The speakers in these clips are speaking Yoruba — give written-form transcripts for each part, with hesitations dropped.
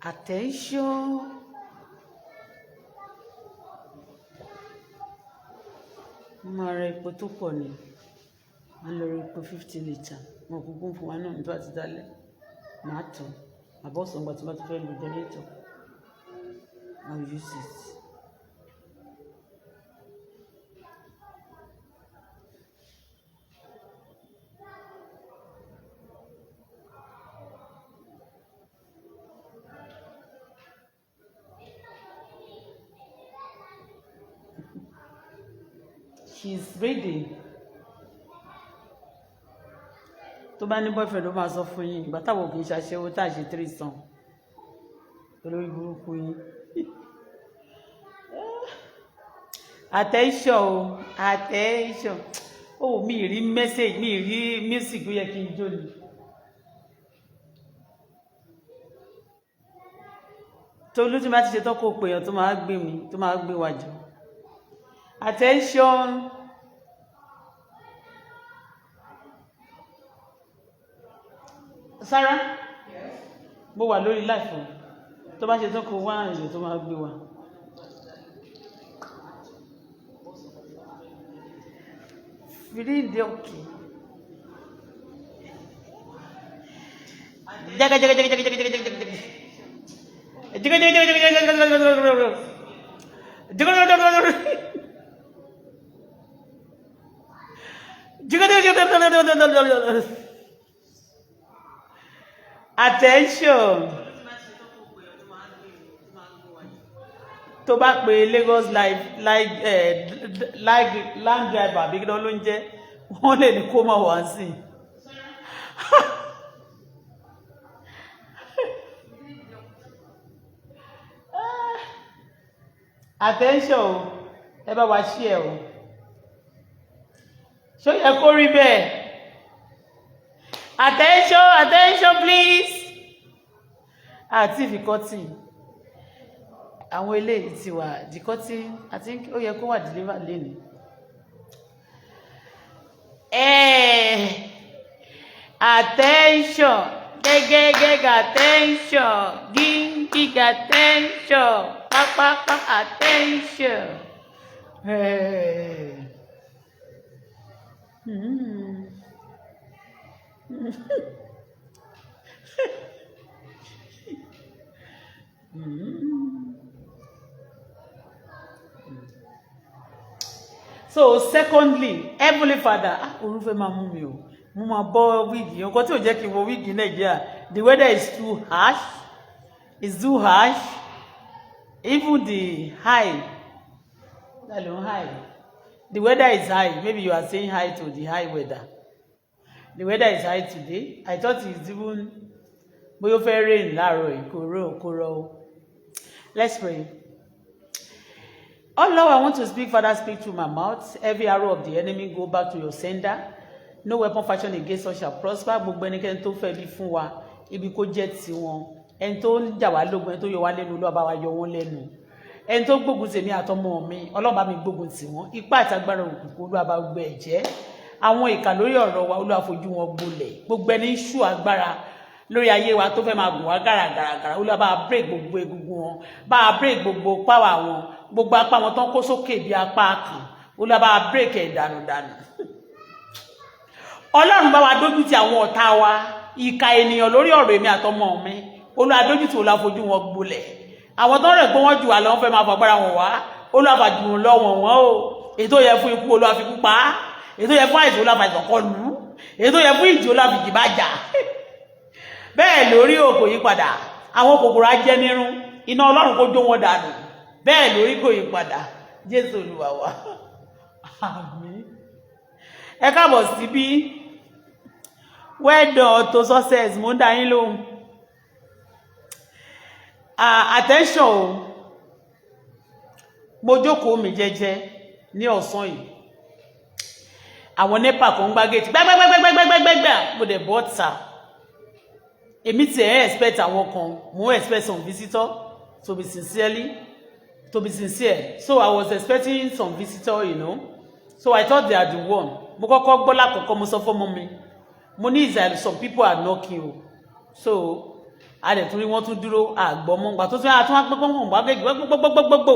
Attention. Mo máa ra epo tó pọ̀ ni. Màá lọ ra epo 50 litre. Wọn kúkú ń fún wa náà ní tó bá ti dálẹ̀. Màá tàn. Àbọ̀sán ìgbà tí wọ́n bá ti fẹ́ lo generator. I'll use it. She's reading. Tó bá ní boyfriend, ó máa sọ fún yín. Ìgbà táwọn kì í ṣaṣẹ́wó tá à ṣe threesome. Olórí burúkú yín. Attention o, attention. Oh, mi rí message, mi rí music, ó yẹ kí n jó ni. Tolú, tí bá ti ṣe tán, kó pèèyàn tó máa gbé mi, tó máa gbé wa jọ. Attention. Sarah, mo wà lórí live o. Tó bá ṣe tán, kó wá èèyàn tó máa gbé wa. Free okay. Jaga jaga jaga jaga jaga jaga jaga jaga. Jaga jaga jaga jaga jaga jaga jaga jaga. Jaga jaga jaga jaga. Jaga jaga jaga jaga jaga jaga. Attention. Tó bá pe Lagos life like like land driver àbí kí ló ń jẹ́, wọ́n lè ní kó má wá sí i. Attention o, ẹ bá wa share o. Ṣó yẹ kó rí bẹ́ẹ̀? Attention, attention please. Àti ìfikọ́tì àwọn eléyìí ti wà, the cotton, I think ó yẹ kó wà deliver lénìí. Attention, gẹ́gẹ́gẹ́gẹ́, attention, gígíg, attention, pápápá, attention. So secondly, Heavenly Father, ah, òru fẹ́ máa mú mi o. Mo máa bọ́ wig. Nǹkan tí ò jẹ́ kí n wọ wig Nàìjíríà, the weather is too harsh, it's too harsh. Even the high, hello, high, the weather is high. Maybe you are saying hi to the high weather. The weather is high today. I thought it's even bóyá ó fẹ́ rain láàárọ̀ yìí, kò rọ̀, kò rọ̀ o. Let's pray. Oh Lord, I want to speak. Father, speak through my mouth. Every arrow of the enemy, go back to your sender. No weapon fashioned against us shall prosper. Gbogbo ẹnikẹ́ni tó fẹ́ bí fún wa, ibi kó jẹ́ tiwọn. Ẹni tó ń jà wá lógun, ẹni tó yọ wá lẹ́nu, Olúwa bá wa yọ wọ́n lẹ́nu. Ẹni tó gbógun tèmi àtọmọ mi, Ọlọ́run bá mi gbógun tì wọ́n. Ipá àti agbára òkùnkùn, Olúwa bá gbẹ ẹ̀jẹ̀. Àwọn ìkà lórí ọ̀rọ̀ wa, Olúwa fojú wọn gbolẹ̀. Gbogbo ẹni ń ṣú agbára lórí ayé wa tó fẹ́ máa gùn wá gàràgàràgàrà, Olúwa bá break gbogbo egungun wọn, bá break gbogbo power wọn, gbogbo apá wọn tó ń kó sókè bí apá kan, Olúwa bá break ẹ̀ dànù dànù. Ọlọ́run bá wa dójú ti àwọn ọ̀tá wa, ìkà ènìyàn lórí ọ̀rọ̀ èmi àtọmọ mi, Olúwa dójú ti, Olúwa fojú wọn gbolẹ̀. Àwọn tó ń rẹ̀ pé wọ́n jù wá lọ, wọ́n fẹ́ máa fagbára wọn wá, Olúwa fàjù wọn lọ wọ̀n wọ́n o. Èyí tó yẹ fún ikú, Olúwa fi kú pa á. Èyí tó yẹ fún àìsàn, Olúwa fàìsàn kọ lù ú. Èyí tó yẹ fún ìjì, Olúwa fi jì bá jà. Bẹ́ẹ̀ lórí o, kò yí padà. Àwọn kòkòrò ajẹnirun, iná Ọlọ́run kó jó wọn dànù. Bẹ́ẹ̀ lórí, kò yí padà. Jésù Olúwa wa, àmín. Ẹ káàbọ̀ síbí. Well done to success. Mo ń dá yín lóhùn. Attention o. Mo jókòó mi jẹ́jẹ́ ní ọ̀sán yìí, àwọn NEPA kan ń gbá gate gbẹ́gbẹ́gbẹ́gbẹ́gbẹ́gbẹ́. Mo dẹ̀ bọ́ ta. Èmi tiẹ̀ ẹ́ expect àwọn kan, mo expect some visitor, to be sincere. So I was expecting some visitor. So I thought they are the one. Mo kọ́kọ́ gbọ́ lákọ̀ọ́kọ́, mo sọ fọ́mọ mi, mo ní is that some people are knocking o. So A dẹ̀ tún rí wọ́n tún dúró àgbọ̀mọ́ gbà tó tún àtún gbogbogbogbogbogbogbò.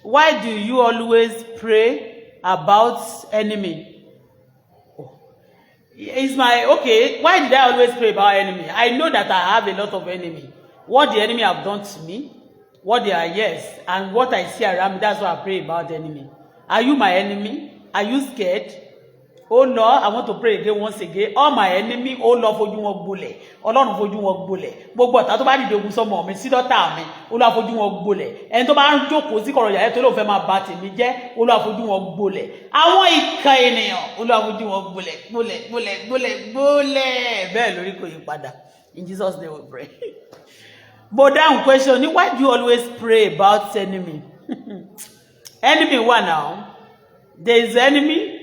Why do you always pray about enemy? Is my, okay, why did I always pray about enemy? I know that I have a lot of enemy. What the enemy have done to me, what they are, yes, and what I see around me, that's why I pray about enemy. Are you my enemy? Are you scared? Oh Lord, I want to pray again, once again. All my enemy, oh Lord, fojú wọn gbolẹ̀. Ọlọ́run, fojú wọn gbolẹ̀. Gbogbo ọ̀tá tó bá dìde ogun sọmọ mi, sí dọ́tà mi, Olúwa, fojú wọn gbolẹ̀. Ẹni tó bá ń jókòó sí kọ̀rọ̀ yàrá tó lóun fẹ́ máa bà tèmi jẹ́, Olúwa, fojú wọn gbolẹ̀. Àwọn ìkà ènìyàn, Olúwa, fojú wọn gbolẹ̀, gbolẹ̀, gbolẹ̀, gbolẹ̀, gbolẹ̀. Bẹ́ẹ̀ lórí, kò yí padà. In Jesus' name we pray. But down question ni, why do you always pray about enemy? Enemy wà now. There is enemy.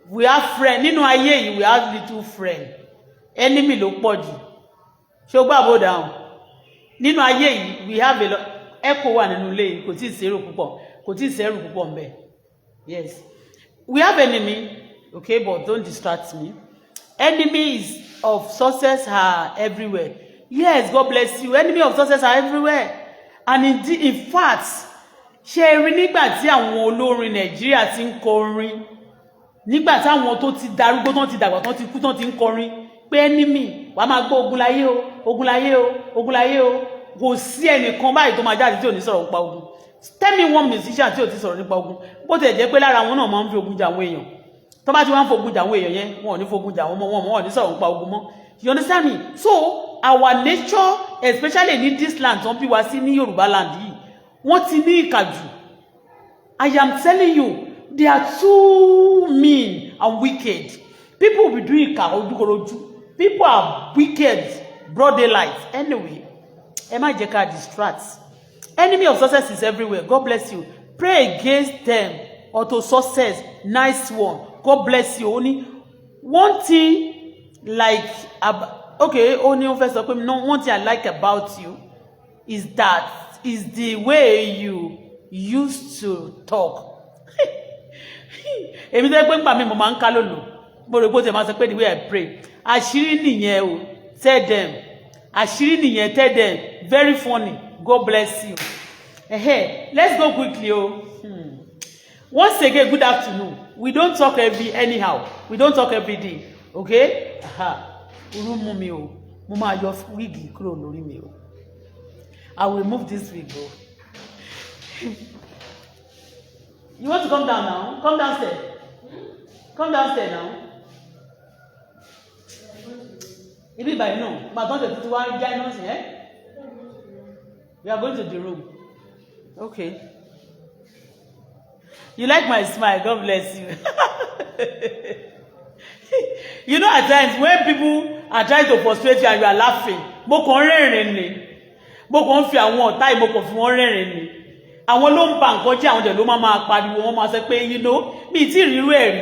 We have friend nínú ayé yìí. We have little friend. Enemy ló pọ̀ jù. Ṣé o gbà bó dáhùn? Nínú ayé yìí, we have a lot. Echo wà nínú ilé yìí. Kò tí ì sẹ́rù púpọ̀, kò tí ì sẹ́rù púpọ̀ ńbẹ̀. Yes, we have enemy, okay, but don't distract me. Enemies of success are everywhere. Yes, God bless you. Enemy of success are everywhere. And indeed, in fact, ṣe rí nígbà tí àwọn olórin Nàìjíríà ti ń kọrin, nígbà táwọn tó ti darúgbó tán, ti dàgbà tán, ti kú tán, ti ń kọrin pé enemy, wàá máa gbọ́ ogun láyé o, ogun láyé o, ogun láyé o. Kò sí ẹnìkan báyìí tó máa jáde tí ò ní sọ̀rọ̀ nípa ogun. Tell me one musician tí ò ti sọ̀rọ̀ nípa ogun. Bó tilẹ̀ jẹ́ pé lára wọn náà máa ń fi ogun jà àwọn èèyàn, tó bá ti wá ń fogun jà àwọn èèyàn yẹn, wọn ò ní fogun jà wọn mọ́, wọn ò ní sọ̀rọ̀ nípa ogun mọ́. You understand me? So our nature, especially ní this land tó ń bí wa sí, ní Yorùbá land yìí, wọ́n ti ní ìkà jù. I am telling you, they are too mean and wicked. People will be doing ìkà ojúkorojú. People are wicked, broad daylight. Anyway, ẹ má jẹ́ ká distract. Enemy of success is everywhere. God bless you. Pray against them or to success. Nice one. God bless you. Ó ní one thing like, okay, ó ní ó fẹ́ sọ pé no, one thing I like about you is that is the way you used to talk. Èmi tó yẹ pé ńgbà mi mo máa ń ká lòlò, mo rò pé ó ti máa sọ pé the way I pray. Àṣírí nìyẹn o. Tell them, àṣírí nìyẹn. Tell them. Very funny. God bless you. Let's go quickly o. Once again, good afternoon. We don't talk every anyhow. We don't talk every day, okay? Irú mú mi o. Mo máa yọ wig kúrò lórí mi o. I will remove this wig o. You want to come down now? Come downstairs. Come downstairs now. Ibi ìbàyìí náà gbàtọ́ tẹ̀ tuntun wá já iná sí ẹ́. We are going to the room. Okay, you like my smile. God bless you. You know, at times when people are trying to frustrate you and you are laughing, mo kàn ń rẹ́rìn ni. Mo kàn ń fi àwọn ọ̀tá yìí, mo kàn fi wọ́n rẹ́rìn ni. Àwọn ló ń ba nǹkan jẹ́, àwọn dẹ̀ ló máa máa pariwo. Wọ́n máa sọ pé mi ì tí ì rírú ẹ̀ rí.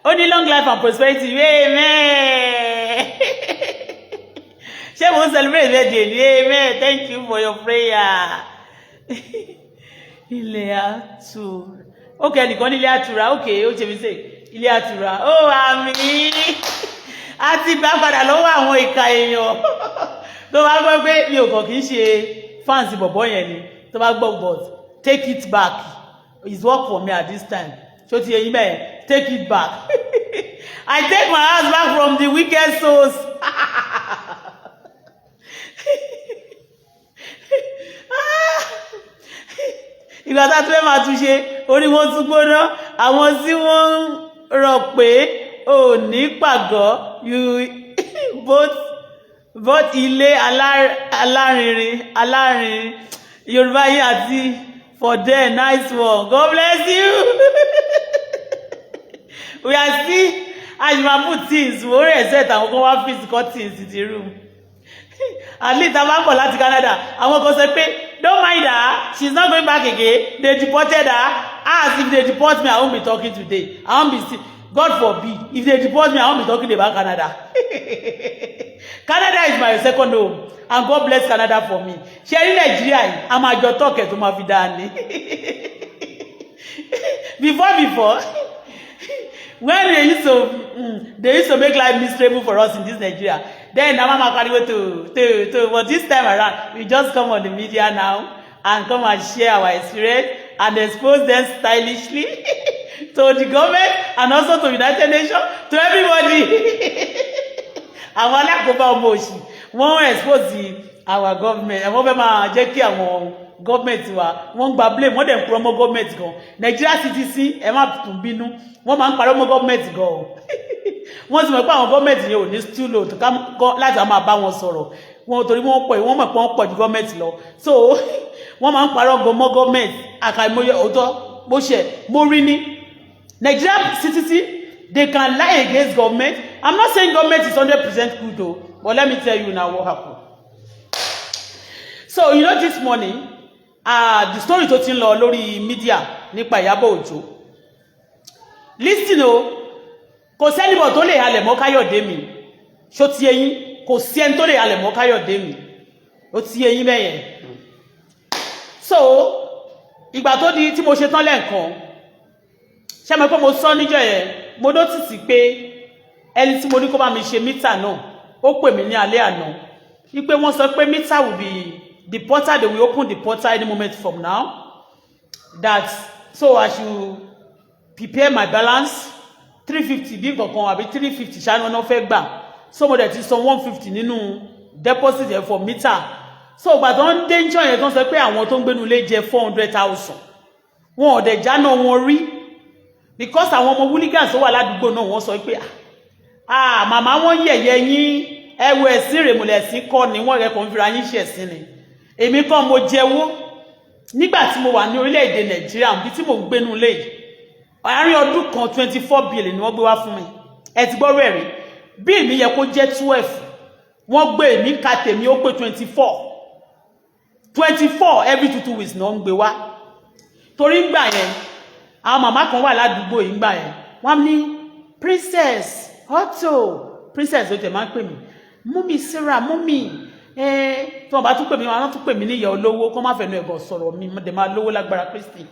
Ó ní long life and prosperity. Amen. Ṣé mo ń celebrate birthday ni? Amen. Thank you for your prayer. Ilé àtúrà. Ok, ẹnìkan ní ilé àtúrà. Ok, ó ṣe mí sè ilé àtúrà. Ó àmì a ti gbà padà lọ́wọ́ àwọn ìka èèyàn. Tó bá gbọ́ pé mi ò kàn kì í ṣe fans bọ̀bọ̀ yẹn ni, tó bá gbọ́, but take it back is work for me at this time. Ṣó ti yẹ yín bẹ́ẹ̀? Take it back. I take my house back from the wicked souls. Ìgbà tá a tún fẹ́ máa tún ṣe, orí wọn tún gbóná. Àwọn tí wọ́n ń rọ̀ pé ò ní pàgọ́, you both ilé alárinrin alárinrin Yorùbá yìí àti for them. Nice one. God bless you. We are still as put things mo rí except àwọn kan wá fix curtains in the room. At least a máa ń bọ̀ láti Canada. Àwọn kan sọ pé, "Don't mind her, she's not going back again. They deported her." As if they deport me, I won't be talking today. I won't be see. God forbid, if they deport me, I won't be talking about Canada. Canada is my second home, and God bless Canada for me. Ṣé rí Nàìjíríà yìí, a máa jọ tọ́kẹ̀ tó máa fi dáa ni. Before When they used to make life miserable for us in this Nigeria, then na mama pariwo to, but this time around, we just come on the media now and come and share our experience and expose them stylishly to the government and also to United Nations, to everybody. Àwọn alákòóbá ọmọ òṣì, wọ́n expose our government. Wọ́n fẹ́ máa jẹ́ kí àwọn government wa, wọ́n ń gba blame, wọ́n dẹ̀ ń purọ́ mọ́ government gan. Nigeria CTC, ẹ má tún bínú, wọ́n máa ń parọ́ mọ́ government gan o. Wọ́n ti mọ̀ pé àwọn government yẹn ò ní stool láti máa bá wọn sọ̀rọ̀ wọn, torí wọ́n pọ̀, wọ́n mọ̀ pé wọ́n pọ̀ ju government lọ. So wọ́n máa ń parọ́ gan mọ́ government. Àkàìmọye òótọ́ bó ṣe mo rí ní Nigeria CTC, they can lie against government. I'm not saying government is 100% good o, but let me tell you now what happened. So you know this morning, the story tó ti ń lọ lórí media nípa Ìyábọ̀ Òjó, listen o, kò sẹ́nibọ̀ tó lè halẹ̀ mọ́ Káyọ̀dé mi. Ṣó ti eyín? Kò sí ẹni tó lè halẹ̀ mọ́ Káyọ̀dé mi. Ó ti eyín bẹ́yẹn. So ìgbà tó di tí mo ṣe tán lẹ́ẹ̀kan, ṣé mo pé mo sọ níjọ́ yẹn, mo notice pé ẹni tí mo ní kó bá mi ṣe meter náà, ó pè mí ní alẹ́ àná wípé wọ́n sọ pé meter will be the portal, they will open the portal any moment from now, that so I should prepare my balance, 350 bí nǹkan àbí 350 ṣáà ni wọ́n fẹ́ gbà. So mo dẹ̀ ti san 150 nínú deposit yẹn for meter. So ìgbà tó ń dé níjọ́ yẹn, tó ń sọ pé àwọn tó ń gbénu ilé jẹ 400,000, wọn ò dẹ̀ jáná wọn rí, because àwọn ọmọ hooligans tó wà ládùúgbò náà, wọ́n sọ pé, "Ah, màmá, wọn yẹ̀yẹ́ yín. Ẹ wo ẹ̀sìn rèmùlẹ̀, ẹ̀sìn kọ́ ni wọ́n rẹ̀ kàn ń fira yín ṣe ẹ̀sìn ni." Èmi kọ́ mo jẹ́wọ́ nígbà tí mo wà ní orílẹ̀-èdè Nàìjíríà, bí tí mò ń gbénu lé yìí, àárín ọdún kan, 24 bill ni wọ́n gbé wá fún mi. Ẹ ti gbọ́rọ̀ ẹ̀rí, bill mi yẹ kó jẹ́ 12, wọ́n gbé èmi ka tèmi, ó pé 24. 24 every 2 2 weeks náà ń gbé wá. Torí ngbà yẹn, àwọn màmá kan wà ládùúgbò yìí ngbà yẹn, wọ́n ní Princess Auto, Princess ló tẹ̀ máa ń pè mí, Mummy Sarah, mummy ẹ. Tí wọ́n bá tún pè mí, wọ́n tún pè mí ní ìyá olówó, kó má fẹnu ẹ̀gàn sọ̀rọ̀ mi, dẹ̀ máa lówó lágbára Kristi.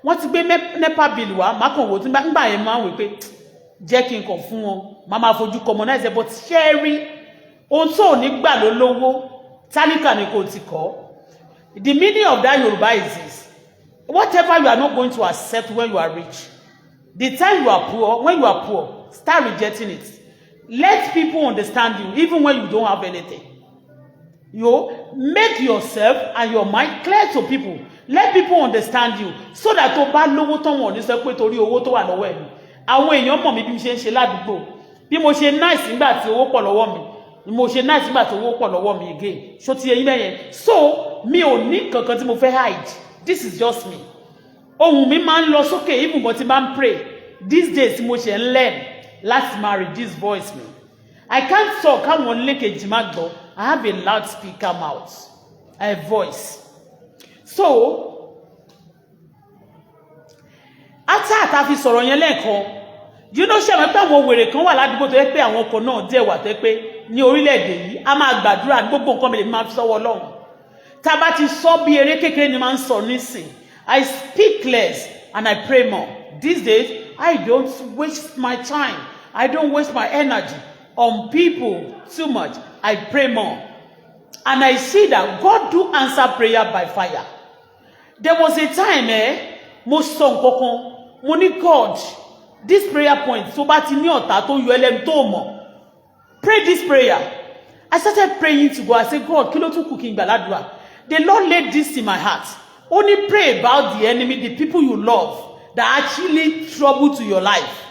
Wọ́n ti gbé NEPA bill wá, má kàn wò tí ngbà yẹn máa ń wò pé jẹ́ kí n kàn fún wọn, má máa fojú kọmọ náà ṣe. But ṣé ẹ rí ohun tó ò ní gbà ló lówó, tálíkà ni kò ti kọ́. The meaning of that Yoruba is this: whatever you are not going to accept when you are rich, the time you are poor, when you are poor, start rejecting it. Let people understand you even when you don't have anything. You make yourself and your mind clear to people. Let people understand you so that tó bá lówó tán, wọn ò ní sọ pé torí owó tó wà lọ́wọ́ ẹ̀ ni. Àwọn èèyàn mọ̀ mí bí mo ṣe ń ṣe ládùúgbò, bí mo ṣe nice nígbà tí owó pọ̀ lọ́wọ́ mi, mo ṣe nice nígbà tí owó pọ̀ lọ́wọ́ mi again. Ṣó ti eyín bẹ́yẹn? So mi ò ní kankan tí mo fẹ́ hide. This is just me. Ohùn mi máa ń lọ sókè even gan tí máa ń pray. These days, mo ṣe ń learn láti máa reduce voice mi. I can't talk káwọn lékejì má gbọ́. I have a loudspeaker mouth, a voice. So after àtà fi sọ̀rọ̀ yẹn lẹ́ẹ̀kan, you know, ṣe àwọn pé àwọn wèrè kan wà ládùúgbò tó yẹ pé àwọn ọkọ̀ náà díẹ̀ wà tó yẹ pé ní orílẹ̀-èdè yìí, a máa gbàdúrà. Gbogbo nǹkan mi lè máa fi sọ́wọ́ Ọlọ́run. Tá a bá ti sọ bí eré kékeré ni máa ń sọ nísìn. I speak less and I pray more these days. I don't waste my time, I don't waste my energy on people too much. I pray more and I see that God do answer prayer by fire. There was a time, mo sọ nǹkan kan, mo ní, "God, this prayer point, tó bá ti ní ọ̀tá tó yọ ẹlẹ́nu tó mọ̀, pray this prayer." I started praying to God. I said, "God, kí ló tún kù kí n gbà ládùúrà?" The Lord laid this in my heart. Only pray about the enemy, the people you love that actually trouble to your life.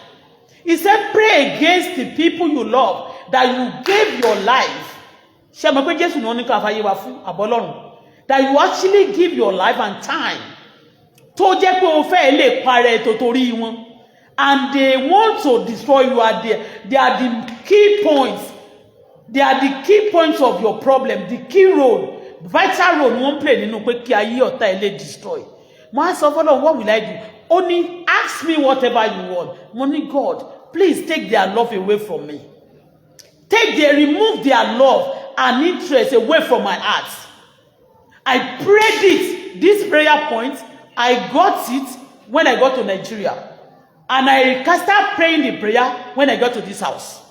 He said, pray against the people you love that you gave your life. Ṣé mo pé Jésù ni wọ́n ní ká fàyè wa fún àbọ́lọ́run, that you actually give your life and time, tó jẹ́ pé o fẹ́ lè parẹ́ tó torí wọn, and they want to destroy you, are they are the key points. They are the key points of your problem, the key role, vital role ni wọ́n play nínú pé kí ayé ọ̀tá ẹ̀ lè destroy. Mo á sọ fọlọ́, "What will I do?" Ó ní, "Ask me whatever you want." Mo ní, "God, please take their love away from me. Take their remove their love and interest away from my heart." I prayed it. This prayer point, I got it when I got to Nigeria. And I can start praying the prayer when I got to this house.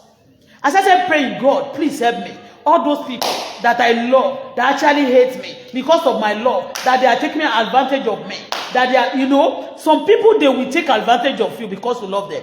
I started praying, "God, please help me. All those people that I love, that actually hate me because of my love, that they are taking advantage of me, that they are, some people, they will take advantage of you because you love them."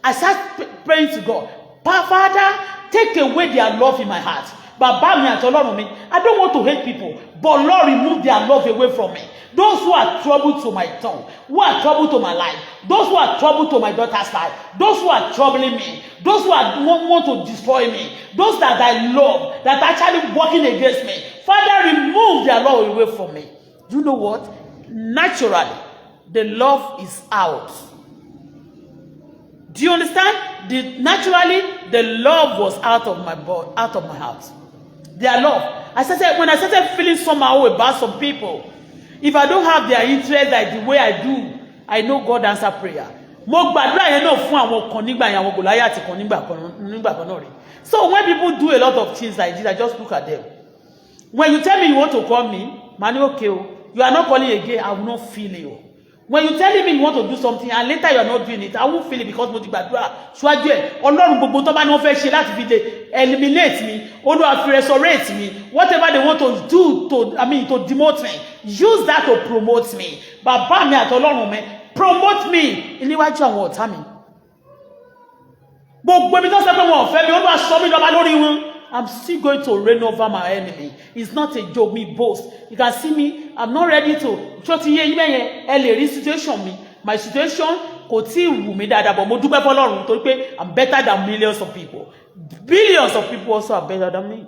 I start praying to God, "Father, take away their love in my heart." Bàbá mi àti Ọlọ́run mi, I don't want to hate people, but Lord, remove their love away from me. Those who are trouble to my tongue, who are trouble to my life, those who are trouble to my daughter's life, those who are troubling me, those who are want to destroy me, those that I love, that are actually working against me, Father, remove their love away from me. Do you know what? Naturally, the love is out. Do you understand? Naturally, the love was out of my body, out of my heart. Their love. I started when I started feeling somehow about some people. If I don't have their interest like the way I do, I know God answer prayer. Mo gbàdúrà yẹn náà fún àwọn kan nígbà yẹn, àwọn Gòláyàtì kan nígbà kan náà rí. So when people do a lot of things like this, I just look at them. When you tell me you want to call me, màá ní okay o, you are not calling again, I will not feel you. When you tell me you want to do something and later you are not doing it, I won't feel it because mo ti gbàdúrà ṣíwájú ẹ̀. Ọlọ́run, gbogbo tó bá ní wọ́n fẹ́ ṣe láti fi lè eliminate me, Olúwa, fi resurrect me. Whatever they want to do to, I mean, to demote me, use that to promote me. Bàbá mi àti Ọlọ́run mi, promote me níwájú àwọn ọ̀tá mi. Gbogbo ibi tó sọ pé wọn ò fẹ́ mi, Olúwa, sọ mí lọ́ba lórí wọn. I'm still going to reign over my enemy. It's not a joke, me boast. You can see me, I'm not ready to. Ṣó ti yé yín bẹ́yẹn? Ẹ lè rí situation mi. My situation kò tí ì wù mí dáadáa, but mo dúpẹ́ fọlọ́run torí pé I'm better than millions of people. Billions of people also are better than me.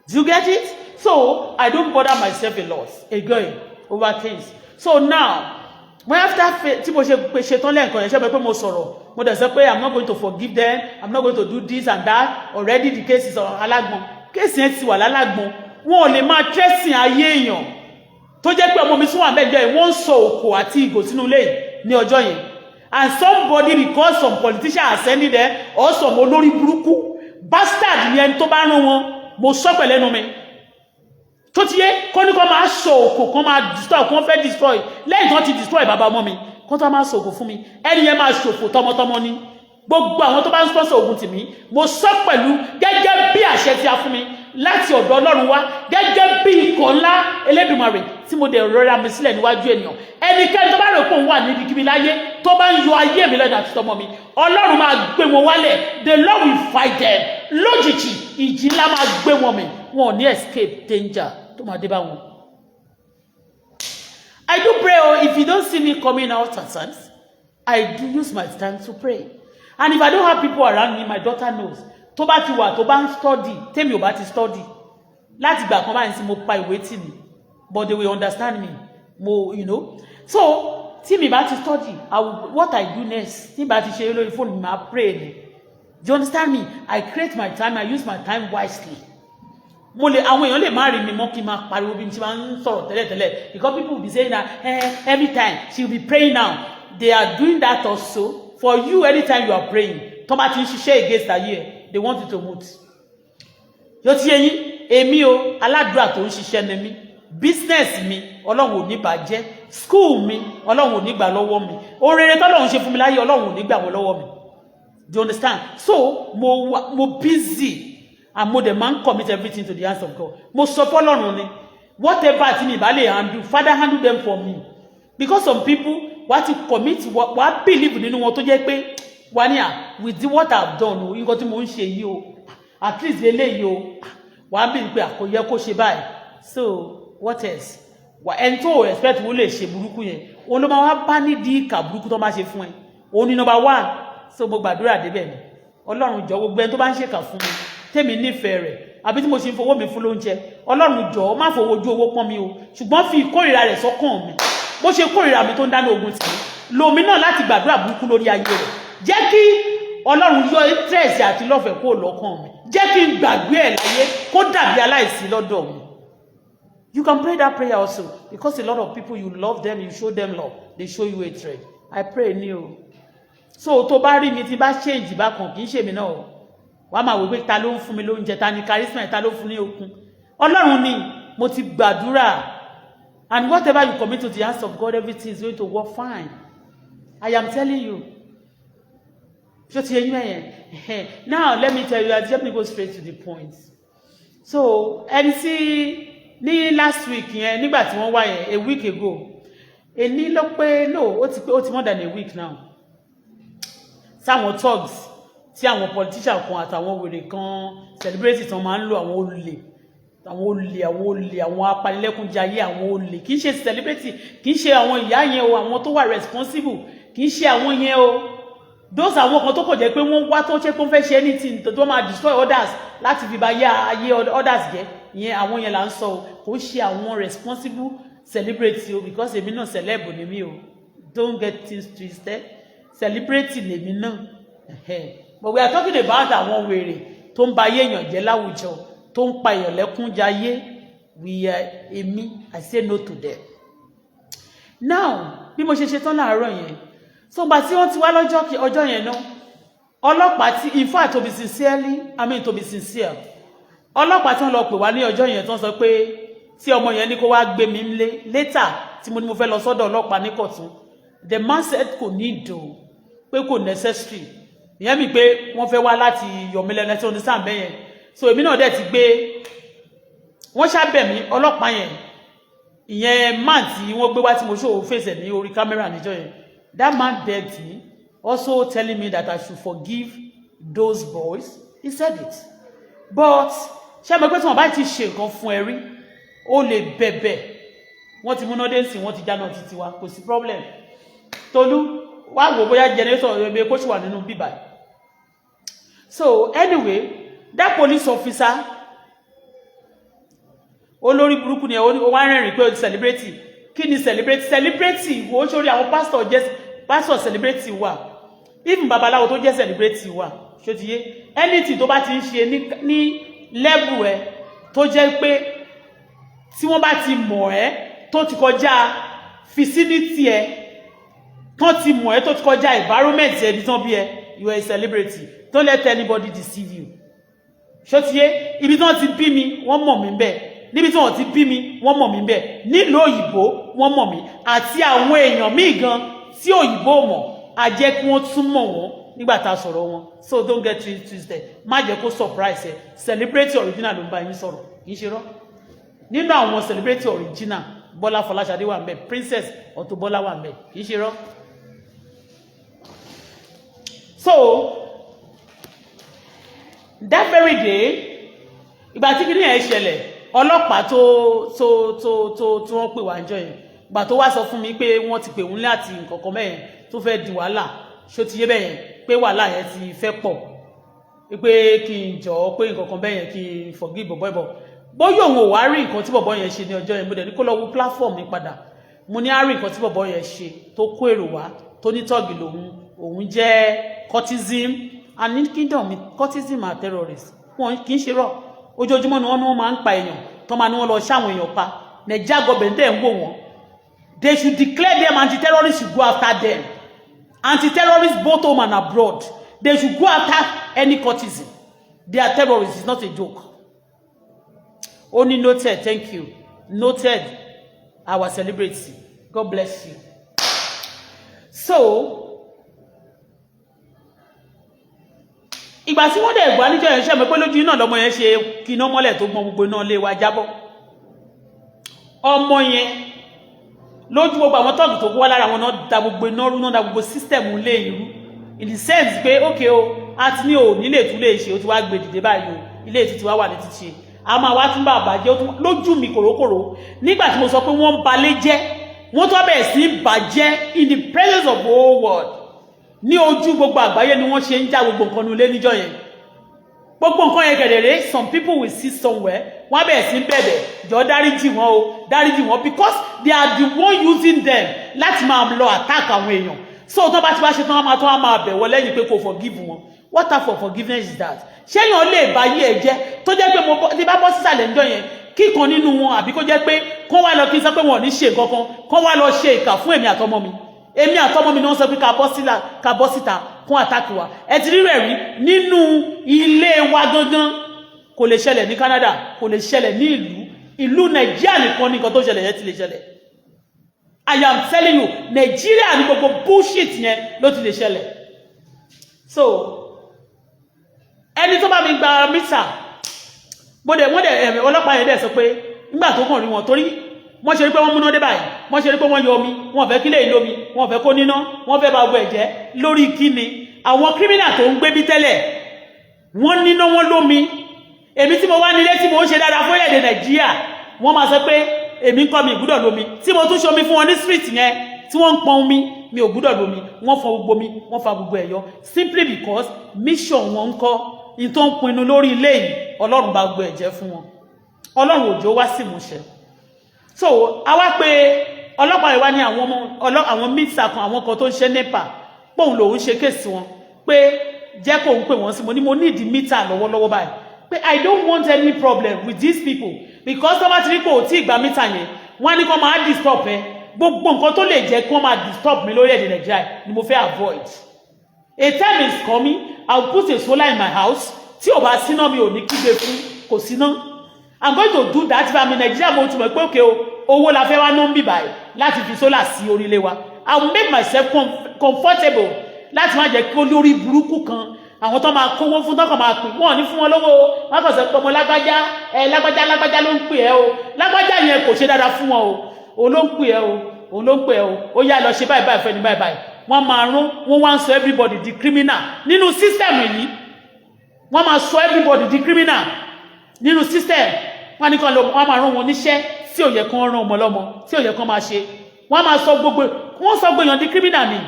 Do you get it? So I don't bother myself a lot again over things. So now, when after tí mo ṣe ṣe tán lẹ́ẹ̀kan yẹn, ṣe pé mo sọ̀rọ̀, mo dẹ̀ sọ pé I'm not going to forgive them, I'm not going to do this and that. Already the case is on Alágbọ̀n. Case yẹn ti wà lálágbọ̀n. Wọn ò lè máa tracing ayé èèyàn tó jẹ́ pé ọmọ mi tún wà mẹ́jọ yìí, wọ́n ń sọ òkò àti ìgò sínú ilé ní ọjọ́ yẹn. And somebody, because some politician are sending them or some olórí burúkú bastard ni ẹni tó bá rán wọn, mo sọ pẹ̀lẹ́nu mi tó ti yé kó ní kó máa sọ òkò, kó máa destroy, kó fẹ́ destroy. Lẹ́yìn tó ti destroy bàbá ọmọ mi, kó tó máa sọ òkò fún mi, ẹni yẹn máa ṣòfò tọmọtọmọ ni. Gbogbo àwọn tó bá ń sponsor ogun tì mí, mo sọ pẹ̀lú gẹ́gẹ́ bí àṣẹ tí a fún mi láti ọ̀dọ̀ Ọlọ́run wá, gẹ́gẹ́ bí ikọ̀ ńlá Elédùmarè tí mo dẹ̀ rọra mi sílẹ̀ níwájú ènìyàn, ẹnikẹ́ni tó bá rò pé òun wà níbikíbi láyé tó bá ń yọ ayé mi lẹ́nu àti tọmọ mi, Ọlọ́run máa gbé wọn wálẹ̀. The Lord will fight them. Lójijì, ìjì ńlá máa gbé wọn mì. Wọn ò ní escape danger tó máa dé bá wọn. I do pray oh. If you don't see me coming out at times, I do use my time to pray. And if I don't have people around me, my daughter knows. Tó bá ti wà, tó bá ń study, tèmi ò bá ti study láti gbà kan báyìí sí, mo pa ìwé tì mí, but they will understand me mo so tí mi bá ti study, I will, what I do next, tí mi bá ti ṣe lórí fóònù mi, máa pray ni. Do you understand me? I create my time. I use my time wisely. Mo lè, àwọn èèyàn lè má rí mi mọ́ kí n máa pariwo bí n ṣe máa ń sọ̀rọ̀ tẹ́lẹ̀tẹ́lẹ̀, because people will be saying that every time she will be praying now. They are doing that also for you. Anytime you are praying, tó bá ti ń ṣiṣẹ́ against ayé ẹ̀, they want you to mute. Yóò ti yé yín. Èmi o, aládùúrà tó ń ṣiṣẹ́ ni mí. Business mi, Ọlọ́run ò ní bàjẹ́. School mi, Ọlọ́run ò ní gbà lọ́wọ́ mi. Ohun rere tọ́lọ́run ṣe fún mi láyé, Ọlọ́run ò ní gbà wọ́n lọ́wọ́ mi. Do you understand? So mo busy and mo dẹ̀ máa ń commit everything to the hands of God. Mo sọ fọ́lọ́run ni, whatever tí mi bá lè handle, Father, handle them for me, because some people, wàá ti commit, wàá believe nínú wọn tó jẹ́ pé wà ní à with what I've done o, nǹkan tí mo ń ṣe yìí o, at least eléyìí o, wàá bí pé àkóyẹ kó ṣe báyìí. So what else? Wà ẹni tó o expect wo lè ṣe burúkú yẹn, òun ló máa wá bá nídìí ìkà burúkú tó máa ṣe fún ẹ. Òun ni number one. So mo gbàdúrà débẹ̀ ni, Ọlọ́run, jọ̀ọ́, gbogbo ẹni tó bá ń ṣèkà fún mi, tèmi nífẹ̀ẹ́ rẹ̀, àbí tí mo ṣe ń fowó mi fún lóúnjẹ, Ọlọ́run, jọ̀ọ́, má fowó ojú owó pọ́n mi o, ṣùgbọ́n fi ìkórìíra rẹ̀ sọ́kàn mi. Bó ṣe kórìíra mi tó ń dáná ogun tì mí, lomi náà láti gbàdúrà burúkú lórí ayé rẹ̀. Jẹ́ kí Ọlọ́run yọ interest àti lọ́fẹ̀ẹ́ kó lọ́kàn mi, jẹ́ kí n gbàgbé ẹ̀ láyé, kó dàbí aláìsí lọ́dọ̀ mi. You can pray that prayer also, because a lot of people, you love them, you show them love, they show you hatred. I pray ní o. So tó bá rí mi tí bá change bákan, kì í ṣèmi náà o. Wàá máa wò pé ta ló ń fún mi lóúnjẹ, ta ni charisma, ta ló fún ní okun? Ọlọ́run ni. Mo ti gbàdúrà, and whatever you commit to the hands of God, everything is going to work fine. I am telling you. Ṣó ti yé yín mẹ́yẹn? Now let me tell you, let me go straight to the point. So ẹni tí ní last week yẹn, nígbà tí wọ́n wá yẹn a week ago, èní ló pé, no, ó ti pé, ó ti more than a week now, sáwọn thugs tí àwọn politician kan àtàwọn wèrè kan, celebrity tán máa ń lo, àwọn olè, àwọn olè, àwọn olè, àwọn apanilẹ́kúnjayé, àwọn olè. Kì í ṣe celebrity, kì í ṣe àwọn ìyá yẹn o, àwọn tó wà responsible, kì í ṣe àwọn yẹn o. Those àwọn kan tó kò jẹ́ pé wọ́n wá, tó ṣe pé wọ́n fẹ́ ṣe anything tó máa destroy others, láti fi ba yá ayé others jẹ́ ìyẹn, àwọn yẹn là ń sọ o. Kò ṣe àwọn responsible celebrity o, because èmi náà, celeb ni mí o. Don't get things twisted, celebrity lèmi náà. But we are talking about àwọn wèrè tó ń ba ayé èèyàn jẹ́ láwùjọ, tó ń pa èèyàn lẹ́kún jayé. We are, èmi, I say no to them. Now, bí mo ṣe ṣe tán láàárọ̀ yẹn, so gba tí wọ́n ti wá lọ́jọ́ ọjọ́ yẹn náà, ọlọ́pàá tí, in fact, to be sincerely, I mean, to be sincere, ọlọ́pàá tí wọ́n lọ pè wá ní ọjọ́ yẹn, tó ń sọ pé tí ọmọ yẹn ní kó wá gbé mi ńlé later, tí mo ní mo fẹ́ lọ sọ́dọ̀ ọlọ́pàá ní Kọ̀tún, the man said kò ní ìdò, pé kò necessary. Ìyẹn mi pé wọ́n fẹ́ wá láti yọ mí lẹ́nu tí wọ́n ní sáà bẹ́yẹn. So èmi náà dẹ̀ ti gbé wọ́n ṣàbẹ̀ mí. Ọlọ́pàá yẹn, ìyẹn man tí wọ́n gbé wá tí mo ṣòwò fèsì ní orí kámẹ́rà níjọ́ yẹn, that man begged me, also telling me that I should forgive those boys. He said it, but ṣé mo pé tí wọ́n bá ti ṣe nǹkan fún ẹ rí, ó lè bẹ̀bẹ̀. Wọ́n ti múná dé sí, wọ́n ti jáná títí wa, kò sí problem. Tolú wá wò bóyá generator ẹgbẹ́ kó sì wà nínú bíbá. So anyway, that police officer, olórí burúkú ni. Ó wá rẹ́rìn pé ó ti celebrate. Kí ni celebrate? Celebrate wo? Sórí àwọn pastor jẹ́ pastor, celebrate wà, even babaláwo tó jẹ́ celebrate wà. Ṣó ti yé? Anything tó bá ti ń ṣe ní level ẹ, tó jẹ́ pé tí wọ́n bá ti mọ̀ ẹ́, tó ti kọjá vicinity ẹ, tán ti mọ̀ ẹ́, tó ti kọjá environment ẹ, ibi tán bí ẹ, you are a celebrity. Don't let anybody deceive you. Ṣó ti yé? Ibi tí wọ́n ti bí mi, wọ́n mọ̀ mí bẹ́ẹ̀. Níbi tí wọ́n ti bí mi, wọ́n mọ̀ mí bẹ́ẹ̀. Nílùú òyìnbó, wọ́n mọ̀ mí, àti àwọn èèyàn míì gan tí òyìnbó mọ̀, á jẹ́ kí wọ́n tún mọ̀ wọ́n nígbà tá a sọ̀rọ̀ wọn. So don't get twisted, má jẹ́ kó surprise ẹ. Celebrity original ló ń bá yín sọ̀rọ̀, kì í ṣe rọ́. Nínú àwọn celebrity original, Bọ́lá Fọláṣadé wà ńbẹ̀, Princess Auto Bọ́lá wà ńbẹ̀, kì í ṣe rọ́. So that very day, ìgbà tí kìíní yẹn ṣẹlẹ̀, ọlọ́pàá tó wọ́n pè wá níjọ́ yẹn, ìgbà tó wá sọ fún mi pé wọ́n ti pè wọ́n láti nǹkan kan mẹ́yẹn tó fẹ́ di wàhálà. Ṣó ti yé bẹ́yẹn? Pé wàhálà yẹn ti fẹ́ pọ̀, pé kí n jọ, pé nǹkan kan bẹ́yẹn, kí n forgive bọ̀bọ̀ ìbọ̀, bóyá òun ò wá rí nǹkan tí bọ̀bọ̀ yẹn ṣe ní ọjọ́ yẹn. Mo dẹ̀ ní kó lọ wo platform mi padà. Mo ní á rí nǹkan tí bọ̀bọ̀ yẹn ṣe, tó kó èrò wá, tó ní thug lòun, òun jẹ́ cultism, and in kingdom, cultism are terrorists. Wọn kì í ṣe rọ. Ojoojúmọ́ ni wọ́n ní wọ́n máa ń pa èèyàn, tó máa ní wọ́n lọ ṣáwọn èèyàn pa. Nàìjíríà government dẹ̀ ń wò wọ́n. They should declare them anti-terrorists, should go after them. Anti-terrorists, both home and abroad, they should go after any cultism. They are terrorists. It's not a joke. Only noted. Thank you. Noted, our celebrity. God bless you. So ìgbà tí wọ́n dẹ̀ gbà níjọ́ yẹn, ṣe mọ̀ pé lójú iná lọ́mọ yẹn ṣe kíná mọ́lẹ̀, tó gbọ́n gbogbo iná lé wa jábọ́. Ọmọ yẹn, lójú gbogbo àwọn thug tó kó wá lára wọn náà, da gbogbo iná rú náà, da gbogbo system lé irú, in the sense pé okay o, a ti ní o nílé tún lè ṣe, o ti wá gbé dìde báyìí o, ilé ìtútù wá wà ní títí a máa wá tún bà bàjẹ́ lójú mi kòrókòró. Nígbà tí mo sọ pé wọ́n ń balẹ̀ jẹ́, wọ́n tó bẹ̀rẹ̀ sí bàjẹ́ in the presence of the whole world, ní ojú gbogbo àgbáyé ni wọ́n ṣe ń já gbogbo nǹkan nulẹ̀ níjọ́ yẹn. Gbogbo nǹkan yẹn kẹ̀dẹ̀rẹ́, some people will sit somewhere, wọ́n bẹ̀rẹ̀ sí bẹ̀bẹ̀, jọ dáríjì wọn o, dáríjì wọn, because they are the one using them láti máa lọ attack àwọn èèyàn. So tó bá ti wá ṣe tán, wọ́n máa tó wọ́n máa bẹ̀ wọ́n lẹ́yìn pé kò forgive wọn. What type of forgiveness is that? Ṣé èèyàn lè bá yí ẹ jẹ́, tó jẹ́ pé mo ti bá bọ́ sísàlẹ̀ níjọ́ yẹn, kíkan nínú wọn, àbí kó jẹ́ pé kán wá lọ, kí n sọ pé wọn ò ní ṣe nǹkan kan, kán wá lọ ṣe ìkà fún èmi àtọmọ mi? Èmi àtọmọ mi ni wọ́n sọ pé ká bọ́ síta kún attack wa. Ẹ ti rí rẹ̀ rí nínú ilé wa gangan. Kò lè ṣẹlẹ̀ ní Canada, kò lè ṣẹlẹ̀ ní ìlú Nàìjíríà nìkan ní nǹkan tó ṣẹlẹ̀ yẹn ti lè ṣẹlẹ̀. I am telling you, Nàìjíríà ní gbogbo bullshit yẹn ló ti lè ṣẹlẹ̀. So ẹni tó bá mi gba meter, mo dẹ̀ wọ́n dẹ̀ ẹ̀mí ọlọ́pàá yẹn dẹ̀ sọ pé nígbà tó kàn rí wọn, torí wọ́n ṣe rí pé wọ́n múná dé báyìí, wọ́n ṣe rí pé wọ́n yọ omi, wọ́n fẹ́ kílẹ̀ ìlómi, wọ́n fẹ́ kó níná, wọ́n fẹ́ bá gbọ́ ẹ̀jẹ̀ lórí kíni. Àwọn criminal tó ń gbé bí tẹ́lẹ̀, wọ́n níná, wọ́n lómi. Èmi tí mo wá nílé, tí mo ń ṣe dáadáa fún orílẹ̀-èdè Nàìjíríà, wọ́n máa sọ pé èmi ń kọ́ mi ìgbúdọ̀ lómi. Tí mo tún ṣomi fún wọn ní street yẹn, tí wọ́n ń pọn omi, mi ò gbúdọ̀ lómi. Wọ́n fọ gbogbo mi, wọ́n fa gbogbo ẹ̀yọ, simply because mission wọn ń kọ́ in tó ń pinnu lórí ilé yìí. Ọlọ́run bá gbogbo ẹ̀jẹ̀ fún wọn, Ọlọ́run òjò wá sí ìmúṣẹ. So àwa pé ọlọ́pàá yìí wá ní àwọn ọmọ àwọn meter kan, àwọn kan tó ń ṣe NEPA, póun lòun ṣe case wọn, pé jẹ́ kóun pè wọ́n sí. Mo ní mo need meter lọ́wọ́lọ́wọ́ báyìí, pé I don't want any problem with these people, because tó bá ti rí pé ò tí ì gba meter yẹn, wọ́n á ní kó máa disturb ẹ. Gbogbo nǹkan tó lè jẹ́ kí wọ́n máa disturb mi lórílẹ̀‐èdè Nàìjíríà ni mo fẹ́ avoid. A time is coming, I will put a solar in my house. Tí ò bá síná, mi ò ní kígbe fún kò síná. I'm going to do that if I'm in Nigeria. Mo ti mọ̀ pé òkè o, owó la fẹ́ wá ná ń bì báyìí láti fi solar sí orílẹ̀ wa. I will make myself comfortable láti má jẹ́ kí olórí burúkú kan, àwọn tó máa kówó fún, tọkàn máa pè wọ́n ní fún wọn lówó. Wọ́n kàn sọ pé ọmọ lágbájá ẹ, lágbájá, lágbájá ló ń pè ẹ́ o. Lágbájá yẹn kò ṣe dáadáa fún wọn o, òun ló ń pè ẹ́ o, òun ló ń pè ẹ́ o. Ó yá, lọ ṣe báyìí báyìí fẹ́ni báyìí báyìí. Wọ́n máa rún wọ́n wá ń sọ everybody di criminal nínú system yìí. Wọ́n máa sọ everybody di criminal nínú system. Wọ́n ní kàn lọ, wọ́n máa rán wọn níṣẹ́ tí ò yẹ kán rán ọmọ lọ́mọ, tí ò yẹ kán máa ṣe. Wọ́n máa sọ gbogbo, wọ́n sọ gbogbo èèyàn di criminal ni.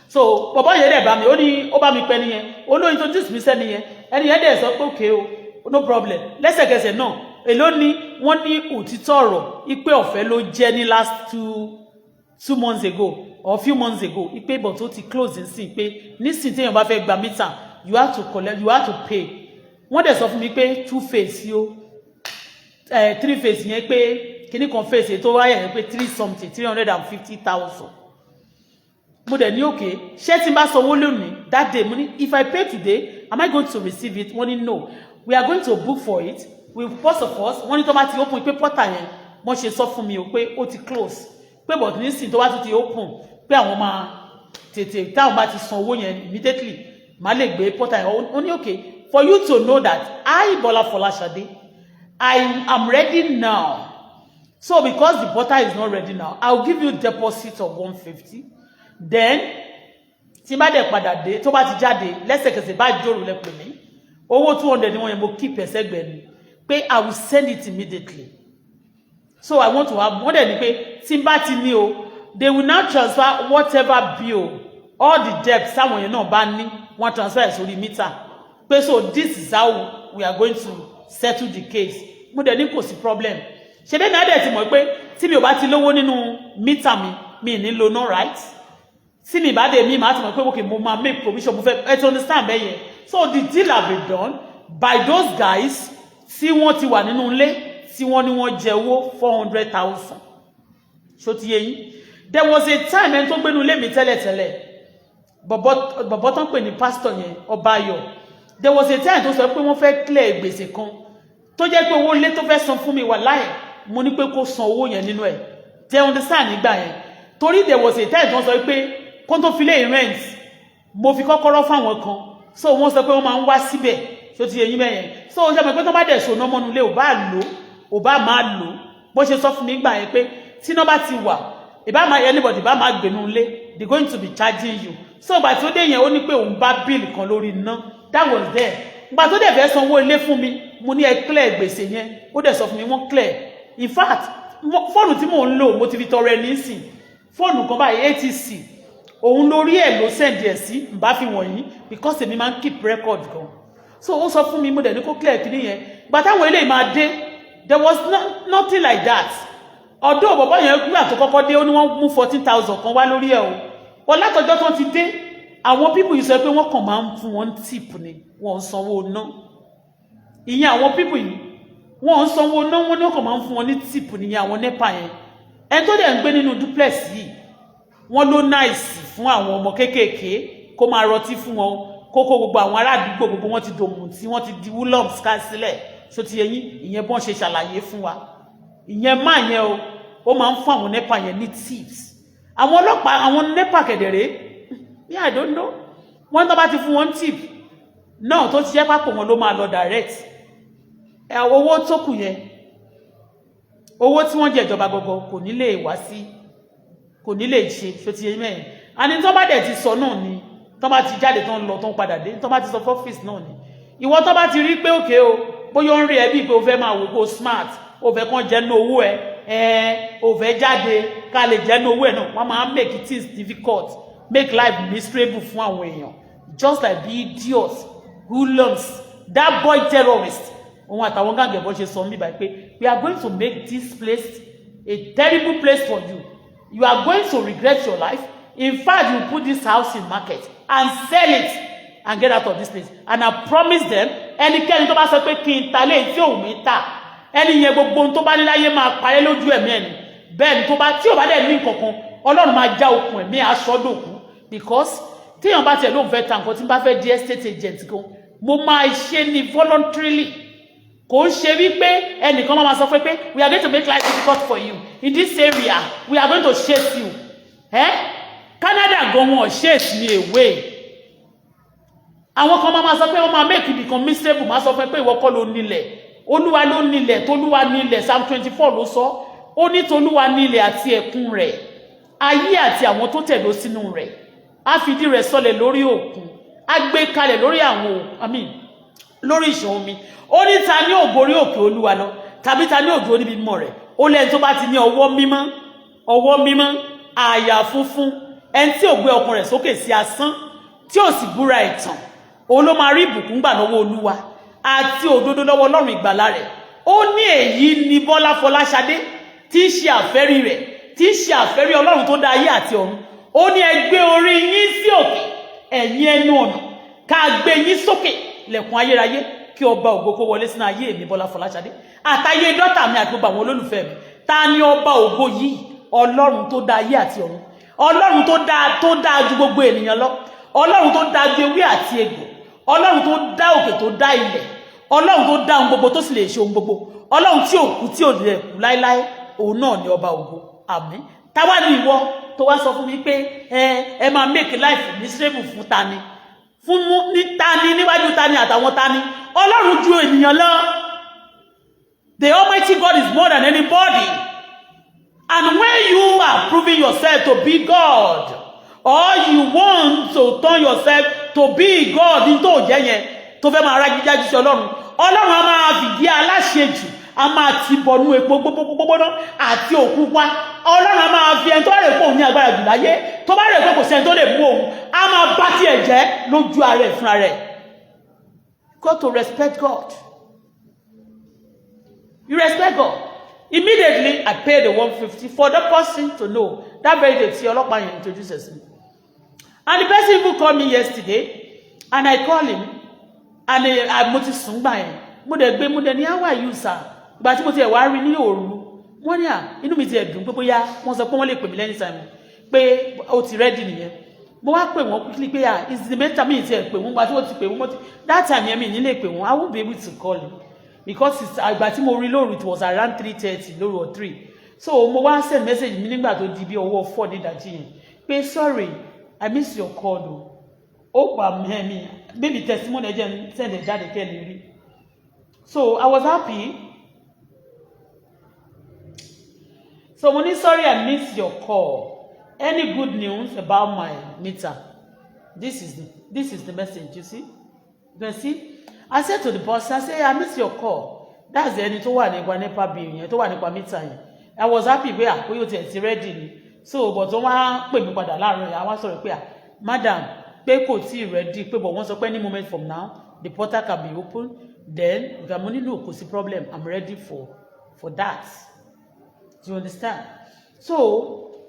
So bọ̀bọ́ yẹn dẹ̀ bá mi, ó ní ó bá mi pẹ́ nìyẹn, ó lóyún tó dismiss ẹni yẹn. Ẹni yẹn dẹ̀ sọ pé okay o, no problem. Lẹ́sẹ̀kẹsẹ̀ náà, èló ni wọ́n ní? Òtítọ́ ọ̀rọ̀ ipe ọ̀fẹ́ ló jẹ́ ní last 2 months ago or few months ago, ipe but ó ti close nísìn, pé nísìn téèyàn bá fẹ́ gba meter, you have to collect, you have to pay. Wọ́n dẹ̀ sọ fún mi pé two phase yó, three phase yẹn, pé kíní kan phase tó wáyà yẹn, pé three something, 350,000. Mo dẹ̀ ní okay, ṣé tí n bá sanwó lónìí, that day, mo ní if I pay today, am I going to receive it? Wọ́n ní no, we are going to book for it. We first of all, wọ́n ní tó bá ti open, pé portal yẹn, wọ́n ṣe sọ fún mi o pé ó ti close, pé but nísìnyí tó bá tún ti open, pé àwọn máa tètè, táwọn bá ti san owó yẹn immediately, má lè gbé portal yẹn. Ó ní okay. For you to know that I, Bola Folashade, I am ready now. So because the portal is not ready now, I will give you deposit of 150. Then tí bá dẹ̀ padà dé, tó bá ti jáde lẹ́sẹ̀kẹsẹ̀, bá jòrò lẹ pè mí. Owó 200 ni wọ́n yẹn, mo keep ẹsẹ̀gbẹ́ ni, pé I will send it immediately. So I want to have, wọ́n dẹ̀ ní pé tí n bá ti ní o, they will now transfer whatever bill, all the debt sáwọn yẹn náà bá ní, wọ́n transfer ẹ̀ sórí meter, pé so this is how we are going to settle the case. Mo dẹ̀ ní kò sí problem. Ṣe bẹ́ẹ̀ náà dẹ̀ ti mọ̀ pé tí mi ò bá ti lówó nínú meter mi, mi ní lo no right. Tí mi bá dé, mi máa ti mọ̀ pé okay, mo máa make provision. Mo fẹ́ ẹ ti understand bẹ́ẹ̀ yẹn. So the deal have been done by those guys tí wọ́n ti wà nínú ilé, tí wọ́n ní wọ́n jẹ owó 400,000. Ṣó ti yé yín? There was a time, ẹni tó gbénu ilé mi tẹ́lẹ̀tẹ́lẹ̀, bọ̀bọ̀ tó ń pè ní pastor yẹn, Ọbáyọ̀, there was a time tó sọ pé wọ́n fẹ́ clear gbèsè kan tó jẹ́ pé owó ilé tó fẹ́ san fún mi wà láì, mo ní pé kó san owó yẹn nínú ẹ̀. Tẹ́ understand? Nígbà yẹn, torí there was a time tó sọ pé kó tó fi lé rent, mo fi kọ́kọ́rọ́ fáwọn kan, so wọ́n sọ pé wọ́n máa ń wá síbẹ̀. Ṣó ti yé yín bẹ́yẹn? So ṣe mọ̀ pé tó bá dẹ̀ ṣòná mọ́nu ilé, ò bá lò, ò bá máa lò. Bó ṣe sọ fún mi gbà yẹn pé tí iná bá ti wà, ìbá máa anybody bá máa gbénú ilé, they going to be charging you. So ìgbà tí ó dé yẹn, ó ní pé òun bá bill kan lórí iná. That was there. Ìgbà tó dẹ̀ fẹ́ sanwó ilé fún mi, mo ní ẹ clear gbèsè yẹn. Ó dẹ̀ sọ fún mi, wọ́n clear. In fact, fóònù tí mò ń lò, mo ti fi tọrọ ẹ nísìn, fóònù kan báyìí, ATC, òun lórí ẹ̀ ló send ẹ̀ sí n bá fi wọ̀nyí, because èmi máa ń keep record gan. So ó sọ fún mi, mo dẹ̀ ní kó clear kìíní yẹn. Gbà táwọn eléyìí máa dé, there was no, nothing like that. Ọ̀dọ́ bọ̀bọ̀ yẹn, nígbà tó kọ́kọ́ dé, ó ní wọ́n mú 14,000 kan wá lórí ẹ̀ o. Wọ́n látọjọ́ tó ti dé, àwọn people yìí sọ pé wọ́n kàn máa ń fún wọn tip ni, wọ́n ń sanwó ná. Ìyẹn àwọn people yìí, wọ́n ń sanwó ná, wọ́n ní wọ́n kàn máa ń fún wọn ní tip nìyẹn, àwọn NEPA yẹn. Ẹni tó dẹ̀ ń gbé nínú duplex yìí, wọ́n ló nice fún àwọn ọmọ kéékèèké, kó máa rọtí fún wọn, kókó gbogbo àwọn ará àdúgbò, gbogbo wọn ti dòmù tí wọ́n ti di wúlọ́ọ̀mù ká sílẹ̀. Ṣó ti yẹ yín? Ìyẹn bọ́n ṣe ṣàlàyé fún wa, ìyẹn má yẹn o. Ó máa ń fún àwọn NEPA yẹn ní tips. Àwọn ọlọ́pàá, àwọn NEPA kẹ̀dẹ̀rẹ́ ní, I don't know, wọ́n tó bá ti fún wọn tip náà, tó ti jẹ́ pápọ̀ wọn ló máa lọ direct. Owó tó kù yẹn, owó tí wọ́n jẹ ìjọba gọgọ, kò ní lè wá sí, kò ní lè ṣe. Ṣó ti yé mẹ́rin? Àní tó bá dẹ̀ ti sọ náà ni, tó bá ti jáde, tó ń lọ, tó ń padà dé, tó bá ti sọ fọ́fíìsì náà ni. Ìwọ tó bá ti rí pé òkè o, bóyá ó ń rí ẹ bíi pé o fẹ́ máa wò kó smart, o fẹ́ kàn jẹ́ ní owó ẹ, ẹ o fẹ́ jáde ká lè jẹ́ ní owó ẹ náà, wọ́n máa make things difficult, make life miserable fún àwọn èèyàn, just like the idiot hoodlums, that boy terrorist. Òun àtàwọn gàngẹ̀ bọ́ ṣe sọ mí báyìí pé we are going to make this place a terrible place for you. You are going to regret your life. In fact, you put this house in market and sell it and get out of this place. And I promise them, ẹnikẹ́ni tó bá sọ pé kí n ta lé tí òun mi ta, ẹni yẹn, gbogbo ohun tó bá ní láyé máa parẹ́ lójú ẹ̀mí ẹni bẹ́ẹ̀ ni. Tó bá tí ò bá dẹ̀ ní nǹkankan, Ọlọ́run máa já okùn ẹ̀mí aṣọ́dòkú, because téèyàn bá tiẹ̀ lóun fẹ́ ta nǹkan, tí n bá fẹ́ di estate agent gan, mo máa ṣe ní voluntarily. Kò ń ṣe wípé ẹnìkan máa sọ pé we are going to make life difficult for you in this area, we are going to chase you. Eh? Canada gan, wọn chase me away. Àwọn kan máa sọ pé wọ́n máa make ibìkan miserable. Máa sọ fún ẹ pé ìwọ kọ́ ló nílẹ̀, Olúwa ló nílẹ̀. Tolúwa nílẹ̀. Psalm 24 ló sọ. Ó ní tolúwa nílẹ̀ àti ẹ̀kún rẹ̀, ayé àti àwọn tó tẹ̀dó sínú rẹ̀. Á fìdí rẹ̀ sọlẹ̀ lórí òkun, á gbé kalẹ̀ lórí àwọn, I mean, lórí ìṣàn omi. Ó ní ta ní ògorí òkè Olúwa lọ, tàbí ta ní òdúró níbi mímọ́ rẹ̀? Ó lẹ́ni tó bá ti ní ọwọ́ mímọ́, ọwọ́ mímọ́, àyà funfun, ẹni tí ò gbé ọkàn rẹ̀ sókè sí asán, tí ò sì búra ẹ̀tàn, òun ló máa rí ìbùkún gbà lọ́wọ́ Olúwa àti òdodo lọ́wọ́ Ọlọ́run ìgbàlà rẹ̀. Ó ní èyí ni Bọ́lá Fọláṣadé tí ń ṣe àfẹ́rí rẹ̀, tí ń ṣe àfẹ́rí Ọlọ́run tó dá ayé àti ọ̀run. Ó ní ẹ gbé orí yín sí òkè, ẹ̀yin ẹnu ọ̀nà, ká gbé yín sókè, lẹ̀kùn ayérayé, kí ọba ògo kó wọlé sínú ayé mi, Bọ́lá Fọláṣadé, àtayé dọ́tà mi àti gbogbo àwọn olólùfẹ́ mi. Ta ni ọba ògo yìí? Ọlọ́run tó dá ayé àti ọ̀run, Ọlọ́run tó dá ju gbogbo ènìyàn lọ, Ọlọ́run tó dá ju ewé àti egbò, Ọlọ́run tó dá òkè, tó dá ilẹ̀, Ọlọ́run tó dá ohun gbogbo, tó sì lè ṣe ohun gbogbo, Ọlọ́run tí ò kú, tí ò lè kú láéláé, òun náà ni ọba ògo. Àmín. Táwa ni ìwọ tó wá sọ fún mi pé ẹ máa make life miserable fún ta ni, fún ní ta ni, níwájú ta ni, àtàwọn ta ni? Ọlọ́run ju ènìyàn lọ. The Almighty God is more than anybody. And when you are proving yourself to be God, or you want to turn yourself to be God, ní tó jẹ́ yẹn, tó fẹ́ máa rájíjájú sí Ọlọ́run, Ọlọ́run á máa fìdí aláṣejù, a máa ti bọnú epo gbogbogbò àti òkú pa. Ọlọ́run á máa fi ẹni tó bá rè pé òun ní agbára jù láyé, tó bá rè pé kò sí ẹni tó lè mú òun, á máa bá tiẹ̀ jẹ́ lójú ara ẹ̀ fúnra rẹ̀. Got to respect God. You respect God. Immediately I pay the 150 for the person to know that very day tí ọlọ́pàá yẹn introduce us. And the person even called me yesterday, and I call him, and I mo ti sùn gbà yẹn. Mo dẹ̀ gbé, mo dẹ̀ ní, "How are you, sir?" Ìgbà tí mo ti ẹ̀ wá rí ní òru, wọ́n ní à inú mi ti ẹ̀ dùn pé bóyá wọ́n sọ pé wọ́n lè pè mí lẹ́yìn time, pé ó ti ready nìyẹn. Mo wá pè wọ́n quickly pé à is the better mi ti ẹ̀ pè wọ́n. Gba tí wọ́n ti pè wọ́n, that time yẹn mi ní lè pè wọ́n. I won't be able to call him because ìgbà tí mo rí lóru, it was around 3:30 lóru or 3. So mo wá send message mi nígbà tó di bí ọwọ́ 4 ní ìdájí yẹn pé sorry, I miss your call o. Ó pa mẹ́mi maybe testimony ẹ jẹ́ send ẹ̀ jáde kẹ́ ẹ lè rí. So I was happy. So mo ní, "Sorry I missed your call. Any good news about my meter?" This is the message. You see, you can see I said to the boss, I say, "I missed your call." That's the ẹni tó wà nípa NEPA bill yẹn, tó wà nípa meter yẹn. I was happy pé à bóyá o tiẹ̀ ti ready ni. So but wọ́n wá pè mí padà láàárọ̀ yẹn, wọ́n sọ̀rọ̀ pé à madam, pé kò tí ì ready, pé but wọ́n sọ pé any moment from now the portal can be open. Then ìgbà mo nílò, kò sí problem, I'm ready for that. Do you understand? So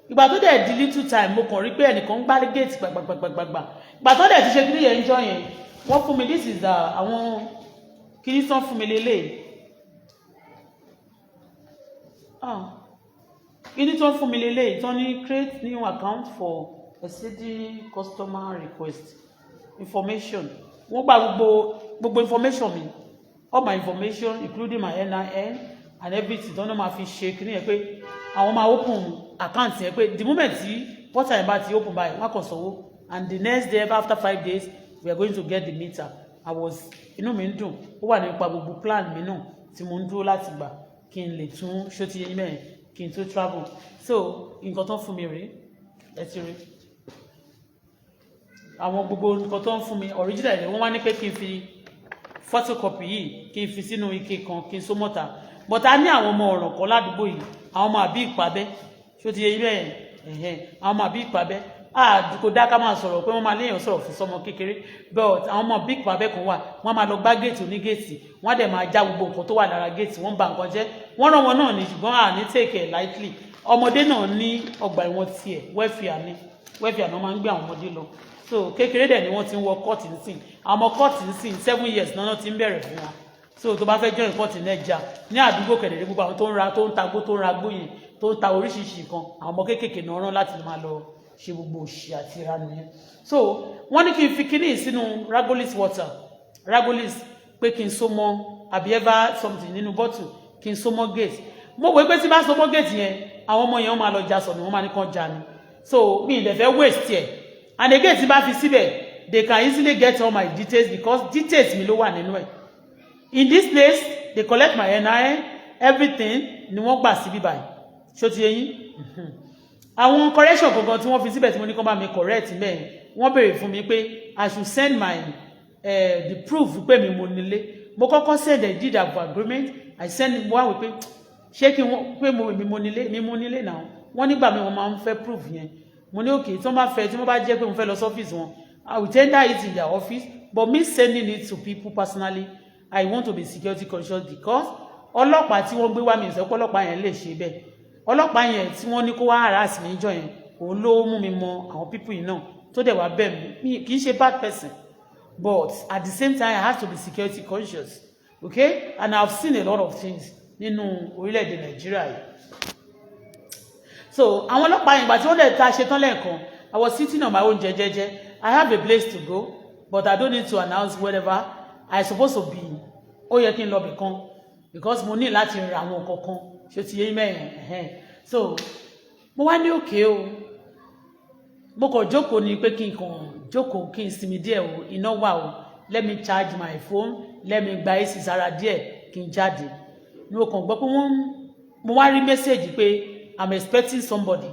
ìgbà tó dẹ̀ di little time, mo kàn rí pé ẹnìkan ń gbá gate gbàgbàgbàgbàgbà. Ìgbà tó dẹ̀ ti ṣe kíní yẹn ń jọ yẹn, wọ́n fún mi, this is the àwọn kíní tán fún mi lélẹ̀. Ah, kíní tán fún mi lélẹ̀ tán ní create new account for exceeding customer request information. Wọ́n gba gbogbo information mi, all my information, including my NIN and everything, tán náà máa fi ṣe kíní yẹn pé Àwọn máa open account yẹn, pé the moment tí portal yẹn bá ti open báyìí, wọ́n kàn sanwó, and the next day, after 5 days, we are going to get the meter. I was, inú mi ń dùn. Ó wà nípa gbogbo plan mi náà tí mo ń dúró láti gbà kí n lè tún ṣó ti yẹn mẹ́rin kí n tó travel. So nǹkan tó ń fún mi rèé. Ẹ ti rí àwọn gbogbo nǹkan tó ń fún mi. Original ni wọ́n wá ní pé kí n fi photocopy yìí, kí n fi sínú ike kan, kí n so mọ́ta. But a ní àwọn ọmọ ọ̀ràn kan ládùúgbò yìí, àwọn ọmọ àbí ìpàbẹ́. Ṣó ti yẹ yín bẹ́ẹ̀? Ẹ̀hẹ́n, àwọn ọmọ àbí ìpàbẹ́. Kò dá ká máa sọ̀rọ̀ pé wọ́n máa léèyàn sọ̀rọ̀ fún sọmọ kékeré, but àwọn ọmọ bí ìpàbẹ́ kan wà, wọ́n máa lọ gbá géètì oní géètì, wọ́n á dẹ̀ máa já gbogbo nǹkan tó wà lára géètì, wọ́n bà nǹkan jẹ́. Wọ́n rán wọn náà ní, ṣùgbọ́n à ní take it lightly. Ọmọdé náà ní ọgbà ẹ̀wọ̀n tiẹ̀, welfare ní welfare náà máa ń gbé àwọn ọmọdé lọ. So kékeré dẹ̀ ni wọ́n ti ń wọ cult nísìn. Àwọn ọmọ cult nísìn, 7 years náà ti ń bẹ̀rẹ̀ fún wọn. So tó bá fẹ́ join cult nẹ́jà ní àdúgbò kẹ̀dẹ̀rẹ́, gbogbo àwọn tó ń ra, tó ń tagbó, tó ń ra gbó yẹn, tó ń ta oríṣiríṣi nǹkan, àwọn ọmọ kéékèèké náà rán láti máa lọ ṣe gbogbo òṣì àti ìranu yẹn. So wọ́n ní kí n fi kíní sínú Ragolis water, Ragolis, pé kí n so mọ́ àbí ever something nínú bottle, kí n so mọ́ gate. Mo wò pé tí bá so mọ́ gate yẹn, àwọn ọmọ yẹn, wọ́n máa lọ já sọ̀nù, wọ́n máa ní kàn já ni. So mi ì dẹ̀ fẹ́ waste ẹ̀. And again, tí bá fi síbẹ̀, they can easily get all my details, because details mi ló wà nínú ẹ̀. In this place, they collect my NIN, everything ni wọ́n gbà síbí báyìí. Ṣó ti yé yín? Àwọn correction kankan tí wọ́n fi síbẹ̀ tí mo ní kán bá mi correct mẹ́rin, wọ́n béèrè fún mi pé I should send my the proof pé mi mo nílé. Mo kọ́kọ́ send the deed of agreement. I send. Mo wá wí pé ṣé kí wọ́n pé mo mi mo nílé, mi mo nílé náà. Wọ́n nígbà mi wọ́n máa ń fẹ́ proof yẹn. Mo ní okay, tí wọ́n bá fẹ́, tí wọ́n bá jẹ́ pé mo fẹ́ lọ sọ́fíìsì wọn, I will tender it in their office. But me sending it to people personally, I want to be security conscious, because ọlọ́pàá tí wọ́n gbé wá, mi ìsọpọ̀ ọlọ́pàá yẹn lè ṣe bẹ́ẹ̀. Ọlọ́pàá yẹn tí wọ́n ní kó wá harass mi níjọ́ yẹn, òun ló mú mi mọ àwọn people yìí náà tó dẹ̀ wá bẹ̀ mí. Kì í ṣe bad person, but at the same time, I have to be security conscious, okay? And I have seen a lot of things nínú orílẹ̀-èdè Nàìjíríà yìí. So àwọn ọlọ́pàá yẹn, ìgbà tí wọ́n dẹ̀ ta ṣetán lẹ́ẹ̀kan, I was sitting on my own jẹ́jẹ́jẹ́. I have a place to go, but I don't need to announce wherever I supposed to be. Ó yẹ kí n lọ bì kan because mo ní láti ra àwọn kankan. Ṣé ti yé mẹ́rin? So mo wá ní okay o. Mo kàn jókòó ni pé kí n kàn jókòó, kí n sinmi díẹ̀ o. Iná wà o, let me charge my phone, let me gba AC sára díẹ̀ kí n jáde. Ni mo kàn gbọ́ pé wọ́n, mo wá rí message pé I'm expecting somebody,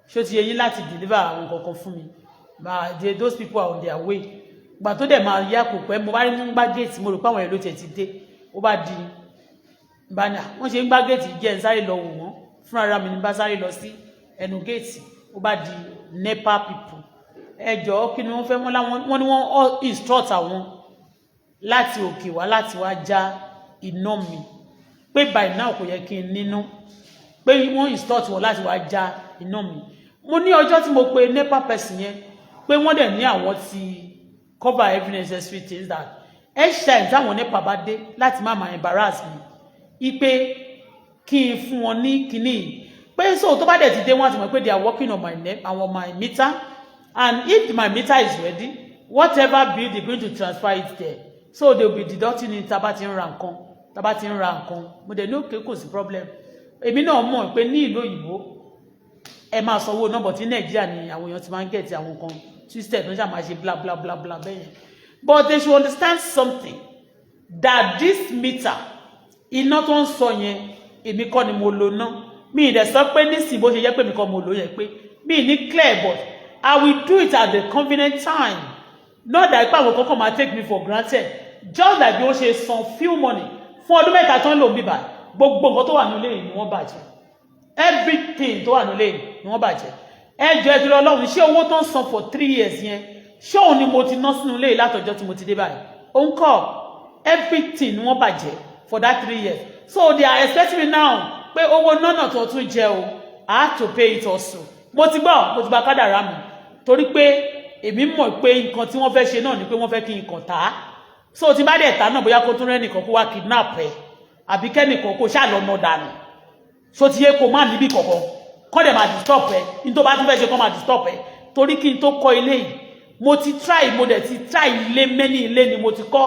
ṣó ti yé yín, láti deliver àwọn kankan fún mi. But those people are on their way. Gbà tó dẹ̀ máa yá, kò pẹ́, mo bá rí mú gbá géètì. Mo rò pé àwọn èrò tiẹ̀ ti dé. Ó bá di bá ní wọ́n ṣe ń gbá géètì jẹ́ ń sáré lọ wò wọ́n fúnra mi ní bá sáré lọ sí ẹnu géètì. Ó bá di NEPA people. Ẹ jọ̀ọ́, kí ni wọ́n fẹ́? Wọ́n láwọn, wọ́n ní wọ́n instruct àwọn láti òkè wá láti wá já iná mi, pé by now kò yẹ kí n níná, pé wọ́n instruct wọn láti wá já iná mi. Mo ní ọjọ́ tí mo pe NEPA person yẹn, pé wọ́n dẹ̀ ní àwọn ti cover every necessary things, that each time táwọn NEPA bá dé láti má máa embarrass mi, ipe kí n fún wọn ní kinní yìí, pé so tó bá dẹ̀ ti dé, wọ́n á ti mọ̀ pé they are working on my net, on my meter, and if my meter is ready, whatever bill, they going to transfer it there, so they will be deducting it tá bá ti ń ra nǹkan, tá bá ti ń ra nǹkan. Mo dẹ̀ ní okay, kò sí problem. Èmi náà mọ̀ pé ní ìlú òyìnbó, ẹ máa sanwó náà, but ní Nàìjíríà ni àwọn èèyàn ti máa ń get àwọn nǹkan twisted, tó ń ṣàmáa ṣe bla bla bla bla bẹ́ẹ̀ yẹn. But they should understand something, that this meter, iná tó ń sọ yẹn, èmi kọ́ ni mo lò ná. Mi ì dẹ̀ sọ pé nísìnyí bó ṣe jẹ́ pé mi kọ́ mo lò yẹn, pé mi ì ní clear, but I will do it at the convenient time, not that pé àwọn kankan máa take me for granted, just like bí wọ́n ṣe san few money fún ọdún 3 tó ń lò bíbà. Gbogbo nǹkan tó wà nílé yìí ni wọ́n bàjẹ́. Everything tó wà nílé yìí ni wọ́n bàjẹ́. Ẹ jọ̀ọ́, ẹ dúró. Ọlọ́run, ṣé owó tó ń san for 3 years yẹn, ṣé òun ni mo ti ná sínú ilé yìí látọjọ́ tí mo ti dé báyìí? Òun kọ́. Everything ni wọ́n bàjẹ́ for that 3 years. So they are expecting me now pé owó nọ́nà tó tún jẹ o, I have to pay it also. Mo ti gbọ́, mo ti gba kádàrá mi, torí pé èmi mọ̀ pé nǹkan tí wọ́n fẹ́ ṣe náà ni pé wọ́n fẹ́ kí n kàn tá á. So tí bá dẹ̀ ta náà, bóyá kó tún rẹ́nìkan kó wá kidnap ẹ̀, àbí kẹ́nìkan kó ṣáà lọ́nà dànù. So ti yé, kó má níbì kọ̀ọ̀kan kọ́ dẹ̀ máa disturb ẹ̀ ní tó bá tún fẹ́ ṣe, kọ́ máa disturb ẹ̀. Torí kí n tó kọ́ ilé yìí, mo ti try, mo dẹ̀ ti try ilé many. Ilé ni mo ti kọ́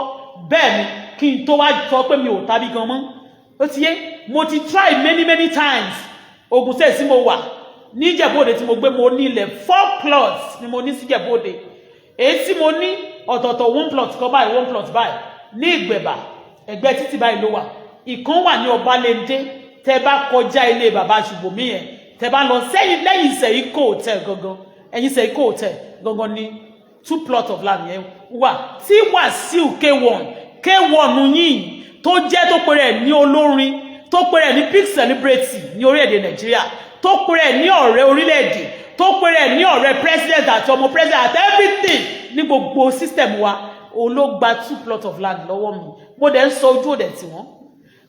bẹ́ẹ̀ ni kí n tó wá sọ pé mi ò tàbí gan mọ́. Ó ti yé, mo ti try many many times. Ogun State tí mo wà, ní Ìjẹ̀bú-Òde tí mo gbé, mo ní ilẹ̀ four plots ni mo ní sí Ìjẹ̀bú-Òde. Èyí tí mo ní ọ̀tọ̀ọ̀tọ̀, one plot kọ́ báyìí, one plot báyìí ní Ìgbẹ̀bà, ẹ̀gbẹ́ títì báyìí ló wà. Ìkan wà ní Ọbalẹ́ndé. Tẹ́ bá kọjá ilé bàbá Ṣùbọ́mi yẹn, tẹ́ bá lọ sẹ́yìn, lẹ́yìn Sẹ́yìnkò Hotel gangan, ẹ̀yìn Sẹ́yìnkò Hotel gangan ní two plot of land yẹn wà, tí Wàsíù K1 K1 yìí tó jẹ́, tó pèrè ẹ̀ ní olórin, tó pèrè ẹ̀ ní big celebrity ní orílẹ̀-èdè Nàìjíríà, tó pèrè ẹ̀ ní ọ̀rẹ́ orílẹ̀-èdè, tó pèrè ẹ̀ ní ọ̀rẹ́ president àti ọmọ president àti everything ní gbogbo system wa, òun ló gba two plot of land lọ́wọ́ mi. Mo dẹ̀ ń sọ ojú òdẹ̀ tí wọ́n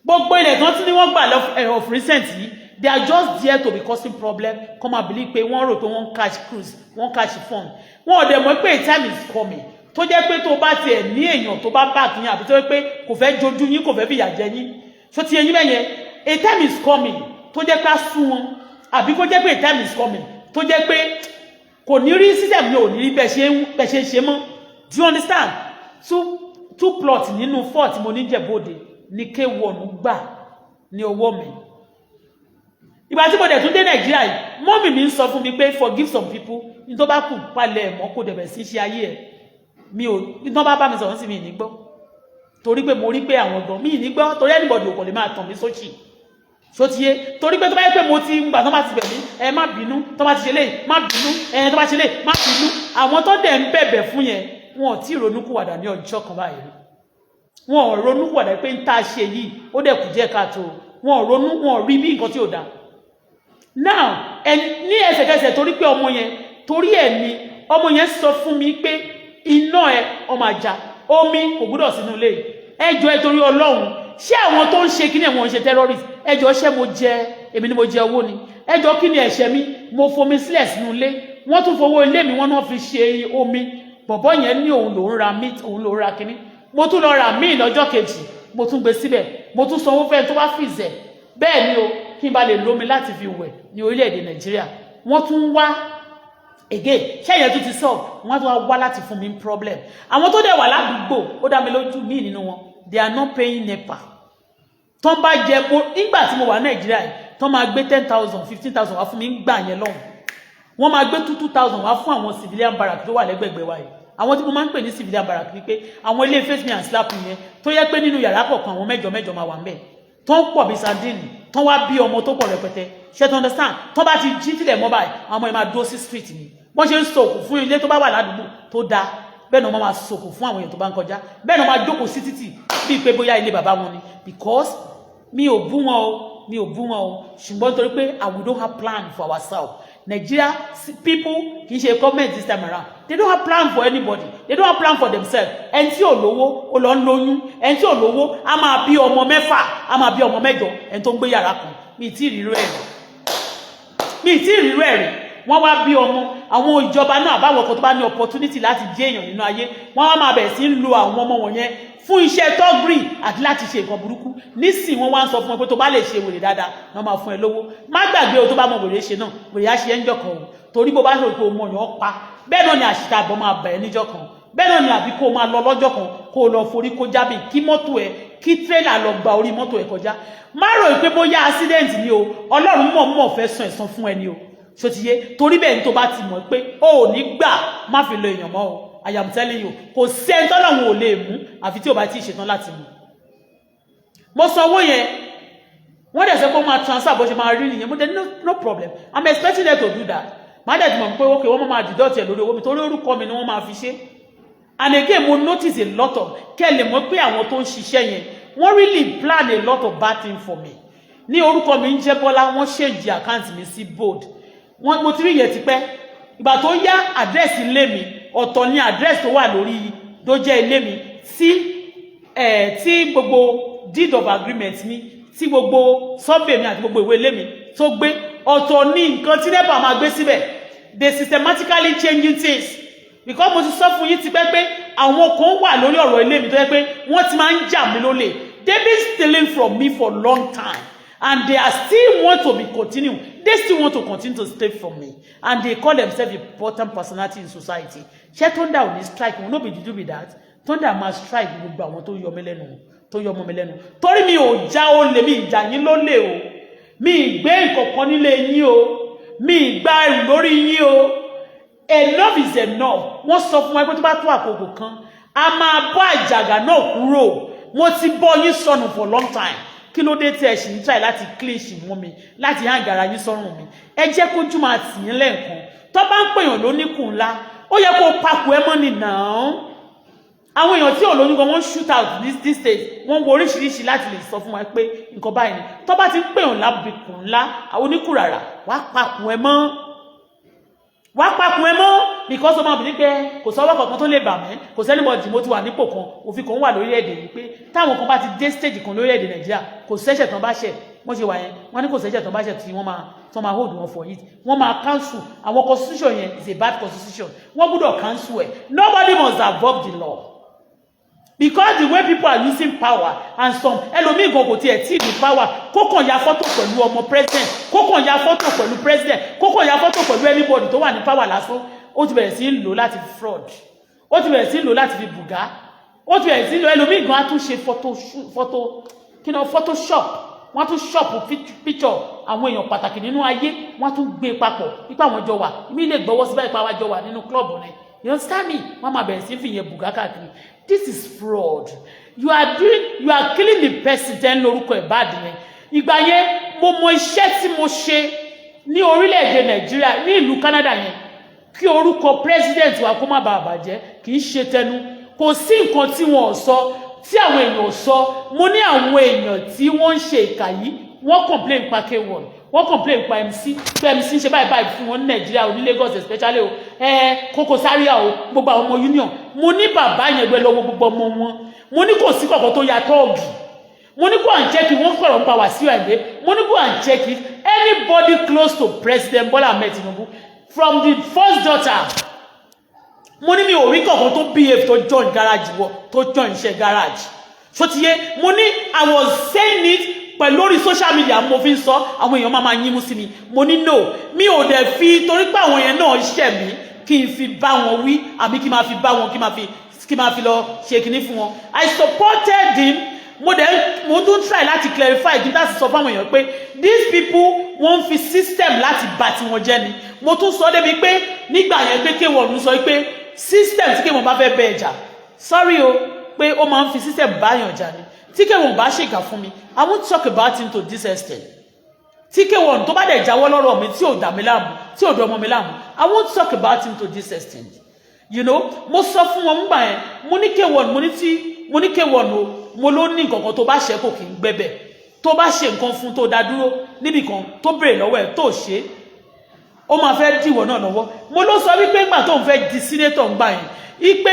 gbogbo ilẹ̀ tí wọ́n tún ní wọ́n gbà of recent yìí, they are just there to be causing problem. Come and believe pé wọ́n rò pé wọ́n catch cruise, wọ́n catch fun. Wọ́n ò dẹ̀ mọ̀ pé time is coming tó jẹ́ pé tó bá tiẹ̀ ní èèyàn tó bá back yín, àbí tó jẹ́ pé kò fẹ́ jojú yín, kò fẹ́ fìyà jẹ yín, tó ti eyín bẹ́yẹn, a time is coming tó jẹ́ pé á sú wọn, àbí kó jẹ́ pé a time is coming tó jẹ́ pé kò ní rí system yẹn, ò ní rí bẹ́ẹ̀ ṣe ń ṣe mọ́. Do you understand? Two plot nínú four tí mo ní Jẹ̀bú-Òde ní K1 gbà ní ọwọ́ mi. Ìgbà tí mo dẹ̀ tún dé Nàìjíríà yìí, mummy mi ń sọ fún mi pé forgive some people, ní tó bá kù, palẹ̀ ẹ̀mọ́, kó dẹ̀bẹ̀ sí ṣe ayé ẹ̀. Mi ò ní tó bá bá mi sọ̀rọ̀ sí mi ní gbọ́, torí pé mo rí pé àwọn gan mi ní gbọ́, torí anybody ò kò lè máa tàn mí sóṣì sotiye. Torí pé tó bá yẹ pé mo ti ń gbà, tó bá ti bẹ̀ mí, ẹ má bínú, tó bá ti ṣe léyìí, má bínú, ẹ tó bá ṣe léyìí, má bínú. Àwọn tó dẹ̀ ń bẹ̀bẹ̀ fún yẹn, wọn ò tí ì ronúkúwàdà ní ọjọ́ kan báyìí. Wọn ò ronúkúwàdà pé ń tá a ṣe yìí, ó dẹ̀ kù díẹ̀ káàtó. Wọn ò ronú, wọn ò rí bí nǹkan tí ò dáa now. Ẹ ní ẹsẹ̀kẹsẹ̀, torí pé ọmọ yẹn, torí ẹ̀ ni ọmọ yẹn sọ fún mi pé iná ẹ ọmọ àjà, omi kò gbúdọ̀ sínú ilé. Ẹ jọ̀ọ́, ẹ torí Ọlọ́run, ṣé àwọn tó ń ṣe kí ni ẹ̀wọ̀n ń ṣe terrorist? Ẹ jọ̀ọ́, ṣé mo jẹ, èmi ni mo jẹ owó ni? Ẹ jọ̀ọ́, kí ni ẹ̀ṣẹ̀ mi? Mo fomi sílẹ̀ sínú ilé, wọ́n tún fowó ilé mi, wọ́n náà fi ṣe omi. Bọ̀bọ́ yẹn ní òun lòún ra meat, òun lòún ra kinní. Mo tún lọ rà míì lọ́jọ́ kejì, mo tún gbé síbẹ̀, mo tún sanwó fẹ́ tó bá fìzẹ̀. Bẹ́ẹ̀ ni o, kí n bá lè lómi láti fi wẹ̀ ní orílẹ̀-èdè Nàìjíríà. Wọ́n tún wá again, ṣẹ́yìn tún ti sọ, wọ́n tún wá wá láti fún mi problem. Àwọn tó dẹ̀ wà ládùúgbò, ó dá mi lójú, míì nínú wọn, they are not paying NEPA. Tó ń bá jẹ mo nígbà tí mo wà Nàìjíríà yìí, tó máa gbé 10,000, 15,000 wá fún mi ń gbà yẹn lọ́hùn. Wọ́n máa gbé 2,000 wá fún àwọn civilian barrack tó wà lẹ́gbẹ̀gbẹ̀ wa yìí. Àwọn tí mo máa ń pè ní civilian barrack ni pé àwọn ilé face me and slap yẹn, tó yẹ pé nínú yàrá kọ̀ọ̀kan, àwọn mẹ́jọ mẹ́jọ máa wà ń bẹ̀, tó ń pọ̀ bí sardine, tó wá bí ọmọ tó pọ̀ rẹpẹtẹ. Ṣé tó understand? Tó bá ti jí tilẹ̀ mọ́ báyìí, àwọn ọmọ yẹn máa dúró sí street ni. Wọ́n ṣe ń sọ̀kù fún ilé tó bá wà ládùúgbò tó dáa, bẹ́ẹ̀ ni wọ́n máa sọ̀kù fún àwọn èèyàn tó bá ń kọjá, bẹ́ẹ̀ ni wọ́n máa jókòó sí títì bíi pé bóyá ilé bàbá wọn ni. Because mi ò bú wọn o, mi ò bú wọn o, ṣùgbọ́n nítorí pé we don't have plan for ourselves. Nigeria people, kì í ṣe government this time around, they don't have plan for anybody, they don't have plan for themselves. Ẹni tí ò lówó, ó lọ ń lóyún. Ẹni tí ò lówó, á máa bí ọmọ 6, á máa bí ọmọ 8. Ẹni tó ń gbé yàrá kan, mi ì tí ì rírú ẹ̀ rí, mi ì tí ì rírú ẹ̀ rí. Wọ́n wá bí ọmọ. Àwọn ìjọba náà, àbáwọn kan tó bá ní opportunity láti jẹ́ èèyàn nínú ayé, wọ́n wá máa bẹ̀rẹ̀ sí ń lo àwọn ọmọ wọ̀nyẹn fún iṣẹ́ tọ́gìrì àti láti ṣe nǹkan burúkú. Nísìn, wọ́n wá ń sọ fún ẹ pé tó bá lè ṣe wèrè dáadáa, wọ́n máa fún ẹ lówó. Má gbàgbé o, tó bá mọ wèrè ṣe náà, wèrè á ṣe ẹ́ níjọ́ kan o. Torí bó bá ṣe pé o mọ yàn pa, bẹ́ẹ̀ náà ni àṣìṣe àbọ̀ máa bẹ̀ ẹ́ níjọ́ kan. Bẹ́ẹ̀ náà ni àbí kó o máa lọ lọ́jọ́ kan, kó o lọ forí kó jábì, kí mọ́tò ẹ, kí tírélà lọ gba orí mọ́tò ẹ kọjá. Má rò pé bóyá accident ni o. Ọlọ́run mọ̀ mọ̀ fẹ́ san ẹ̀san fún ẹni o. Ṣòtìyé? Torí bẹ́ẹ̀ ni, tó bá ti mọ̀ pé o ò ní gbà, má fi lo èèyàn mọ́ o. I am telling you, kò sí ẹni tọ́lọ́run ò lè mú, àfi tí ò bá tí ì ṣetán láti mú. Mo san owó yẹn, wọ́n dẹ̀ sọ pé wọ́n máa transfer, bó ṣe máa rí nìyẹn. Mo dẹ̀ no problem, I'm expecting them to do that. Má dẹ̀ ti mọ̀ pé okay, wọ́n máa deduct ẹ̀ lórí owó mi, torí orúkọ mi ni wọ́n máa fi ṣe. And again, mo notice a lot of, kẹ́ ẹ lè mọ̀ pé àwọn tó ń ṣiṣẹ́ yẹn, wọ́n really plan a lot of bad thing for me. Ní orúkọ mi ń jẹ́ Bọ́lá, wọ́n change account mi sí bold. Wọ́n mo ti rí yẹn tipẹ́. Ìgbà tó yá, address ilé mi, ọ̀tọ̀ ni address tó wà lórí tó jẹ́ ilé mi, tí ẹ̀ tí gbogbo deed of agreement mi, tí gbogbo survey mi àti gbogbo ìwé ilé mi tó gbé, ọ̀tọ̀ ní nǹkan tí NEPA máa gbé síbẹ̀. They systematically changing things, because mo ti sọ fún yín tipẹ́ pé àwọn kan wà lórí ọ̀rọ̀ ilé mi tó yẹ pé wọ́n ti máa ń jà mí lólè. They been stealing from me for long time and they are still want to be continue, they still want to continue to steal from me, and they call themselves important personality in society. Ṣé thunder ò ní strike wọn? No be juju be that. Thunder máa strike gbogbo àwọn tó yọ mí lẹ́nu, tó yọ ọmọ mi lẹ́nu, torí mi ò já olè, mi ìjà yín lólè o. Mi ì gbé nǹkankan nílé yín o, mi ì gba ẹrù lórí yín o. Enough is enough. Wọ́n sọ fún wa pé tó bá tó àkókò kan, a máa bọ́ àjàgà náà kúrò. Mo ti bọ́ yín sọnù for long time. Kí ló dé tí ẹ sì ń try láti clinch mọ́ mi, láti hàn gàrà yín sọ́rùn mi? Ẹ jẹ́ kójú máa tì yín lẹ́ẹ̀kan. Tó bá ń pèèyàn lóníkùn ńlá, ó yẹ kó papò ẹ mọ́ ni nàá. Àwọn èèyàn tí ò lóyún gan, wọ́n shoot out this days. Wọ́n wo oríṣiríṣi láti lè sọ fún wa pé nǹkan báyìí ni. Tó bá ti ń pèèyàn lábìkùn ńlá, àwọn oníkùràrà, wàá papò ẹ mọ́, wàá papò ẹ mọ́, because ọmọ obìnrin pé kò sọ́wọ́ kankan tó lè bà mí, kò sí anybody. Mo ti wà nípò kan, òfin kan wà lórílẹ̀‐èdè yìí pé táwọn kan bá ti dé stage kan lórílẹ̀‐èdè Nàìjíríà, kò sẹ́ṣẹ̀ tán bá ṣẹ̀, wọ́n ṣe wà yẹn, wọ́n ní kò sẹ́ṣẹ̀ tán bá ṣẹ̀ tí wọ́n máa tán máa hold wọn for it. Wọ́n máa cancel àwọn constitution yẹn. Is a bad constitution, wọ́n gbọ́dọ̀ cancel ẹ̀. Nobody must above the law, because the way people are using power and some ẹlòmíì gan kò tiẹ̀ tí ní power, kó kàn ya fọ́tò pẹ̀lú ọmọ president, kó kàn ya fọ́tò pẹ̀lú president, kó kàn ya fọ́tò pẹ̀lú anybody tó wà ní power lásán, ó ti bẹ̀rẹ̀ sí í lò láti fraud, ó ti bẹ̀rẹ̀ sí í lò láti fi bùgá, ó ti bẹ̀rẹ̀ sí í lò. Ẹlòmíì gan á tún ṣe photo kí ni, photoshop. Wọ́n tún shop picture àwọn èèyàn pàtàkì nínú ayé, wọ́n tún gbé papọ̀ nípa àwọn jọ wà mí lè gbọ́wọ́ sí báyìí pa wá jọ wà nínú club ni. You understand me? Wọ́n máa bẹ̀rẹ̀ sí fi yẹn bùgá káàkiri. This is fraud you are doing. You are killing the person tẹ́ ń lórúkọ ẹ̀ báàdì yẹn. Ìgbà yẹn, mo mọ iṣẹ́ tí mo ṣe ní orílẹ̀-èdè Nàìjíríà, ní ìlú Canada yẹn, kí orúkọ president wa kó má bàa bàjẹ́. Kì í ṣe tẹnu, kò sí nǹkan tí wọn ò sọ, tí àwọn èèyàn ò sọ. Mo ní àwọn èèyàn tí wọ́n ń ṣe ìkà yìí, wọ́n complain pa K1, wọ́n complain pa MC, pé MC ń ṣe báyìí báyìí fún wọn ní Nàìjíríà o, ní Lagos especially o, Koko Zaria o, gbogbo àwọn ọmọ union. Mo ní bàbá yẹn gbẹ lọ́wọ́ gbogbo ọmọ wọn. Mo ní kò sí kọ̀ọ̀kan tó ya tọ́ọ̀gì. Mo ní go and check it. Wọ́n sọ̀rọ̀ nípa Wàsíù Àyìndé. Mo ní go and check it. Anybody close to President Bola Ahmed Tinubu, from the first daughter, mo ní mi ò rí kankan tó behave, tó join garage wọ, tó join iṣẹ́ garage. So ti yé? Mo ní I was saying it pẹ̀lú lórí social media. Mo fi ń sọ, àwọn èèyàn máa yín mú sí mi. Mo ní no, mi ò dẹ̀ fi torí pé àwọn yẹn náà ṣẹ̀ mí, kí n fi bá wọn wí, àbí kí n máa fi bá wọn, kí n máa fi lọ ṣe kinní fún wọn. I supported him. Mo dẹ̀ mo tún try láti clarify kí n láti sọ fáwọn èèyàn pé these people, wọ́n ń fi system láti bà tiwọn jẹ́ ni. Mo tún sọ débi pé nígbà yẹn pé K1 sọ pé system tí K1 bá fẹ́ bẹ ẹ̀jà, sorry o, pé ó máa ń fi system báyàn jà ni. Tí K1 bá ṣèkà fún mi, I won't talk about him to this extent. Tí K1 tó bá dẹ̀ jáwọ́ lọ́rọ̀ mi, tí ò dà mí láàmú, tí ò dọ́mọ mi láàmú, I won't talk about him to this extent. Mo sọ fún wọn nígbà yẹn, mo ní K1, mo ní tí mo ní K1 o, mo ló ní nǹkan kan tó bá ṣe, kò kí ń gbẹ́bẹ̀. Tó bá ṣe nǹkan fún, tó dá dúró níbì kan, tó béèrè lọ́wọ́ ẹ̀, tó ṣe, ó máa fẹ́ dìwọ̀ náà lọ́wọ́. Mo ló sọ wípé ńgbà tó ń fẹ́ di senator ńgbà yẹn, wípé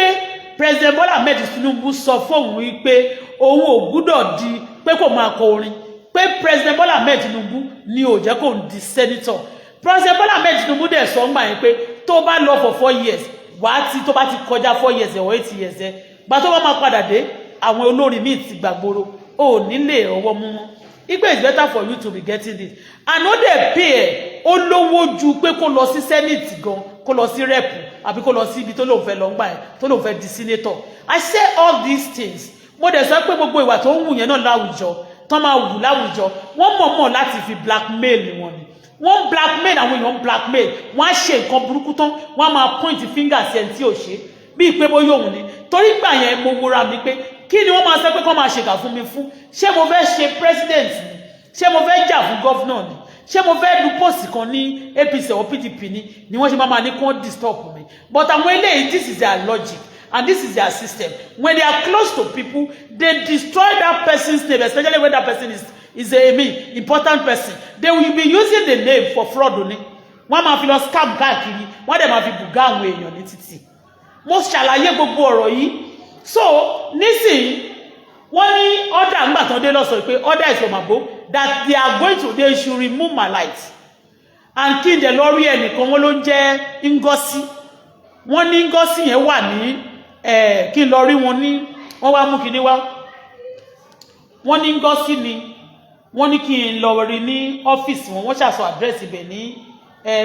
President Bola Ahmed Tinubu sọ fóun wípé òun ò gbúdọ̀ di pé kò máa kọ orin, pé President Bola Ahmed Tinubu ni ò jẹ́ kó ń di senator. President Bola Ahmed Tinubu dẹ̀ sọ ńgbà yẹn pé tó bá lọ for 4 years, wàá ti tó bá ti kọjá 4 years or 8 years ẹ gbà, tó bá máa padà dé, àwọn olórin míì ti gbàgbóró, ò nílé ọwọ́ mú wọn, igbe it's better for you to be getting this. And ó dẹ̀ pay ẹ̀, ó lówó ju pé kó lọ sí senate gan, kó lọ sí rep, àbí kó lọ sí ibi tó lóun fẹ́ lọ ńgbà yẹn, tó lóun fẹ́ di senator. I say all these things. Mo dẹ̀ sọ pé gbogbo ìwà tó ń wù yẹn náà láwùjọ, tó máa wù láwùjọ, wọ́n mọ̀ọ́mọ̀ láti fi blackmail wọn ni. Wọ́n blackmail àwọn èèyàn, blackmail wọ́n á ṣe nǹkan burúkú tán, wọ́n á máa point finger sí ẹni tí ò ṣe, bíi pé bóyá òun ni. Torí gbà yẹn, mo wúra mi pé kí ni wọ́n máa sọ pé kọ́ máa ṣèkà fún mi fún? Ṣé mo fẹ́ ṣe president ni? Ṣé mo fẹ́ jà fún governor ni? Ṣé mo fẹ́ du post kan ní APC or PDP ni wọ́n ṣe máa ní kí wọ́n disturb mi? But àwọn eléyìí, this is their logic and this is their system. When they are close to people, they destroy that person's name, especially when that person is a, I mean, important person. They will be using the name for fraud ni. Wọ́n máa fi lọ scam káàkiri, wọ́n dẹ̀ máa fi bùgá àwọn èèyàn ní títì. Mo ṣàlàyé gbogbo ọ̀rọ̀ yìí. So nísìnyí, wọ́n ní order ńgbà tán dé lọ́sọ̀ pé order is from above, that they are going to they should remove my light and kí n dẹ̀ lọ rí ẹnìkan, wọ́n ló ń jẹ́ Ngozi. Wọ́n ní Ngozi yẹn wà ní kí n lọ rí wọn ní. Wọ́n wá mú kinní wá, wọ́n ní Ngozi ni. Wọ́n ní kí n lọ rí ní ọ́fíìsì wọn. Wọ́n ṣàṣọ àdírẹ́sì ibẹ̀ ní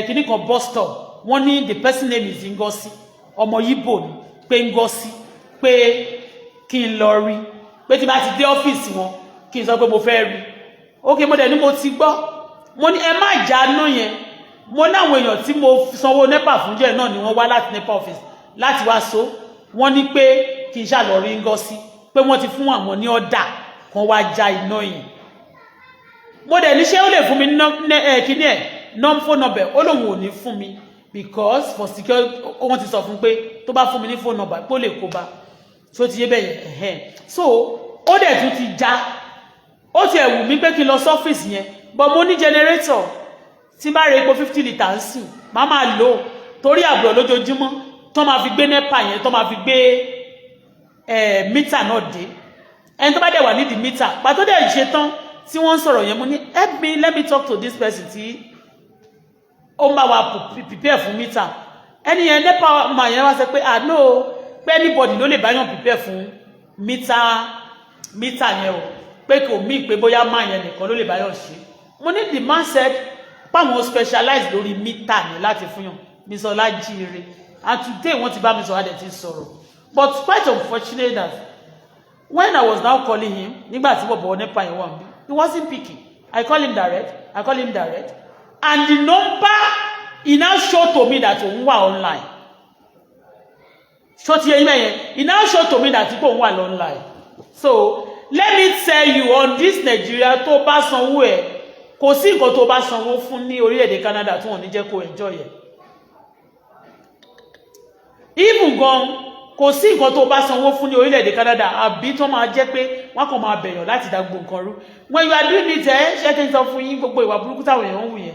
kinní kan bus stop. Wọ́n ní the person name is Ngozi, ọmọ Yíbò ni, pé Ngozi, pé kí n lọ rí, pé tí bá ti dé ọ́fíìsì wọn, kí n sọ pé mo fẹ́ rí. Ok, mo dẹ̀ ní mo ti gbọ́. Mo ní ẹ má já ná yẹn. Mo ní àwọn èèyàn tí mo sanwó NEPA fún jẹ́ náà ni wọ́n wá láti NEPA office láti wá so. Wọ́n ní pé kí n ṣàlọ́ rí Ngozi, pé wọ́n ti fún àwọn ní ọ̀dà kan wá já iná yẹn. Mo dẹ̀ ní ṣé ó lè fún mi ní kíní ẹ̀ num phone number. Ó lóun ò ní fún mi because for security. Wọ́n ti sọ fún pé tó bá fún mi ní phone number, pé ó lè kó bá. So ti yé bẹ́ẹ̀ yẹn, ẹ̀hẹ́n. So ó dẹ̀ tún ti já. Ó ti ẹ̀ wù mí pé kí n lọ sọ́fíìsì yẹn, but mo ní generator. Tí bá rẹ epo 50 litre ń sìn, má máa lò ó torí àbúrò lójoojúmọ́ tó máa fi gbé NEPA yẹn, tó máa fi gbé meter náà dé. Ẹni tó bá dẹ̀ wà nídìí meter pàtó dẹ̀ ṣe tán tí wọ́n ń sọ̀rọ̀ yẹn, mo ní help me, let me talk to this person tí ó ń bá wa prepare fún meter. Ẹni yẹn, NEPA máa yẹn wá sọ pé, ah no, pé anybody ló lè báyàn prepare fún meter yẹn o, pé kò mí pé bóyá máa yẹn nìkan ló lè báyàn ṣe. Mo ní the man said páwọn specialize lórí meter ní láti fún yàn. Bisola jíire, and today wọ́n ti bá mi sọ̀rọ̀, adẹ̀ ti sọ̀rọ̀. But quite unfortunate that when I was now calling him, nígbà tí bọ̀bọ̀ NEPA yẹn wà níbí, he wasn't picking. I call him direct, I call him direct, and the number he now show to me that òun wà online. Ṣó ti yẹ yín mẹ́yẹn? He now show to me that òun wà online. So let me tell you, on this Nigeria, tó bá sanwó ẹ̀, kò sí nǹkan tó bá sanwó fún ní orílẹ̀-èdè Canada tí wọ́n ní jẹ́ kó enjoy ẹ̀. Even gan, kò sí nǹkan tó bá sanwó fún ní orílẹ̀-èdè Canada àbí tó máa jẹ́ pé wọ́n kàn máa bẹ̀yàn láti dá gbogbo nǹkan rú. When you are doing it, ẹ ṣé kí n sọ fún yín, gbogbo ìwà burúkú táwọn èèyàn ń wù yẹn,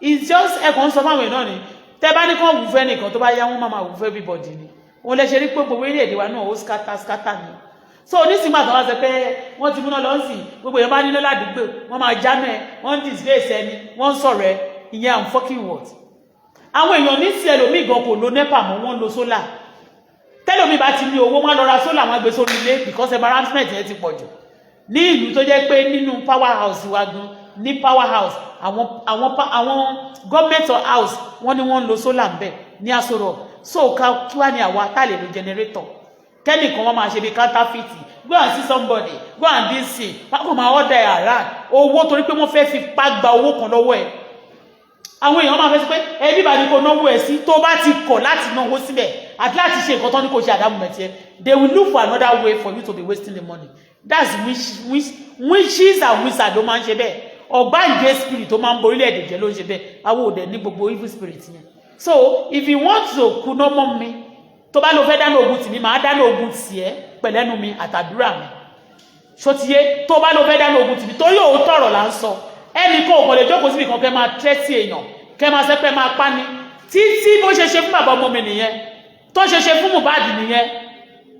it's just ẹ̀kọ́ ń sọ fáwọn èèyàn náà ni. Tẹ́ bá ní kàn wù fẹ́ nìkan, tó bá yá, wọ́n máa máa wù fẹ́ everybody ni. Òun lè ṣe rí pé gbogbo orílẹ̀-èdè wa náà, ó scatter scatter ni. So onísìngbà tó wá sọ pé wọ́n ti múná lọ sí, gbogbo èèyàn bá nílé ládùúgbò, wọ́n máa jáná ẹ, wọ́n ń disgrace ẹni, wọ́n ń sọ̀rọ̀ ẹ. Ìyẹn am fucking what? Àwọn èèyàn ní sí ẹlòmíì gan kò lo NEPA mọ́, wọ́n ń lo solar. Tẹ́lòmíì bá ti ní owó, wọ́n lọ ra solar, wọ́n gbé sórí ilé because embarrassment yẹn ti pọ̀ jù ní ìlú tó jẹ́ pé nínú power house wa gan, ní power house, àwọn government house, wọ́n ní wọ́n ń lo solar ń bẹ̀ ní Aso Rock. So ká kí wá ní àwa tá lè lo generator? Kẹ́nìkan wọ́n máa ṣe bí counterfeit, go and see somebody, go and this thing, wọ́n kò máa order around owó torí pé wọ́n fẹ́ fi pa gba owó kan lọ́wọ́ ẹ̀. Àwọn èèyàn máa fẹ́ sí pé ẹbí bá ní kó náwó ẹ̀ sí. Tó bá ti kọ̀ láti náwó síbẹ̀ àti láti ṣe nǹkan tó ní kó ṣe àdámù mẹ́tì ẹ, they will look for another way for you to be wasting the money. That's witches and wizards ló máa ń ṣe bẹ́ẹ̀. Ọ̀gbáǹjẹ́ spirit tó máa ń borílẹ̀ èdè jẹ́ ló ń ṣe bẹ́ẹ̀. Àwọn òde ní gbogbo evil spirit yẹn. So if you want to kuná mọ́ mi, tó bá lọ fẹ́ dáná ogun tì mí, màá dáná ogun tì ẹ́ pẹ̀lẹ́nu mi àtàdúrà mi. Ṣótiyé? Tó bá lọ fẹ́ dáná ogun tì mí, torí òótọ́ ọ̀rọ̀ là ń sọ. Ẹnì kan ò kàn lè jókòó síbi kan kẹ́ máa tẹ́tí èèyàn, kẹ́ máa sẹ́pẹ́ máa pa ni. Títí bó ṣe ṣe fún bàbá ọmọ mi nìyẹn, tó ṣe ṣe fún Mohbad nìyẹn.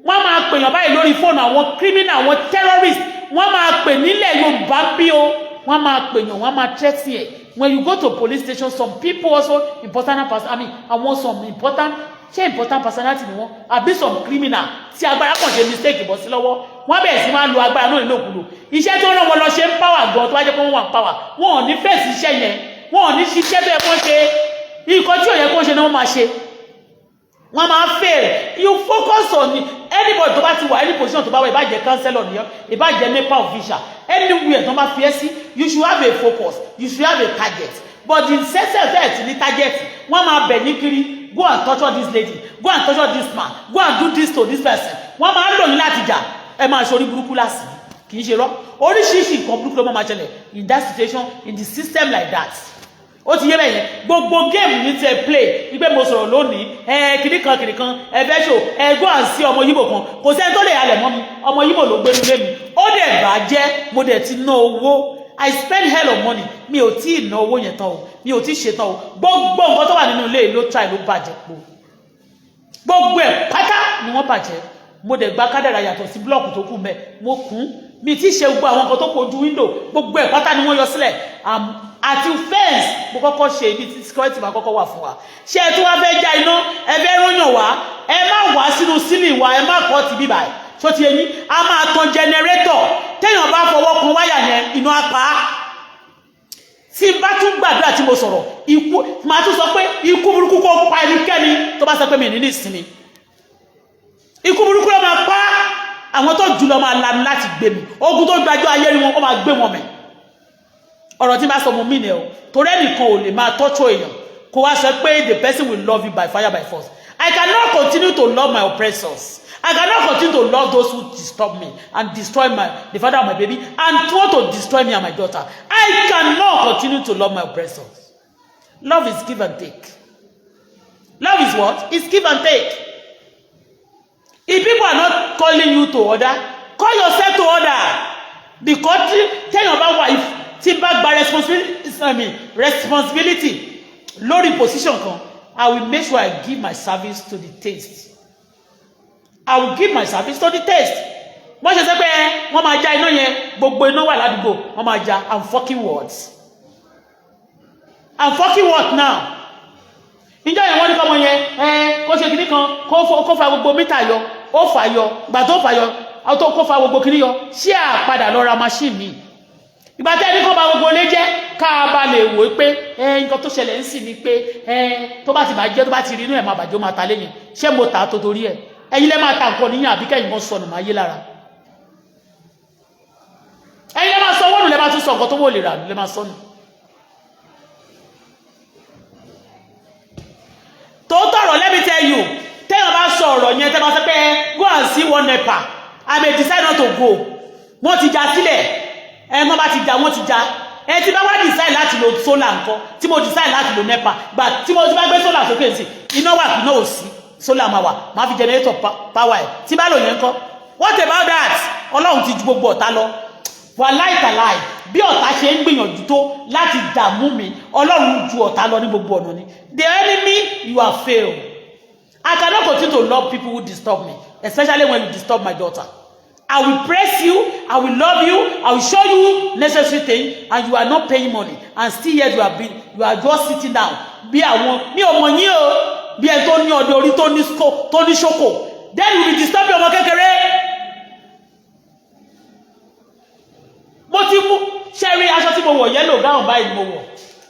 Wọ́n máa pèèyàn báyìí lórí fóònù, àwọn criminal, àwọn terrorist, wọ́n máa pè nílẹ̀ Yorùbá bí o. Wọ́n máa pèèyàn, wọ́n máa tẹ́tí ẹ̀. When you go to police station, some people also, important person, I mean, àwọn some important, ṣé important personality ni wọ́n àbí some criminal tí agbára kàn ṣe mistake bọ́ sí lọ́wọ́, wọ́n bẹ̀rẹ̀ sí máa lo agbára náà nílòkulò. Iṣẹ́ tó rán wọn lọ ṣe ń power gan, tó bá jẹ́ pé wọ́n wà ń power, wọn ò ní fèsì iṣẹ́ yẹn, wọn ò ní ṣiṣẹ́ tó yẹ kó ṣe. Nǹkan tí ò yẹ kó ṣe ni wọ́n máa ṣe, wọ́n máa fail. You focus on anybody tó bá ti wà, any position tó bá wà, ìbá jẹ́ councillor nìyẹn, ìbá jẹ́ NEPA official, anywhere tó bá fi ẹ́ sí, you should have a focus, you should have a target. But the sẹ́sẹ̀ fẹ́ẹ̀ tí ní target, wọ́n máa bẹ̀ ní kiri, go and torture this lady, go and torture this man, go and do this to this person. Wọ́n máa ń lò yín láti jà. Ẹ máa ṣe orí burúkú lásì, kì í ṣe rọ́. Oríṣiríṣi nǹkan burúkú ló máa ṣẹlẹ̀ in that situation, in the system like that. Ó ti yé bẹ́ẹ̀ yẹn. Gbogbo game ní tẹ play wípé mo sọ̀rọ̀ lónìí, ẹ kìnnì kan kìnnì kan, ẹ fẹ́ ṣò ẹ go and see ọmọ Yíbò kan. Kò sẹ́ni tó lè halẹ̀ mọ́ mi. Ọmọ Yíbò ló gbé nílé mi, ó dẹ̀ bàjẹ́. Mo dẹ̀ ti ná owó. I spend hell of money. Mi ò tí ì ná owó yẹn tán o, mi ò tí ì ṣe tán o. Gbogbo nǹkan tó wà nínú ilé ló try, ló bàjẹ́ po. Gbogbo ẹ̀ pátá ni wọ́n bàjẹ́. Mo dẹ̀ gba kádàrà. Yàtọ̀ sí block tó kù mẹ́, mo kún mi ti ṣe gbogbo àwọn nǹkan tó kojú window, gbogbo ẹ̀ pátá ni wọ́n yọ sílẹ̀ àti fence. Mo kọ́kọ́ ṣe ibi tí security máa kọ́kọ́ wà fún wa. Ṣé ẹ tí wọ́n fẹ́ já iná, ẹ fẹ́ rányàn wá, ẹ má wá sínú ceiling wa, ẹ má kọ́ ti bíbà ẹ̀. Ṣó ti yẹn? A máa tan generator. Téèyàn bá fọwọ́ kan wáyà yẹn, iná á pa á. Tí n bá tún gbàdúrà tí mo sọ̀rọ̀ ikú, màá tún sọ pé ikú burúkú kó pa ẹnikẹ́ni tó bá sọ pé mi ní ní ìsinmi. Ikú burúkú ló máa pa àwọn tó jùlọ, máa lanu láti gbé mi. Ogun tó gbàjọ ayé rí wọn, ó máa gbé wọn mẹ́. Ọ̀rọ̀ tí n bá sọ, mo mí ni o, torí ẹnìkan ò lè máa tọ́jú èèyàn kó wá sọ pé the person will love you by fire by force. I cannot continue to love my oppressors. I cannot continue to love those who disturb me and destroy my the father of my baby and want to destroy me and my daughter. I cannot continue to love my oppressors. Love is give and take. Love is what? It's give and take. If people are not calling you to order, call yourself to order. Because téèyàn bá wà, if tí bá gba responsibility, I mean, responsibility lórí position kan, I will make sure I give my service to the taste. I will give my service to the taste. Wọ́n ṣe sẹ́ pé wọ́n máa já iná yẹn, gbogbo iná wà ládùúgbò, wọ́n máa já. I'm fucking words. I'm fucking what now? Ìjọ yẹn, wọ́n ní kọ́mọ yẹn ẹ kó ṣe kinní kan, kó fa gbogbo mítà yọ, ó fà yọ. Gbà tó fà yọ, kó fa gbogbo kinní yọ, ṣé àpadà lọ ra machine mi? Ìgbà tẹ́ ẹni kó ba gbogbo ilé jẹ́, ká bá lè wò ó pé ẹ nǹkan tó ṣẹlẹ̀ ń sìn ni pé ẹ tó bá ti bàjẹ́, tó bá ti rí inú ẹ̀ máa bàjẹ́, ó máa ta léyìn. Ṣé mo tà á tó torí ẹ̀? Ẹ̀yin lẹ́ máa ta nǹkan níyàn, àbí kẹ́yìn kan sọnù máa yé lára. Ẹ̀yin lẹ́ máa sọ owó nù, lẹ́ máa tún sọ nǹkan tó wò lè rà, lẹ́ máa sọnù. Tòótọ́ ọ̀rọ̀, let me tell you, téèyàn bá sọ ọ̀rọ̀ yẹn, tẹ́ bá sọ pé go and see one NEPA, I may decide not to go. Wọ́n ti já sílẹ̀ ẹ, wọ́n bá ti já, wọ́n ti já ẹ. Tí bá wá decide láti lo solar nǹkan, tí mo decide láti lo NEPA, gbà tí mo ti bá gbé solar sókè sí, iná wà, iná ò sí, solar máa wà, máa fi generator power ẹ̀. Tí bá lò yẹn ńkọ́? What about that? Ọlọ́run ti ju gbogbo ọ̀tá lọ. Wàláì tàláì, bí ọ̀tá ṣe ń gbìyànjú tó láti dààmú mi, Ọlọ́run ju ọ̀tá lọ ní gbogbo ọ̀nà ni. The enemy, you are failed. I cannot continue to love people who disturb me, especially when you disturb my daughter. I will praise you, I will love you, I will show you necessary thing, and you are not paying money, and still yet you are just sitting down. Bí àwọn mi ò mọ̀ yín o, bí ẹ tó ní ọdẹ orí tó ní ṣókò, then you be disturbing ọmọ kékeré. Mo ti mú ṣẹ́rí aṣọ tí mo wọ̀, yellow gown báyìí ni mo wọ̀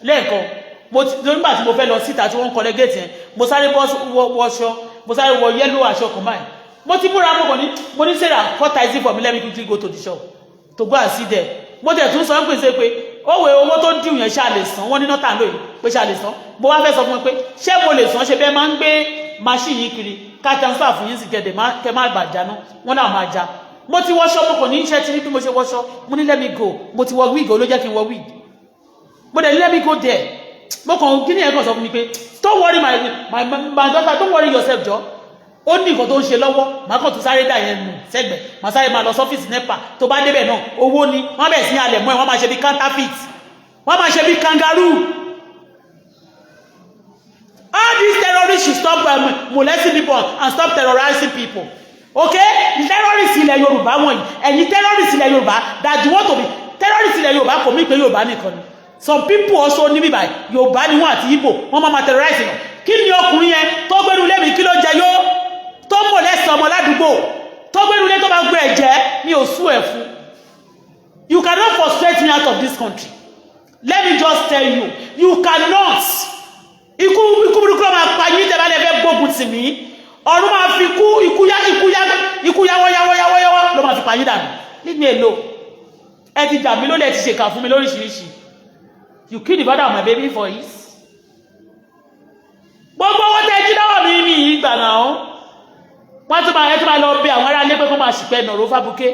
lẹ́ẹ̀kan. Mo ti nígbà tí mo fẹ́ lọ síta tí wọ́n ń kọ́lé gate yẹn, mo sáré bọ́ wọṣọ, mo sáré wọ yellow aṣọ kan báyìí. Mo ti múra, mo kàn ní, mo ní, "Sarah, call taxi for me, let me quickly go to the shop to go and see them." Mo tẹ̀ tún sọ ń pèsè pé òwe owó tó dìú yẹn, ṣáà lè san. Wọ́n ní nọ́tà lóye pé ṣáà lè san. Mo wá fẹ́ sọ fún wọn pé ṣé mo lè san? Ṣe bẹ́ẹ̀ máa ń gbé machine yìí kiri, ká transfer fún yín sí, kẹ́dẹ̀ kẹ́ má bàjá ná. Wọ́n náà máa já. Mo ti wọṣọ, mo kàn ní iṣẹ́ tí ní bí mo ṣe wọṣọ. Mo ní, "Let me go." Mo ti wọ wig, ló jẹ́ kí n wọ wig. Mo dẹ̀ ní, "Let me go there." Mo kàn kí ni ẹ̀ kàn sọ fún mi pé, "Don't worry, my daughter, don't worry yourself." Jọ, ó ní nǹkan tó ń ṣe lọ́wọ́. Màá kàn tún sáré dà yẹn nù sẹ́gbẹ̀ẹ́, màá sáré máa lọ sọ́fíìsì NEPA. Tó bá débẹ̀ náà, owó ni wọ́n bẹ̀ sí alẹ̀ mọ́ ẹ̀. Wọ́n máa ṣe bí counterfeit, wọ́n máa ṣe bí kangaroo. All these terrorists should stop molesting people and stop terrorizing people, okay? Terrorists ilẹ̀ Yorùbá wọ̀nyí, ẹ̀yin terrorists ilẹ̀ Yorùbá that you want to be terrorists ilẹ̀ Yorùbá, kò mí pé Yorùbá nìkan ni. Some people also níbí báyìí, Yorùbá ni wọ́n àti Igbo, wọ́n máa ma terrorize yàn. Kí ni ọkùnrin yẹn tó gbẹ́nu lé mi, kí ló jẹ yó tó molest ọmọ ládùúgbò, tó gbẹ́nu lé, tó bá gbé ẹ̀jẹ̀ mi ò sú ẹ̀ fún? You cannot frustrate me out of this country. Let me just tell you, you cannot. Ikú, ikú burúkú ló máa pa yín tẹ́ bá lè fẹ́ gbógun tì mí. Ọ̀run máa fi kú ikú yá, ikú yá, ikú yáwọ́ yáwọ́ yáwọ́ yáwọ́ ló máa fi pa yín dànù. Leave me alone. Ẹ ti jà mí lólè, ẹ ti ṣèkà fún mi lóríṣiríṣi. You kill the father of my baby for it. Gbogbo owó tẹ́ jí lọ́wọ́ mi, mi ìgbà náà, wọ́n tún máa, ẹ tún máa lọ bẹ àwọn aráalé pé kó máa ṣìpẹ̀ nọ̀rọ̀ fábùké,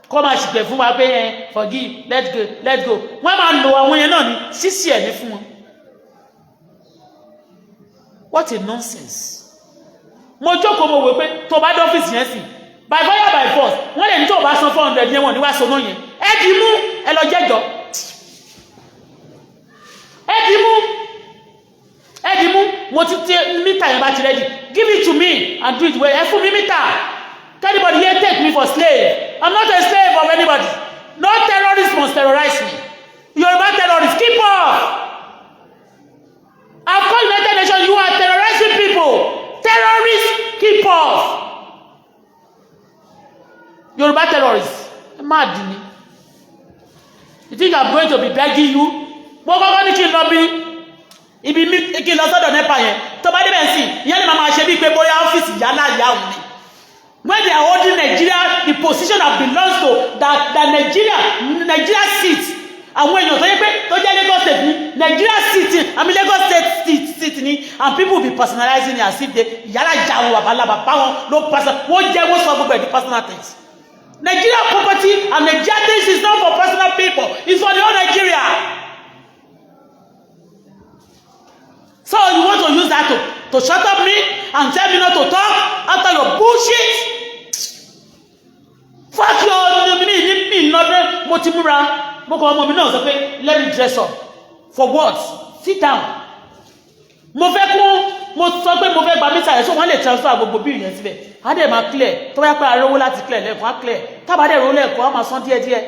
kó máa ṣìpẹ̀ fún wa pé ẹ forgive, let's go, let's go. Wọ́n máa lo àwọn yẹn náà ní sísì ẹ̀ ní fún wọn. What a nonsense! Mo jókòó, mo wò pé tó bá dọ́fíìsì yẹn sì, by fire by force, wọ́n lè ní tó bá san 400 yẹn, wọ́n ní wá sọ náà yẹn. Ẹ dì í mú, ẹ lọ jẹ́jọ́. Ẹ dì í mú, ẹ dì í mú. Mo ti tẹ mítà yẹn, bá ti ready, give it to me and do it well. Ẹ fún mi mítà. Anybody here take me for slave? I'm not a slave of anybody. No terrorist must terrorize me. Yoruba terrorists, keep off. I've called United Nations. You are terrorizing people. Terrorists, keep off. Yoruba terrorists, mad ni. You think I'm going to be begging you? Mo kọ́kọ́ ní kí n lọ bí ibi mi, kí n lọ sọ́dọ̀ NEPA yẹn. Tó bá débẹ̀ sí, ìyẹn lè máa ṣe bíi pé bóyá ọ́fíìsì yálà ìyá òun ni. When they are holding Nigeria, the position that belongs to that Nigeria seat. Àwọn èèyàn tó yẹ pé tó jẹ́ Lagos State ní Nigeria city, I mean Lagos State state ní, and people be personalizing it as if they yàrá ìjà àwọn bàbá ńlá bàbá wọn ló personal. Wọ́n jẹ́ wọ́n sọ gbogbo ẹ̀ di personal things. Nigeria property and Nigeria things is not for personal people, it's for the whole Nigeria. So you want to use that to shut up me and tell me not to talk after your bullshit? Fuck your mi ní mi lọ́dún. Mo ti múra, mo kọ ọmọ mi náà sọ pé, "Let me dress up for what?" Sit down. Mo fẹ́ kún, mo sọ pé mo fẹ́ gba meter yẹn, so wọ́n lè transfer gbogbo bill yẹn síbẹ̀, á dẹ̀ máa clear. Tó bá yẹ pé arówó láti clear lẹ́ẹ̀kan, á clear. Tábà dẹ̀ rówó lẹ́ẹ̀kan, á máa san díẹ̀díẹ̀.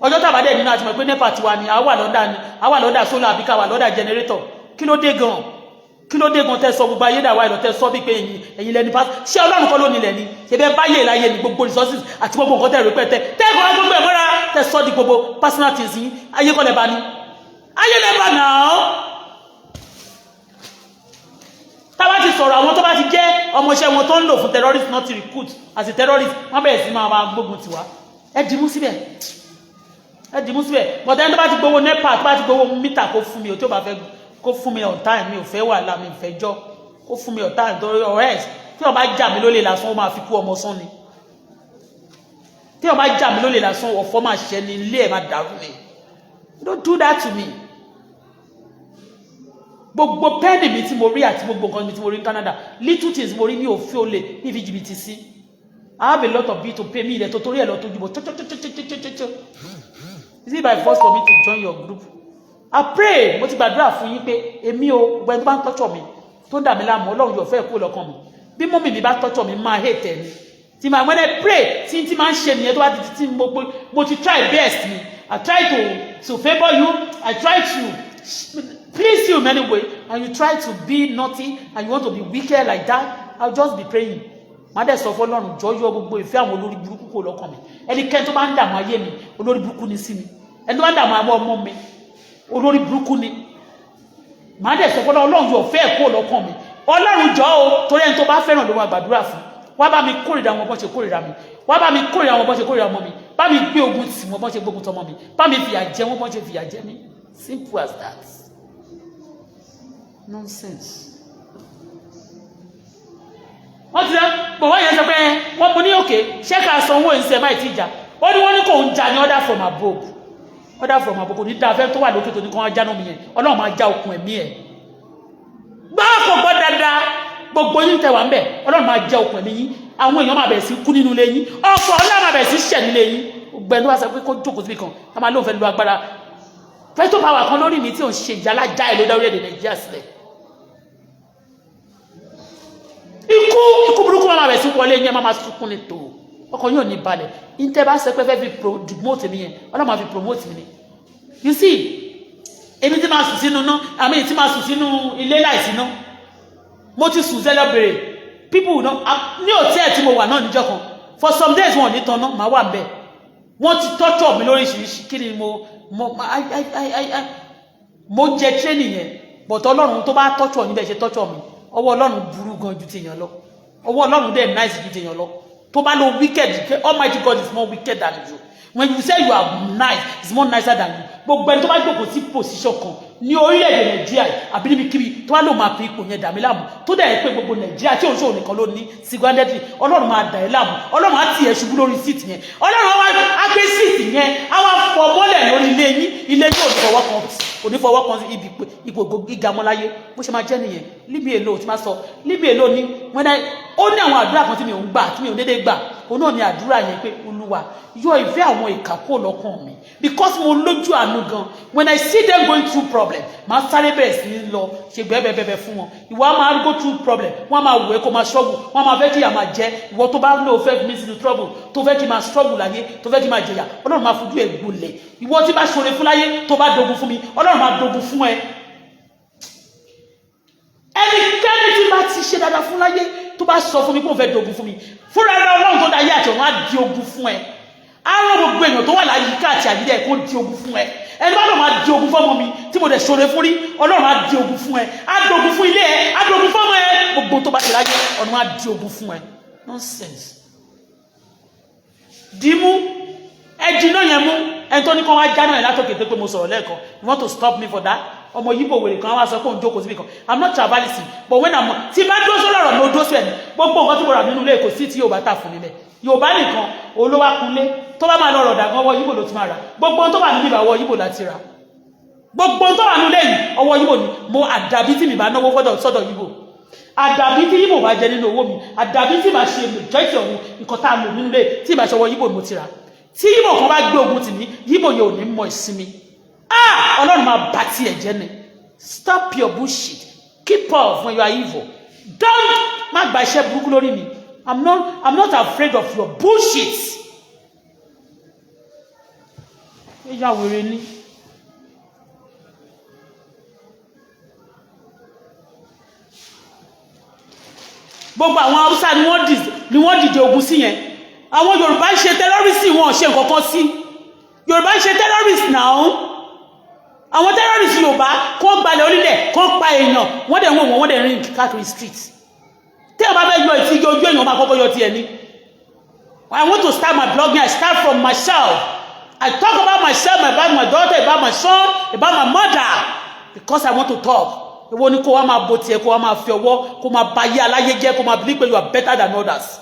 Ọjọ́ tábà dẹ̀ nínú àti mọ̀ pé NEPA tiwa ni, àwa lọ́dà ni, àwa lọ́dà solar, àbí ká wà lọ́dà generator. Kí ló dé gan? Kí ló dé gan tẹ́ sọ gbogbo ayé dàwa ìlọ, tẹ́ sọ bí pé ẹ̀yin lẹni pass? Ṣé Ọlọ́run kọ́ ló nílẹ̀ ni? Ṣe bẹ́ẹ̀ báyé láyé ni gbogbo resources àti gbogbo nǹkan tẹ́ rò pé tẹ́ tẹ́ kọ́ gbogbo ẹ̀ mọ́ra, tẹ́ sọ di gbogbo personal things yín? Ayé kọ́ lẹ bá ní, ayé lẹ bá náà. Tá bá ti sọ̀rọ̀, àwọn tó bá ti jẹ́ ọmọọṣẹ́ wọn tó ń lò fún terrorist, not to recruit as a terrorist, wọ́n bẹ̀rẹ̀ sí máa gbógun tiwa. Ẹ dìímú síbẹ̀, ẹ dìímú síbẹ̀. But ẹni tó bá ti gbowó NEPA, tó bá ti gbowó meter, kó fún mi o. Tí ó bá fẹ́, kó fún mi on time. Mi ò fẹ́ wàhálà, mi ò fẹ́ jọ́. Kó fún mi on time, torí or else tí wọ́n bá jà mí lólè lásán, ó máa fi kú ọmọ sán ni. Tí wọ́n bá jà mí lólè lásán, ọ̀fọ̀ máa ṣẹ ni, ilé ẹ̀ máa dàrú ni. Don't do that to me. Gbogbo penny mi tí mo rí àti gbogbo nǹkan mi tí mo rí ní Canada, little things mo rí ní òfin olè ní fi jìbìtì sí. I have a lot of bill to pay. Mi ilẹ̀ tó torí ẹ̀ lọ tójú bọ̀ tótótótótótótó. Is it by force for me to join your group? I pray, mo ti gbàdúrà fún yín pé èmi o, gbogbo ẹni tó bá ń tọ́jọ́ mi, tó ń dà mí láàmú, Ọlọ́run yóò fẹ́ kú lọ́kàn mi. Bí mummy mi bá tọ́jọ́ mi, máa hate ẹ̀ ni. Tí máa, when I pray, tí máa ń ṣe nìyẹn. Tó bá ti tí mo ti try best mi. I try to favour you, I try to please you in many ways, and you try to be naughty and you want to be wicked like that. I'll just be praying. Má dẹ̀ sọ fọlọ́run, jọ yọ gbogbo ìfẹ́ àwọn olórí burúkú kò lọ́kàn mi. Ẹnikẹ́ni tó bá ń dààmú ayé mi, olórí burúkú ni sí mi. Ẹni tó bá ń dààmú àwọn ọmọ mi, olórí burúkú ni. Má dẹ̀ sọ fọlọ́run, Ọlọ́run yóò fẹ́ kó lọ́kàn mi. Ọlọ́run jọ o, torí ẹni tó bá fẹ́ràn ló máa gbàdúrà fún. Wá bá mi kórìíra wọn bọ́n ṣe kórìíra mi, wá bá mi kórìíra wọn bọ́n ṣe kórìíra ọmọ mi, bá mi gbé ogun tì wọn bọ́n ṣe gbógun tọmọ mi, bá mi fìyà jẹ wọn bọ́n ṣe fìyà jẹ mí. Simple as that. Nonsense. Wọ́n ti rẹ́ bọ̀wọ́ yẹn sọ pé wọ́n mú ní òkè, ṣé ká san owó ìṣẹ́ máì tí jà? Ó ní wọ́n ní kò ń jà ní order from above, order from above. Kò ní dáa fẹ́ tó wà lókè tó ní kó wọ́n jáná mi yẹn. Ọlọ́run máa já okùn ẹ̀mí ẹ̀ gbọ́, kò gbọ́ dáadáa. Gbogbo yín tẹ wà ń bẹ̀, Ọlọ́run máa já okùn ẹ̀mí yín. Àwọn èèyàn máa bẹ̀rẹ̀ sí kú nínú ilé yín, ọ̀pọ̀ Ọlọ́run máa bẹ̀rẹ̀ sí ṣẹ̀ nílé yín. Gbogbo ẹni tó bá sọ pé kó jókòó síbi kan, ká máa lóun fẹ́ lu agbára veto power kan lórí mi tí ò ń ṣe ìyálà já ẹ̀ ló dá orílẹ̀-èdè Nàìjíríà sílẹ̀. Ikú, ikú burúkú máa bẹ̀ sí wọlé yẹn, máa sunkún ní tò, ọkàn yóò ní balẹ̀. Intẹ́ bá sẹ pé fẹ́ fi promote mi yẹn, Ọlọ́run máa fi promote mi ni. You see, èmi tí máa sùn sínú ná, àmì tí máa sùn sínú ilé láìsí ná, mo ti sùn sẹ́lẹ̀ bèrè people no. Ní hotel tí mo wà náà níjọ́ kan, for some days, wọn ò ní tanná, màá wà bẹ́ẹ̀. Wọ́n ti torture mi lóríṣiríṣi. Kí ni mo jẹ training yẹn? But Ọlọ́run tó bá torture yín bẹ́ẹ̀ ṣe torture mi, ọwọ́ Ọlọ́run burú gan ju tèèyàn lọ. Ọwọ́ Ọlọ́run dẹ̀ nice ju tèèyàn lọ. Tó bá lọ wicked, Almighty God is more wicked than you. When you say you are nice, it's more nicer than you. Gbogbo ẹni tó bá jókòó sí position kan ní orílẹ̀-èdè Nàìjíríà àbí níbikíbi, tó bá lò máa fi ipò yẹn dà mí láàmú, tó dẹ̀ pé gbogbo Nàìjíríà tí òun ṣòwò nìkan ló ní single-handedly, Ọlọ́run máa dà ẹ́ láàmú. Ọlọ́run á tì ẹ́ ṣubú lórí seat yẹn. Ọlọ́run á gbé seat yẹn, á wá fọ mọ́lẹ̀ lórí ilé yín. Ilé yín ò ní fọwọ́ kan, ò ní fọwọ́ kan ibi ipò gíga mọ́ láyé. Bó ṣe máa jẹ́ nìyẹn. Leave me alone. Tí máa sọ leave me alone ní wọ́n dá. Ó ní àwọn àdúrà kan tí mi ò ń gbà, tí mi ò dédé gbà. Òun náà ni àdúrà yẹn pé, Olúwa, yọ ìfẹ́ àwọn ìkà kúrò lọ́kàn mi, because mo lójú àánú gan. When I see them going through problem, máa sáré bẹ̀rẹ̀ sí ní lọ ṣe gbẹ́bẹ́bẹ́bẹ́ fún wọn. Ìwọ á máa go through problem, wọ́n á máa wẹ̀ kó máa struggle, wọ́n á máa fẹ́ kí ìyà máa jẹ ìwọ. Tó bá lóò fẹ́ fi mí sínú trouble, tó fẹ́ kí máa struggle láyé, tó fẹ́ kí máa jẹyà, Ọlọ́run máa fojú ẹ̀ gbolẹ̀. Ìwọ tí bá ṣoore fún láyé, tó bá dogun fún mi, Ọlọ́run máa dogun fún ẹ. Ẹnikẹ́ni tí bá ti ṣe dáadáa fún láyé, tó bá sọ fún mi kó fẹ́ dogun fún mi, fúnra ẹ̀rọ Ọlọ́run tó dá ayé àti ọ̀run á di ogun fún ẹ. Á rán gbogbo èèyàn tó wà láyìíká àti àyídẹ́ kó di ogun fún ẹ. Ẹni bá lọ máa di ogun fọ́mọ mi tí mo dẹ̀ ṣoore fún rí, Ọlọ́run á di ogun fún ẹ, á dogun fún ilé ẹ, á dogun fọ́mọ ẹ. Gbogbo tó bá ṣe láyé, ọ̀run á di ogun fún ẹ. Nonsense. Dìímú ẹ jiná yẹn mú. Ẹni tó bá lòun máa di ogun fún mi, Ọlọ́run máa di ogun fún ẹ. Ẹni tó ní kán wá jáná ẹ̀ látòkè tó pé mo sọ̀rọ̀ lẹ́ẹ̀kan, you want to stop me for that? Ọmọ Yíbò wèrè kan wá sọ pé òun jókòó síbi kan. I'm not tribalism, but when I'm tí bá dúró sórí ọ̀rọ̀ mi, ó dúró sí ẹni. Gbogbo nǹkan tí mo rà nínú ilé, kò sí tí Yorùbá tà fún mi bẹ́ẹ̀. Yorùbá nìkan olówó akunlé tó bá máa lọ rọ̀dà gan, ọwọ́ Yíbò ló ti máa rà. Gbogbo tó wà níbi ìbàwọ̀ Yíbò láti rà. Gbogbo tó wà nílé yìí, ọwọ́ Yíbò ni mo. Àdàbí tí mi bá náwó fọ́dọ̀ sọ́dọ̀ Yíbò, àdàbí tí Yíbò bá jẹ nínú owó mi, àdàbí tí màá ṣe majority ọ̀hún nǹkan tá a lò nínú ilé tí ìbá ṣọwọ́ Yíbò mo ti rà. Tí Yíbò kan bá gbé ogun tì mí, Yíbò yẹn ò ní mọ ìsinmi. Ah, Ọlọ́run máa bá tiẹ̀ jẹ́ ni. Stop your bullshit. Keep off when you are evil. Don't má gba iṣẹ́ burúkú lórí mi. I'm not afraid of your bullshit. Ẹ yà wèrè ni. Gbogbo àwọn Haúsá ni wọ́n dìde ogun sí yẹn. Àwọn Yorùbá ń ṣe terrorist, wọn ò ṣe nǹkan kan sí. Yorùbá ń ṣe terrorist náà. Àwọn terrorist Yorùbá kó gbalẹ̀ onílẹ̀, kó pa èèyàn, wọ́n dẹ̀ ń wò wọ́n, wọ́n dẹ̀ rìn káàkiri street. Tí ẹ bá fẹ́ yọ ìtìjú ojú èèyàn, máa kọ́kọ́ yọ tiẹ̀ ní. I want to start my blogging. I start from myself. I talk about myself, about my daughter, about my son, about my mother, because I want to talk. Ìwọ ni kó wá máa bo tiẹ̀, kó wá máa fi ọwọ́ kó máa ba ayé aláyé jẹ́, kó máa believe pé you are better than others.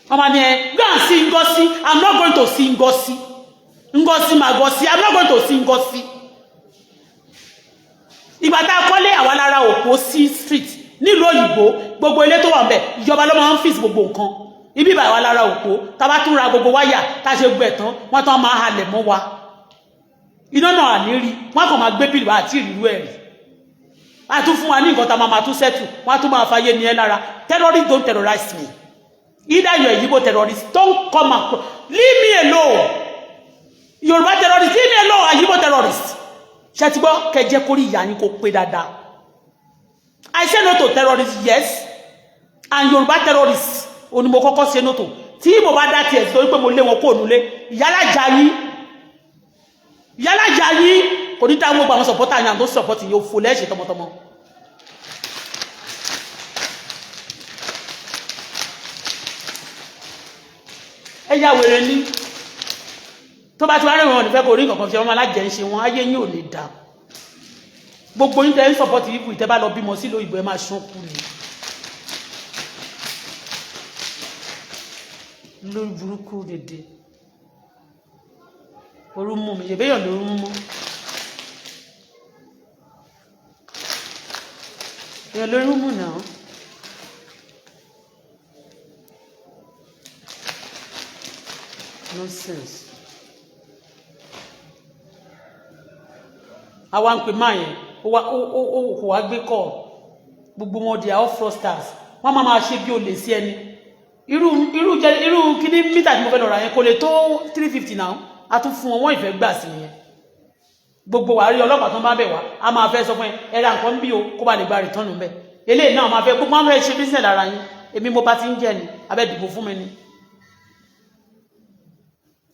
Wọ́n máa ní ẹ go and see Ngozi. I'm not going to see Ngozi. Ngozi Magosi, I'm not going to see Ngozi. Ìgbà tá a kọ́lé àwa lára òpó sí street nílùú òyìnbó, gbogbo ilé tó wà ńbẹ̀, ìjọba ló máa ń fix gbogbo nǹkan. Ibi ìbà àwa lára òpó. Tá a bá tún ra gbogbo wáyà, tá a ṣe gbogbo ẹ̀ tán, wọ́n tán máa halẹ̀ mọ́ wa. Iná náà àní rí, wọ́n kàn máa gbé bill wá àti ìrírú ẹ̀ rí. A tún fún wa ní nǹkan tá a máa tún settle, wọ́n á tún máa fàyè ní ẹ lára. Terrorists, don't terrorize me. Either you're a Igbo terrorist, don't come and leave me alone. Yorùbá terrorist, leave me alone. And Igbo terrorist, ṣe ti gbọ́? Kẹjẹ kórí ìyá yín kó pé dáadáa. I say no to terrorists, yes, and Yorùbá terrorists òní mo kọ́kọ́ say no to. Tí mo bá dá tiẹ̀ torí pé mo lé wọn kó ònúlé, ìyálàjà yín, ìyálàjà yín kò ní dáhùn. Gbogbo àwọn supporter yín, àwọn tó support yín, òfò lẹ́ẹ̀ṣẹ̀ tọmọtọmọ. Ẹ yá wèrè ní tó bá ti wá rìn wọn nífẹ̀ẹ́ kò rí nǹkan kan fi ọmọ alájẹ ń ṣe wọn. Ayé yín ò ní dá. Gbogbo yín tẹ́ ń support ibù, ìtẹ́ bá lọ bímọ sílùú òyìnbó, ẹ máa ṣánkú ni. Lórí burúkú dédé orú mú mi, ṣèbéyàn lóru mú èèyàn lórí mú náà. Nonsense. Àwa ń pè máa yẹn, ó wá ó kò wá gbé kọ́. Gbogbo wọn, they are all fraudsters. Wọ́n máa máa ṣe bí olè sí ẹni. Irú irú jẹ irú kíní mítà tí mo fẹ́ lọ rà yẹn kò lè tó 350 náà. A tún fún wọn, wọ́n ìfẹ́ gbà sí nìyẹn. Gbogbo wàá rí ọlọ́pàá tó ń bá bẹ̀ wá, a máa fẹ́ sọ fún ẹ, ẹ ra nǹkan bí o, kó bá lè gba return bẹ́ẹ̀. Eléyìí náà máa fẹ́, gbogbo wọn fẹ́ ṣe business lára yín. Èmi mo bá ti ń jẹ́ ni abẹ́ dìbò fún mi ni.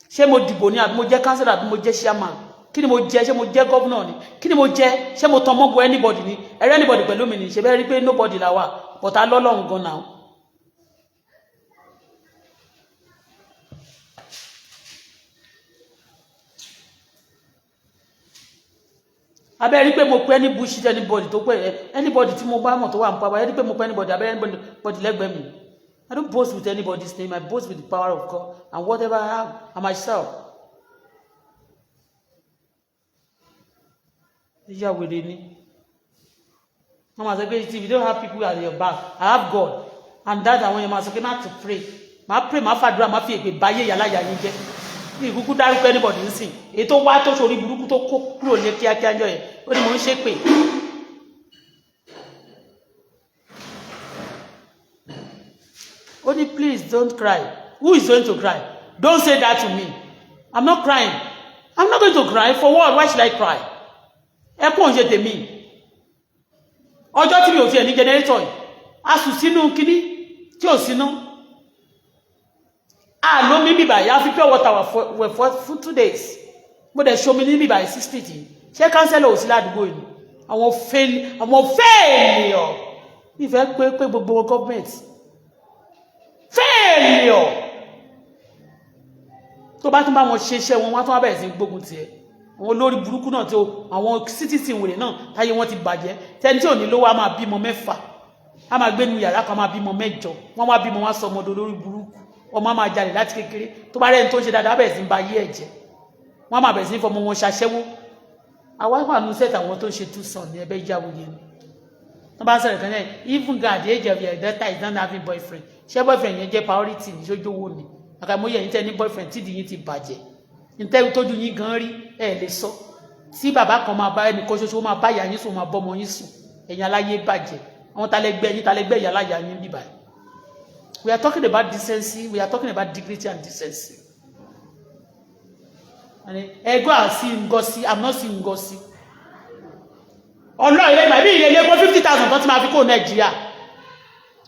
Ṣé mo dìbò ni, àbí mo jẹ́ councillor, àbí mo jẹ́ chairman? Kí ni mo jẹ́? Ṣé mo jẹ́ governor ni? Kí ni mo jẹ́? Ṣé mo tan mọ́gbọ́ anybody ni? Ẹ̀rẹ́ anybody pẹ̀lú mi ni? Ṣe bẹ́ẹ̀ rí pé nobody là wà, but a lọ́lọ́run gan náà. Abẹ́ rí pé mo pẹ́ ní bullshit. Anybody tó pẹ́, anybody tí mo bá mọ̀ tó wà ń pa, abẹ́ rí pé mo pẹ́ anybody, abẹ́ anybody lẹ́gbẹ̀ẹ́ mi. I don't boast with anybody's name. I boast with the power of God and whatever I have and myself. Ìyá wèrè ni. Wọ́n máa sọ pé if you don't have people at your back, I have God. And that àwọn yẹn máa sọ pé má to pray. Má pray, má fàdúrà, má fi èpè báyé ìyá láyà yín jẹ́. Ní ìkúkú dárúkọ anybody ń sìn. Èyí tó wá tó sórí burúkú tó kó kúrò ní kíákíá jọ yẹn. Ó ní mò ń ṣépè. Ó ní please don't cry. Who is going to cry? Don't say that to me. I'm not crying. I'm not going to cry. For what? Why should I cry? Ẹkún òun ṣe tèmi. Ọjọ́ tí mi ò tiẹ̀ ní generator yìí, a sùn sínú kínní tí ò síná. A lómi bíbà yìí, a fi pure water wẹ̀ fún 2 days. Mo dẹ̀ ṣomi ní bíbà yìí sí street yìí. Ṣé councillor ò sí ládùúgbò yìí? Àwọn fail, àwọn failure. Ìfẹ́ pé pé gbogbo government failure. Tó bá tún bá wọn ṣe iṣẹ́ wọn, wọ́n tún wá bẹ̀rẹ̀ sí gbógun tiẹ̀. Àwọn olórí burúkú náà, tó àwọn citizen wèrè náà, táyé wọn ti bàjẹ́. Tẹni tí ò ní lówó á máa bímọ mẹ́fà, á máa gbé nu yàrá kan, máa bímọ mẹ́jọ. Wọ́n wá bímọ, wọ́n sọ ọmọdé olórí burúkú. Ọmọ á máa jalè láti kékeré. Tó bá rẹ́ni tó ń ṣe dáadáa, bẹ̀rẹ̀ sí ń ba ayé ẹ̀ jẹ́. Wọ́n á máa bẹ̀rẹ̀ sí ń fọmọ wọn ṣaṣẹ́wó. Àwa wà nù sẹ́ẹ̀tì àwọn tó ń ṣe túsàn ní ẹbẹ́ ìyàwó yẹn ni wọ́n bá sọ̀rọ̀ kan náà. Even God, at the age of your daughter is not having boyfriend. Ṣé boyfriend yẹn jẹ́ priority ní sójú owó ni? Àkàmóye yín tẹ́ ní boyfriend tídìí yín ti bàjẹ́, ntẹ́ tójú yín gan rí ẹ̀ lè sọ. Tí bàbá kan máa bá ẹnì kan ṣoṣo, máa bá ìyá yín sùn, máa bọ́mọ yín sùn. Ẹ̀yin aláyé bàjẹ́, àwọn talẹ́gbẹ́ yín, talẹ́gbẹ́ ìyá aláya yín bíbá. We are talking about decency. We are talking about dignity and decency. Ẹ go and see Ngozi. I'm not seeing Ngozi. Ọlọ́ọ̀ ilé ìgbà bí ilé ilé kó 50,000 tó ti máa fi kó Nàìjíríà.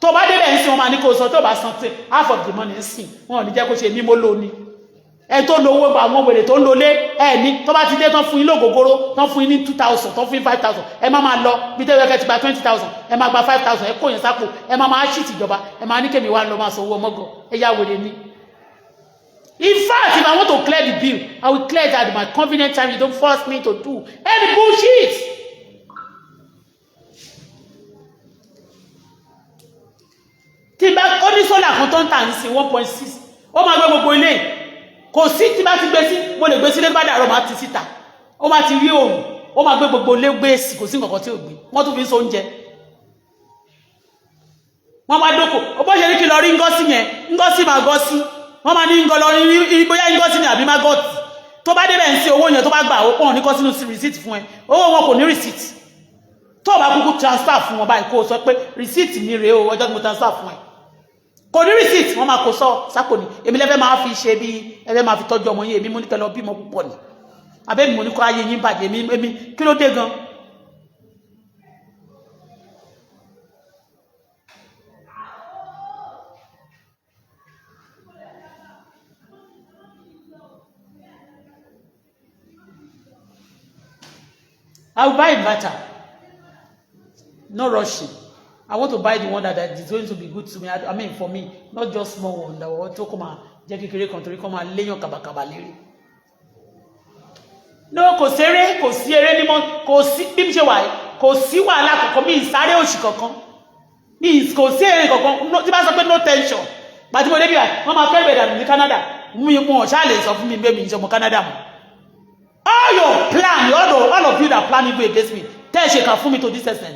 Tó bá débẹ̀ ń sin, wọn máa ní kó sọ. Tó bá san tí half of the money ń sìn, wọn ò ní jẹ́ kó ṣe mímọ́ lóní. Ẹ tó lówó, àwọn wèrè tó ń lolé ẹ ní. Tó bá ti dé tán, fún yín lógógóró tán, fún yín ní 2,000 tán, fún yín 5,000, ẹ má máa lọ. Bí tẹ́lẹ̀ kẹ́ ti gba 20,000, ẹ máa gba 5,000, ẹ kó yẹn sápò, ẹ má máa ṣìtì ìjọba. Ẹ máa ní kémi wá lọ máa sanwó ọmọgọ. Ẹ yá wèrè ni. In fact, if I want to clear the bill, I will clear it at my convenient time. You don't force me to do any bullshit. Tí bá ó ní solar kan tó ń tà ń sin 1.6, ó máa gbé gbogbo ilé. Kò sí tí bá ti gbé sí, mo lè gbé sílé, bá dàrọ, máa ti síta, ó máa ti rí òòrùn, ó máa gbé gbogbo ilé gbé sí. Kò sí nǹkan tí ò gbé. Wọ́n tún fi ń so oúnjẹ. Wọ́n máa dókò. Ó bó ṣe ní kí lọ rí ngọ́sí yẹn, ngọ́sí máa gọ́sí. Wọ́n máa ní ngọ́ lọ rí, bóyá ngọ́sí ni àbí magọ́tì. Tó bá débẹ̀ ń sí owó yẹn, tó bá gbà, ó pọ̀ ní kọ́ sínú receipt fún ẹ. Owó wọn kò ní receipt. Tó o bá kúkú transfer fún wọn báyìí, kó o sọ pé receipt mi rèé o, ọjọ́ tí mo transfer fún ẹ, kò ní receipt. Wọ́n máa kó sọ sápò ní. Èmi lẹ́fẹ́ máa fi ṣe bí ẹfẹ́ máa fi tọ́jú ọmọ yín. Èmi mo ní kẹ́ lọ bímọ púpọ̀ ni, àbẹ́mi mo ní kó ayé yín bàjẹ́? Èmi kí ló dé gan? I will buy inverter. No rushing. I want to buy the one that is going to be good to me. I mean, for me, not just small one that will tó kó máa jẹ́ kékeré kan, torí kó máa léyàn kàbàkàbà lérí. No, kò séré, kò sí eré nímọ̀, kò sí bí mi ṣe wà yìí, kò sí wàhálà kankan, mi ì sáré òṣì kankan. Mi kò sí eré kankan, no, tí bá sọ pé no tension. Gbàtí mo débi wà, wọ́n máa fẹ́ bẹ̀rẹ̀ ní Canada. Mi wọn ṣáà lè sọ fún mi pé mi ń ṣe ọmọ Canada mọ́. All your plan, all of you that plan evil against me, tẹ́ ẹ ṣe kà fún mi to this extent,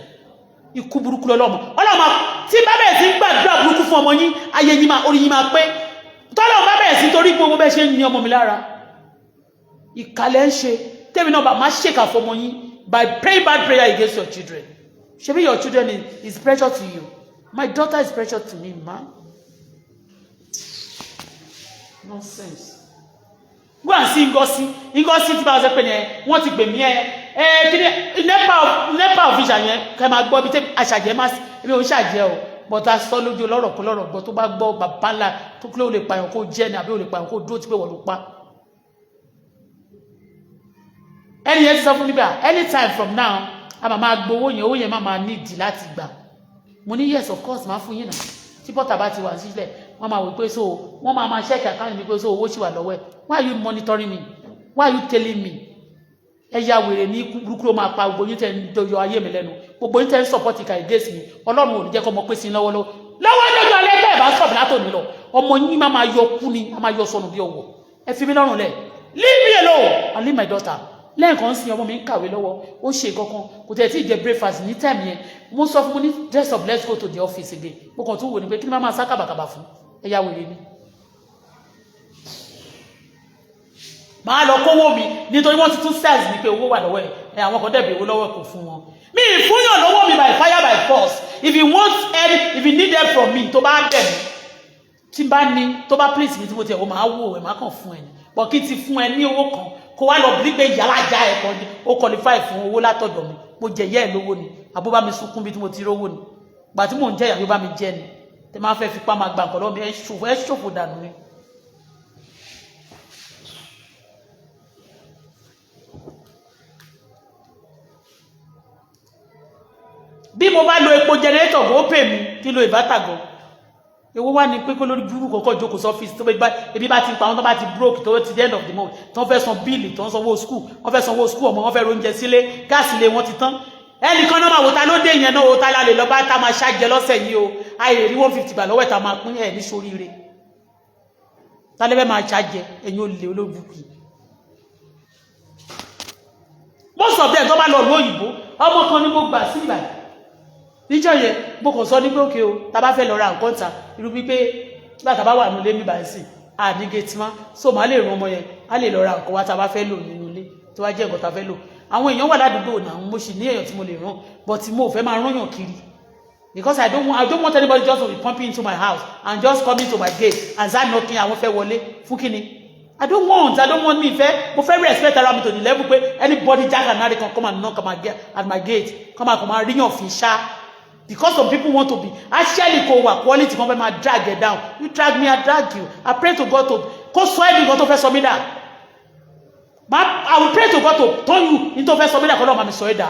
ikú burúkú lọ́lọ́mọ ọlọ́mọ. Tí bá bẹ̀rẹ̀ sí ń gbàdúrà burúkú fún ọmọ yín, ayé yín máa, orí yín máa pé. Tọ́lọ́ bá bẹ̀rẹ̀ sí, torí gbogbo bẹ́ẹ̀ ṣe ń ní ọmọ mi lára, ìkàlẹ̀ ń ṣe tẹ́mi náà bá máa ṣèkà fún ọmọ yín by praying bad prayer against your children. Ṣebí your children is pressure to you? My daughter is pressure to me, man. Nonsense. Go and see Ngozi. Ngozi tí bá sọ pé ní ẹ, wọ́n ti pè mí. Ẹ kí ni NEPA official yẹn kẹ́ máa gbọ́ bí tẹ́ àṣàjẹ́ má sí. Ebi òun ṣàjẹ́ o, but a sọ lójú lọ́rọ̀ kó lọ́rọ̀ gbọ́. Tó bá gbọ́, bàbá ńlá tó kí ló lè pààyàn kó jẹ́ ni, àbí ó lè pààyàn kó dúró tí pé wọ́n ló pa. Ẹni yẹn ti sọ fún mi bá anytime from now, a máa máa gbowó yẹn, owó yẹn máa máa nídìí láti gbà. Mo ní yes, of course, máa fún yín náà. Tí pọ́tà bá ti wà sílẹ̀, wọ́n máa wò pé so wọ́n máa máa check account mi pé so owó ṣì wà lọ́wọ́ ẹ̀. Why are you monitoring me? Why are you telling me? Ẹ ya wèrè ní ikú burúkú ló máa pa gbogbo yín tẹ́ ń yọ ayé mi lẹ́nu, gbogbo yín tẹ́ ń support ìkà against mi. Ọlọ́run ò ní jẹ́ kó ọmọ pé sí lọ́wọ́lọ́wọ́ lọ́wọ́ lọ́jọ́ alẹ́. Bẹ́ẹ̀ bá sọ̀bù látòní lọ, ọmọ yín máa máa yọ kú ni, máa máa yọ sọnù bí ọwọ́. Ẹ fi mí lọ́rùn lẹ̀. Leave me alone and leave my daughter. Lẹ́ẹ̀kan sí, ọmọ mi ń kàwé lọ́wọ́, ó ṣe kankan, kò tẹ̀ tí ì jẹ breakfast ní time yẹn. Mo sọ fún mo ní dress up, let's go to the office again. Mo kàn tún wò ní pé kí ni máa máa sá kàbàkàbà fún? Ẹ yá wèrè ni. Máa lọ kówó mi nítorí wọ́n ti tún sales ní pé owó wà lọ́wọ́ ẹ̀. Àwọn kan dẹ̀bi owó lọ́wọ́ ẹ̀, kò fún wọn. Mi ìfúnyàn lọ́wọ́ mi by fire by force. If you want help, if you need help from me, tó bá bẹ̀ mí, tí bá ní, tó bá please mi, tí mo tiẹ̀ wọ́n máa wò ẹ̀, máa kàn fún ẹ ní bọ̀ kí n ti fún ẹ ní owó kan, kó wá lọ bí pé yàrá já ẹ̀ kan ó qualify fún owó látọ̀dọ̀ mi. Mo jẹ yẹ́ ẹ̀ lówó ni, àbó bá mi sunkún bí tí mo ti rówó ni. Gbà tí mò ń jẹ́ ìyàwó bá mi jẹ́ ni, tẹ máa fẹ́ fipá máa gba nǹkan lọ́wọ́ mi, ẹ ṣòfò, ẹ ṣòfò dànù ni. Bí mo bá lo epo generator, kó pè mí kí lo inverter gan. Èwo wá ní pé kó lórí burúkú kọ́kọ́ jókòó sọ́fíìsì tó bá ebi bá ti pa àwọn tó bá ti broke, tó ti the end of the month, tó ń fẹ́ san bill, tó ń sanwó school, wọ́n fẹ́ sanwó school ọmọ, wọ́n fẹ́ róúnjẹ sílé, gas ilé wọn ti tán. Ẹnìkan náà máa wò ta ló dé yẹn náà, wò ta lálẹ́ lọ́ba tá máa ṣájẹ lọ́sẹ̀ yìí o. Àìlè rí 150 gbà lọ́wọ́ ẹ̀ tá máa pín ẹ̀ ní sóríire. Ta lẹ́fẹ̀ẹ́ máa ṣájẹ? Ẹ̀yin olè olóbùkún yìí, most of them tó bá lọ ìlú òyìnbó, ọmọ kan ni mo gbà sí ìbàdàn níjọ́ yẹn. Mo kàn sọ ní pé òkè o, tá bá fẹ́ lọ ra nǹkan ta, irú wípé nígbà tá a bá wà nílé mi báyìí sí àní gate má, so màá lè ràn ọmọ yẹn, á lè lọ ra nǹkan wá tá a bá fẹ́ lò nínú ilé, tó wá jẹ́ nǹkan tá a fẹ́ lò. Àwọn èèyàn wà ládùúgbò náà, mo sì ní èèyàn tí mo lè ràn, but mo ò fẹ́ máa rányàn kiri because I don't want anybody just to be pumping into my house and just coming to my gate and start knocking. Àwọn fẹ́ wọlé fún kíni? I don't want. Mi fẹ́, mo fẹ́ respect ara mi to the level pé anybody, Jack and Harry, can come and knock at my gate, come and come and ríyàn fi ṣá, because some people want to be actually kò wà quality kan fẹ́ máa drag it down. You drag me, I drag you. I pray to God to kó sọ ẹ́ di nǹkan tó fẹ́ sọ mí dà. I will pray to God to turn you ní tó fẹ́ sọ mí dà, kọ́ lọ́ọ́ máa mi sọ ẹ́ dà.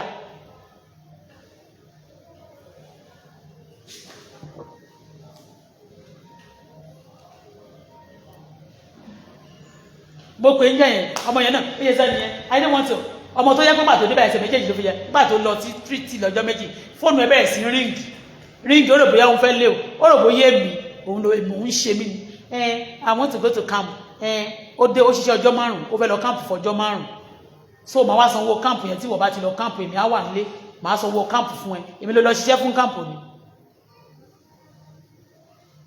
Mo pè ń jẹ yẹn, ọmọ yẹn náà ó yẹ sẹ́ni yẹn. I don't want to. Ọmọ tó yẹ pé pàtó níbẹ̀, ẹsẹ̀ méjèèjì ló fi yẹ pàtó lọ sí tírìtì lọ́jọ́ 2, fóònù ẹ bẹ̀rẹ̀ sí ring ring. Ó rò bóyá òun fẹ́ lé o, ó rò bóyá èmi òun ló èmi òun ṣe mí ni. Ẹ, I want to go to camp. Ẹ ó dé, ó ṣiṣẹ́ ọjọ́ 5, ó fẹ́ lọ camp fọjọ́ 5, so màá wá sanwó camp yẹn. Tí wọ́n bá ti lọ camp, èmi á wà nílé, màá sanwó camp fún ẹ. Èmi ló lọ ṣiṣẹ́ fún camp ni.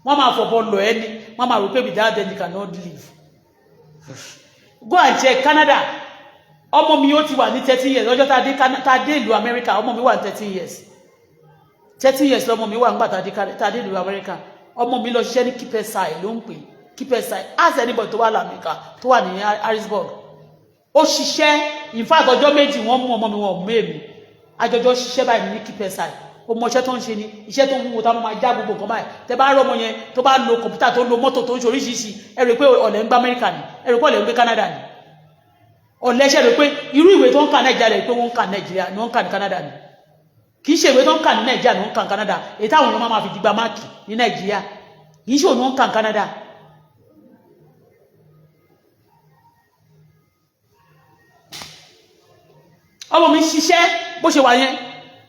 Wọ́n máa fọ̀bọ lọ ẹ ní, wọ́n máa rò pé without them you cannot live. Go and check Canada. Ọmọ mi ó ti wà ní 13 years ọjọ́ tá a dé ìlú Amẹ́ríkà. Ọmọ mi wà ní 13 years, 13 years lọmọ mi wà nígbà tá a dé ìlú Amẹ́ríkà. Ọmọ mi lọ ṣiṣẹ́ ní Kipesai, ló ń pè Kipesai. Ask anybody tó wà lamẹ́ríkà, tó wà ní Harrisburg. Ó ṣiṣẹ́, in fact, ọjọ́ 2 wọ́n mú ọmọ mi, wọn mú èmi, àjọjọ ṣiṣẹ́ báyìí ní Kipesai. Ó mọ iṣẹ́ tó ń ṣe ni, iṣẹ́ tó wúwo táwọn máa já gbogbo nǹkan báyìí. Tẹ bá rọ ọmọ yẹn tó bá lo kọ̀ǹpútà, tó lo mọ́tò, tó ń ṣe oríṣiríṣi, ẹ rò pé ọ̀lẹ́ ń gbé Amẹ́ríkà ni, ẹ rò pé ọ̀lẹ́ ń gbé Canada ni. Ọ̀lẹ́ ṣe rò pé irú ìwé tó ń kà Nàìjíríà rẹ̀ pé wọ́n ń kà Nàìjíríà ni wọ́n ń kà ní Canada ni. Kì í ṣe ìwé tó ń kà ní Nàìjíríà ni wọ́n ń kà ní Canada. Èyí táwọn èèyàn máa fi dìgbà mark ní Nàìjíríà, kì í ṣe òun wọ́n ń kà ní Canada. Ọmọ mi ṣiṣẹ́ bó ṣe wà yẹn.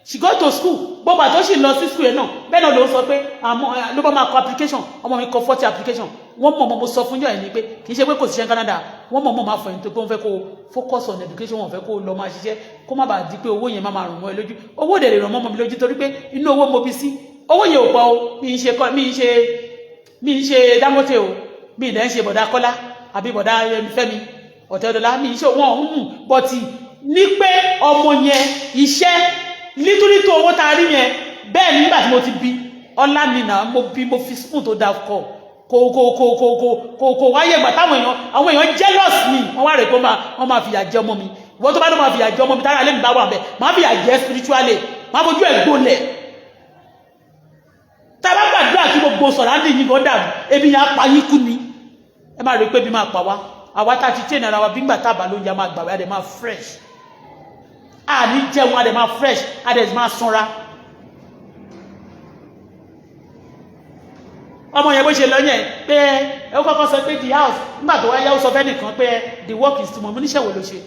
She go to school. Gbogbo àtọ́ sì lọ sí school yẹn náà, bẹ́ẹ̀ náà ló ń sọ pé àmọ́ ló bá máa kọ application. Ọmọ mi kọ 40 application. Wọ́n mọ̀ mọ́. Mo sọ fún yọ̀ ẹ̀ ni pé kì í ṣe pé kò síṣẹ́ Canada. Wọ́n mọ̀ mọ́ máa fọ ẹni tó pé wọ́n fẹ́ kó focus on education. Wọ́n fẹ́ kó lọ máa ṣiṣẹ́, kó má bàa di pé owó yẹn má máa rùn mọ́ ẹ lójú. Owó dẹ̀ lè ràn mọ́ ọmọ mi lójú, torí pé inú owó mo bí sí. Owó yẹn ò pọ̀ o. Mi ń ṣe Dangote o, mi ì dẹ̀ ń ṣe bọ̀dá Kọ́lá àbí bọ̀dá Fẹ́mi Ọ̀tẹ́dọ́lá. Mi ń ṣe wọ́n ń mú bọ́tì ní pé ọmọ yẹn iṣẹ́ nítorí tó owó tá a rí yẹn. Bẹ́ẹ̀ ni nígbà tí mo ti bí ọlá mi náà, mo bí, mo fi spoon tó da kọ kò wáyé. Ìgbà táwọn èèyàn, àwọn èèyàn jealous mi, wọ́n wá rè pé wọ́n máa fìyà jẹ ọmọ mi. Ìwọ́n tó bá ló máa fìyà jẹ ọmọ mi, tára lẹ́mi bá wà bẹ́ẹ̀, máa fìyà jẹ spiritually, máa fojú ẹ̀ gbolẹ̀. Tá a bá gbàdúrà kí gbogbo sọ̀rọ̀ á ní yín gan dàrú, ebi yẹn á pa yín kú ni. Ẹ má rí pé bí máa pa wá, àwa tá a ti chain ara wa bí ngbà tá a bá lóúnjẹ, a máa gbàwé, a dẹ̀ máa fresh. A ní jẹun, a dẹ̀ máa fresh, a dẹ̀ máa sanra. Ọmọ yẹn bó ṣe lọ yẹn pé ẹ ó kọ́kọ́ sọ pé the house, nígbà tó wáyé, ó sọ fẹ́ nìkan pé the work is too much. Mo níṣẹ́ wo ló ṣe?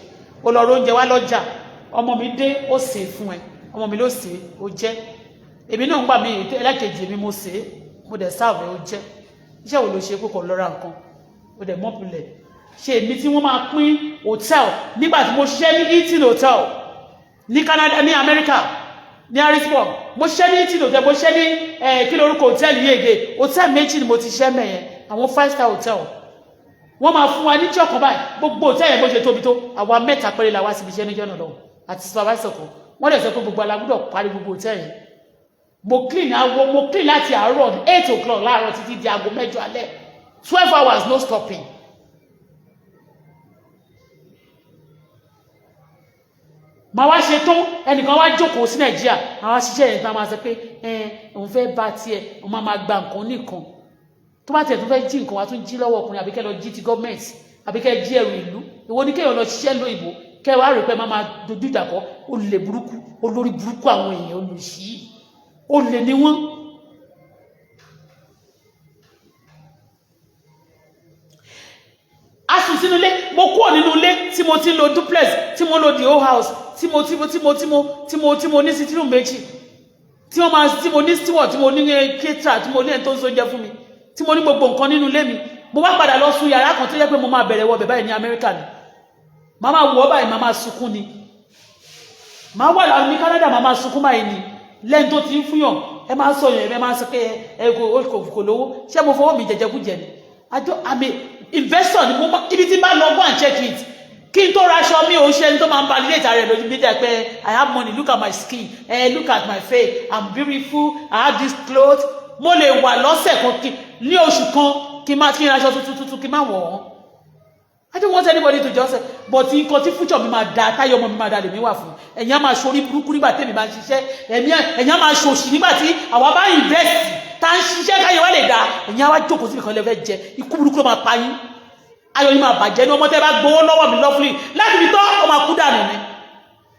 Ó lọ róúnjẹ wá lọ́jà. Ọmọ mi dé, ó sè é fún ẹ. Ọmọ mi ló sè é, ó jẹ́. Èmi náà ń gbà mí ẹlẹ́kejì, èmi mo sè é, mo dẹ̀ sáàbù ẹ, ó jẹ́. Iṣẹ́ wo ló ṣe pé kò lọ́ra nǹkan, ó dẹ̀ mọ́pìlẹ̀ ṣe? Èmi tí wọ́n máa pín hotel nígbà tí mo ṣiṣẹ́ ní Hilton Hotel ní Canada, ní America, ní Harrisburg. Mo ṣiṣẹ́ ní Hilton Hotel, mo ṣiṣẹ́ ní kí lorúkọ hotel yéege? Hotel méjì ni mo ti ṣiṣẹ́ mẹ́yẹn, àwọn five star hotel. Wọ́n máa fún wa ní jọ́kan báyìí. Gbogbo hotel yẹn bó ṣe tóbi tó, àwa mẹ́ta péré la wá síbi iṣẹ́ níjọ́ náà lọ́wọ́ àti supervisor kan. Wọ́n dẹ̀ sọ pé gbogbo alágbọ́dọ̀ parí gbogbo hotel yẹn. Mo clean awo, mo clean láti àárọ̀ 8 o'clock láàárọ̀ títí di aago 8 alẹ́, 12 hours, no stopping. Màá wá ṣe tán, ẹnìkan wá jókòó sí Nàìjíríà, àwọn aṣiṣẹ́ yẹn tán máa sọ pé ẹ òun fẹ́ bá tiẹ̀, òun máa máa gba nǹkan nìkan. Tó bá tiẹ̀ tó fẹ́ jí nǹkan, wá tún jí lọ́wọ́ ọkùnrin, àbí kẹ́ lọ jí ti gọ́ọ̀mẹ̀ntì, àbí kẹ́ jí ẹrù ìlú. Ìwọ ni kéèyàn lọ ṣiṣẹ́ lóyìnbó, kẹ́ wàá rò pé máa máa dojú ìjà kọ olè burúkú, olórí burúkú, àwọn èèyàn olùsí, olè ni wọ́n. sínú ilé. Mo kúrò nínú ilé tí mo ti ń lo duplex, tí mo lo the whole house, tí mo tí mo tí mo tí mo tí mo tí mo ní sitting room méjì, tí wọ́n máa, tí mo ní steward, tí mo ní caterer, tí mo ní ẹni tó ń so oúnjẹ fún mi, tí mo ní gbogbo nǹkan nínú ilé mi. Mo wá padà lọ sùn yàrá kan tó jẹ́ pé mo máa bẹ̀rẹ̀ wọ bẹ̀ báyìí ní Amẹ́ríkà ni. Màá máa wọ̀ báyìí, màá máa sunkún ni. Màá wà láwọn ní Canada, màá máa sunkún báyìí ni. Lẹ́yìn tó ti ń fúnyàn, ẹ máa sọ yẹn, ẹ máa sọ pé ẹ kò lówó. Ṣé mo fọwọ́ mi jẹjẹkújẹ ni? Àjọ àmì investor ni mo máa. Ibi tí bá lọ, go and check it. Kí n tó raṣọ, mi ò ṣe ẹni tó máa ń validate ara ẹ lójú media pé I have money, look at my skin, look at my face, I'm beautiful, I have this cloth. Mo lè wà lọ́sẹ̀ kan, kí ní oṣù kan, kí n máa kí n raṣọ tuntun tuntun, kí n má wọ̀ ọ́. I don't want anybody to just say, but nǹkan tí future mi máa da, táyọ̀ ọmọ mi máa da lèmi wà fún. Ẹ̀yin á máa ṣorí burúkú nígbà tẹ́mi bá ń ṣiṣẹ́. Ẹ̀yin á máa ṣòṣì nígbà tí àwa bá invest, tá ń ṣiṣẹ́ káyọ̀ wá lè da. Ẹ̀yin á wá jókòó síbi kan lẹ́fẹ̀ẹ́ jẹ. Ikú burúkú ló máa pa yín, ayọ̀ yín máa bàjẹ́ ní. Ọmọ tẹ́ bá gbowó lọ́wọ́ mi lawfully láti fi tọ́ ọmọ akú dànù ni.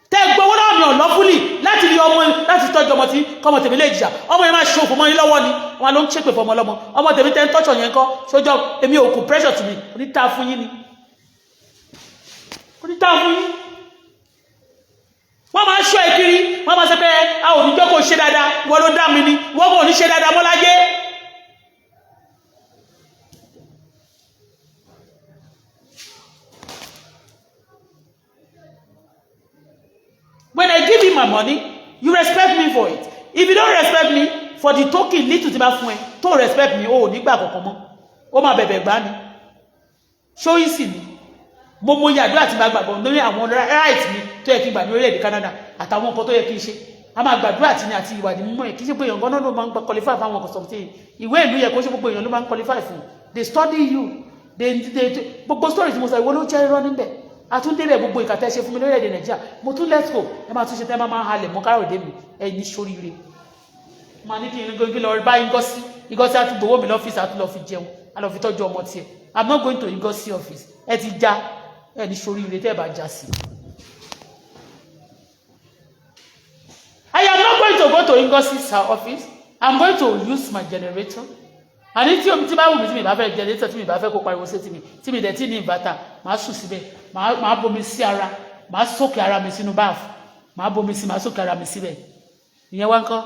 Tẹ́ gbowó lọ́wọ́ mi unlawfully láti fi ọmọ, láti tọ́jú ọmọ tí kọ́mọ tèmi lè jìyà, ọmọ yẹn máa ṣòfò mọ́ yín lọ́wọ́ ni. Wọn ló ń ṣépè fọmọ ọlọ́mọ. Ọmọ tèmi tẹ́ ń tọ́jọ̀ yẹn kọ́ sójọ́ èmi ò kò pressure to me. Oníta fún yín ni, oníta fún yín. Wọ́n máa ń ṣọ́ ẹ kiri, wọ́n máa ṣe pé a ò ní jọ́ kó ṣe dáadáa. Wọ́n ló dá mi ni, wọ́n kò ní ṣe dáadáa mọ́ láyé. When I give you my money, you respect me for it. If you don't respect me for the token little tí bá fún ẹ, tó respect me, o ò ní gbà kankan mọ́. Ó máa bẹ̀bẹ̀ gbá ni. Ṣó easy ni? Mo mọ iye àdúrà tí máa gbàgbọ́ lórí àwọn right mi tó yẹ kí n gbà ní orílẹ̀-èdè Canada àtàwọn nǹkan tó yẹ kí n ṣe. A máa gbàdúrà tí ní àti ìwà ní mímọ́ ẹ̀. Kì í ṣe pé èèyàn gan-an ló máa ń qualify fáwọn ọkọ̀ something. Ìwé ìlú yẹ kó ṣe gbogbo èèyàn ló máa ń qualify fún. They study you. They gbogbo story tí mo sọ, ìwọ ló jẹ́ irọ́ níbẹ̀. Àtúndébẹ̀ gbogbo ìkàtẹ́ ṣe fún mi lórílẹ̀-èdè Nàìjíríà, mo tún let's go. Ẹ máa tún ṣe tẹ́ máa halẹ̀ mọ́ Káyọ̀dé mi. Ẹ ní sóríire. Máa ní kí n gbé lọ bá Ngozi. Ngozi á tún gbowó mi lọ́fíìsì, á tún lọ fi jẹun, á lọ fi tọ́jú ọmọ tiẹ̀. I'm not going to Ngozi office. Ẹ ti já, ẹ ní sóríire tẹ́ ẹ bá já sí. I am not going to go to Ngozi's office. I'm going to use my generator. Àní tí omi tí bá wù mí, tí mi bá fẹ́ generator, tí mi bá fẹ́ kó pariwo sétí mi, tí mi dẹ̀ tí ní inverter, màá sùn síbẹ̀, màá bomi sí ara, màá sókè ara mi sínú báàfù, màá bomi sí, màá sókè ara mi síbẹ̀. Ìyẹn wá ń kọ́.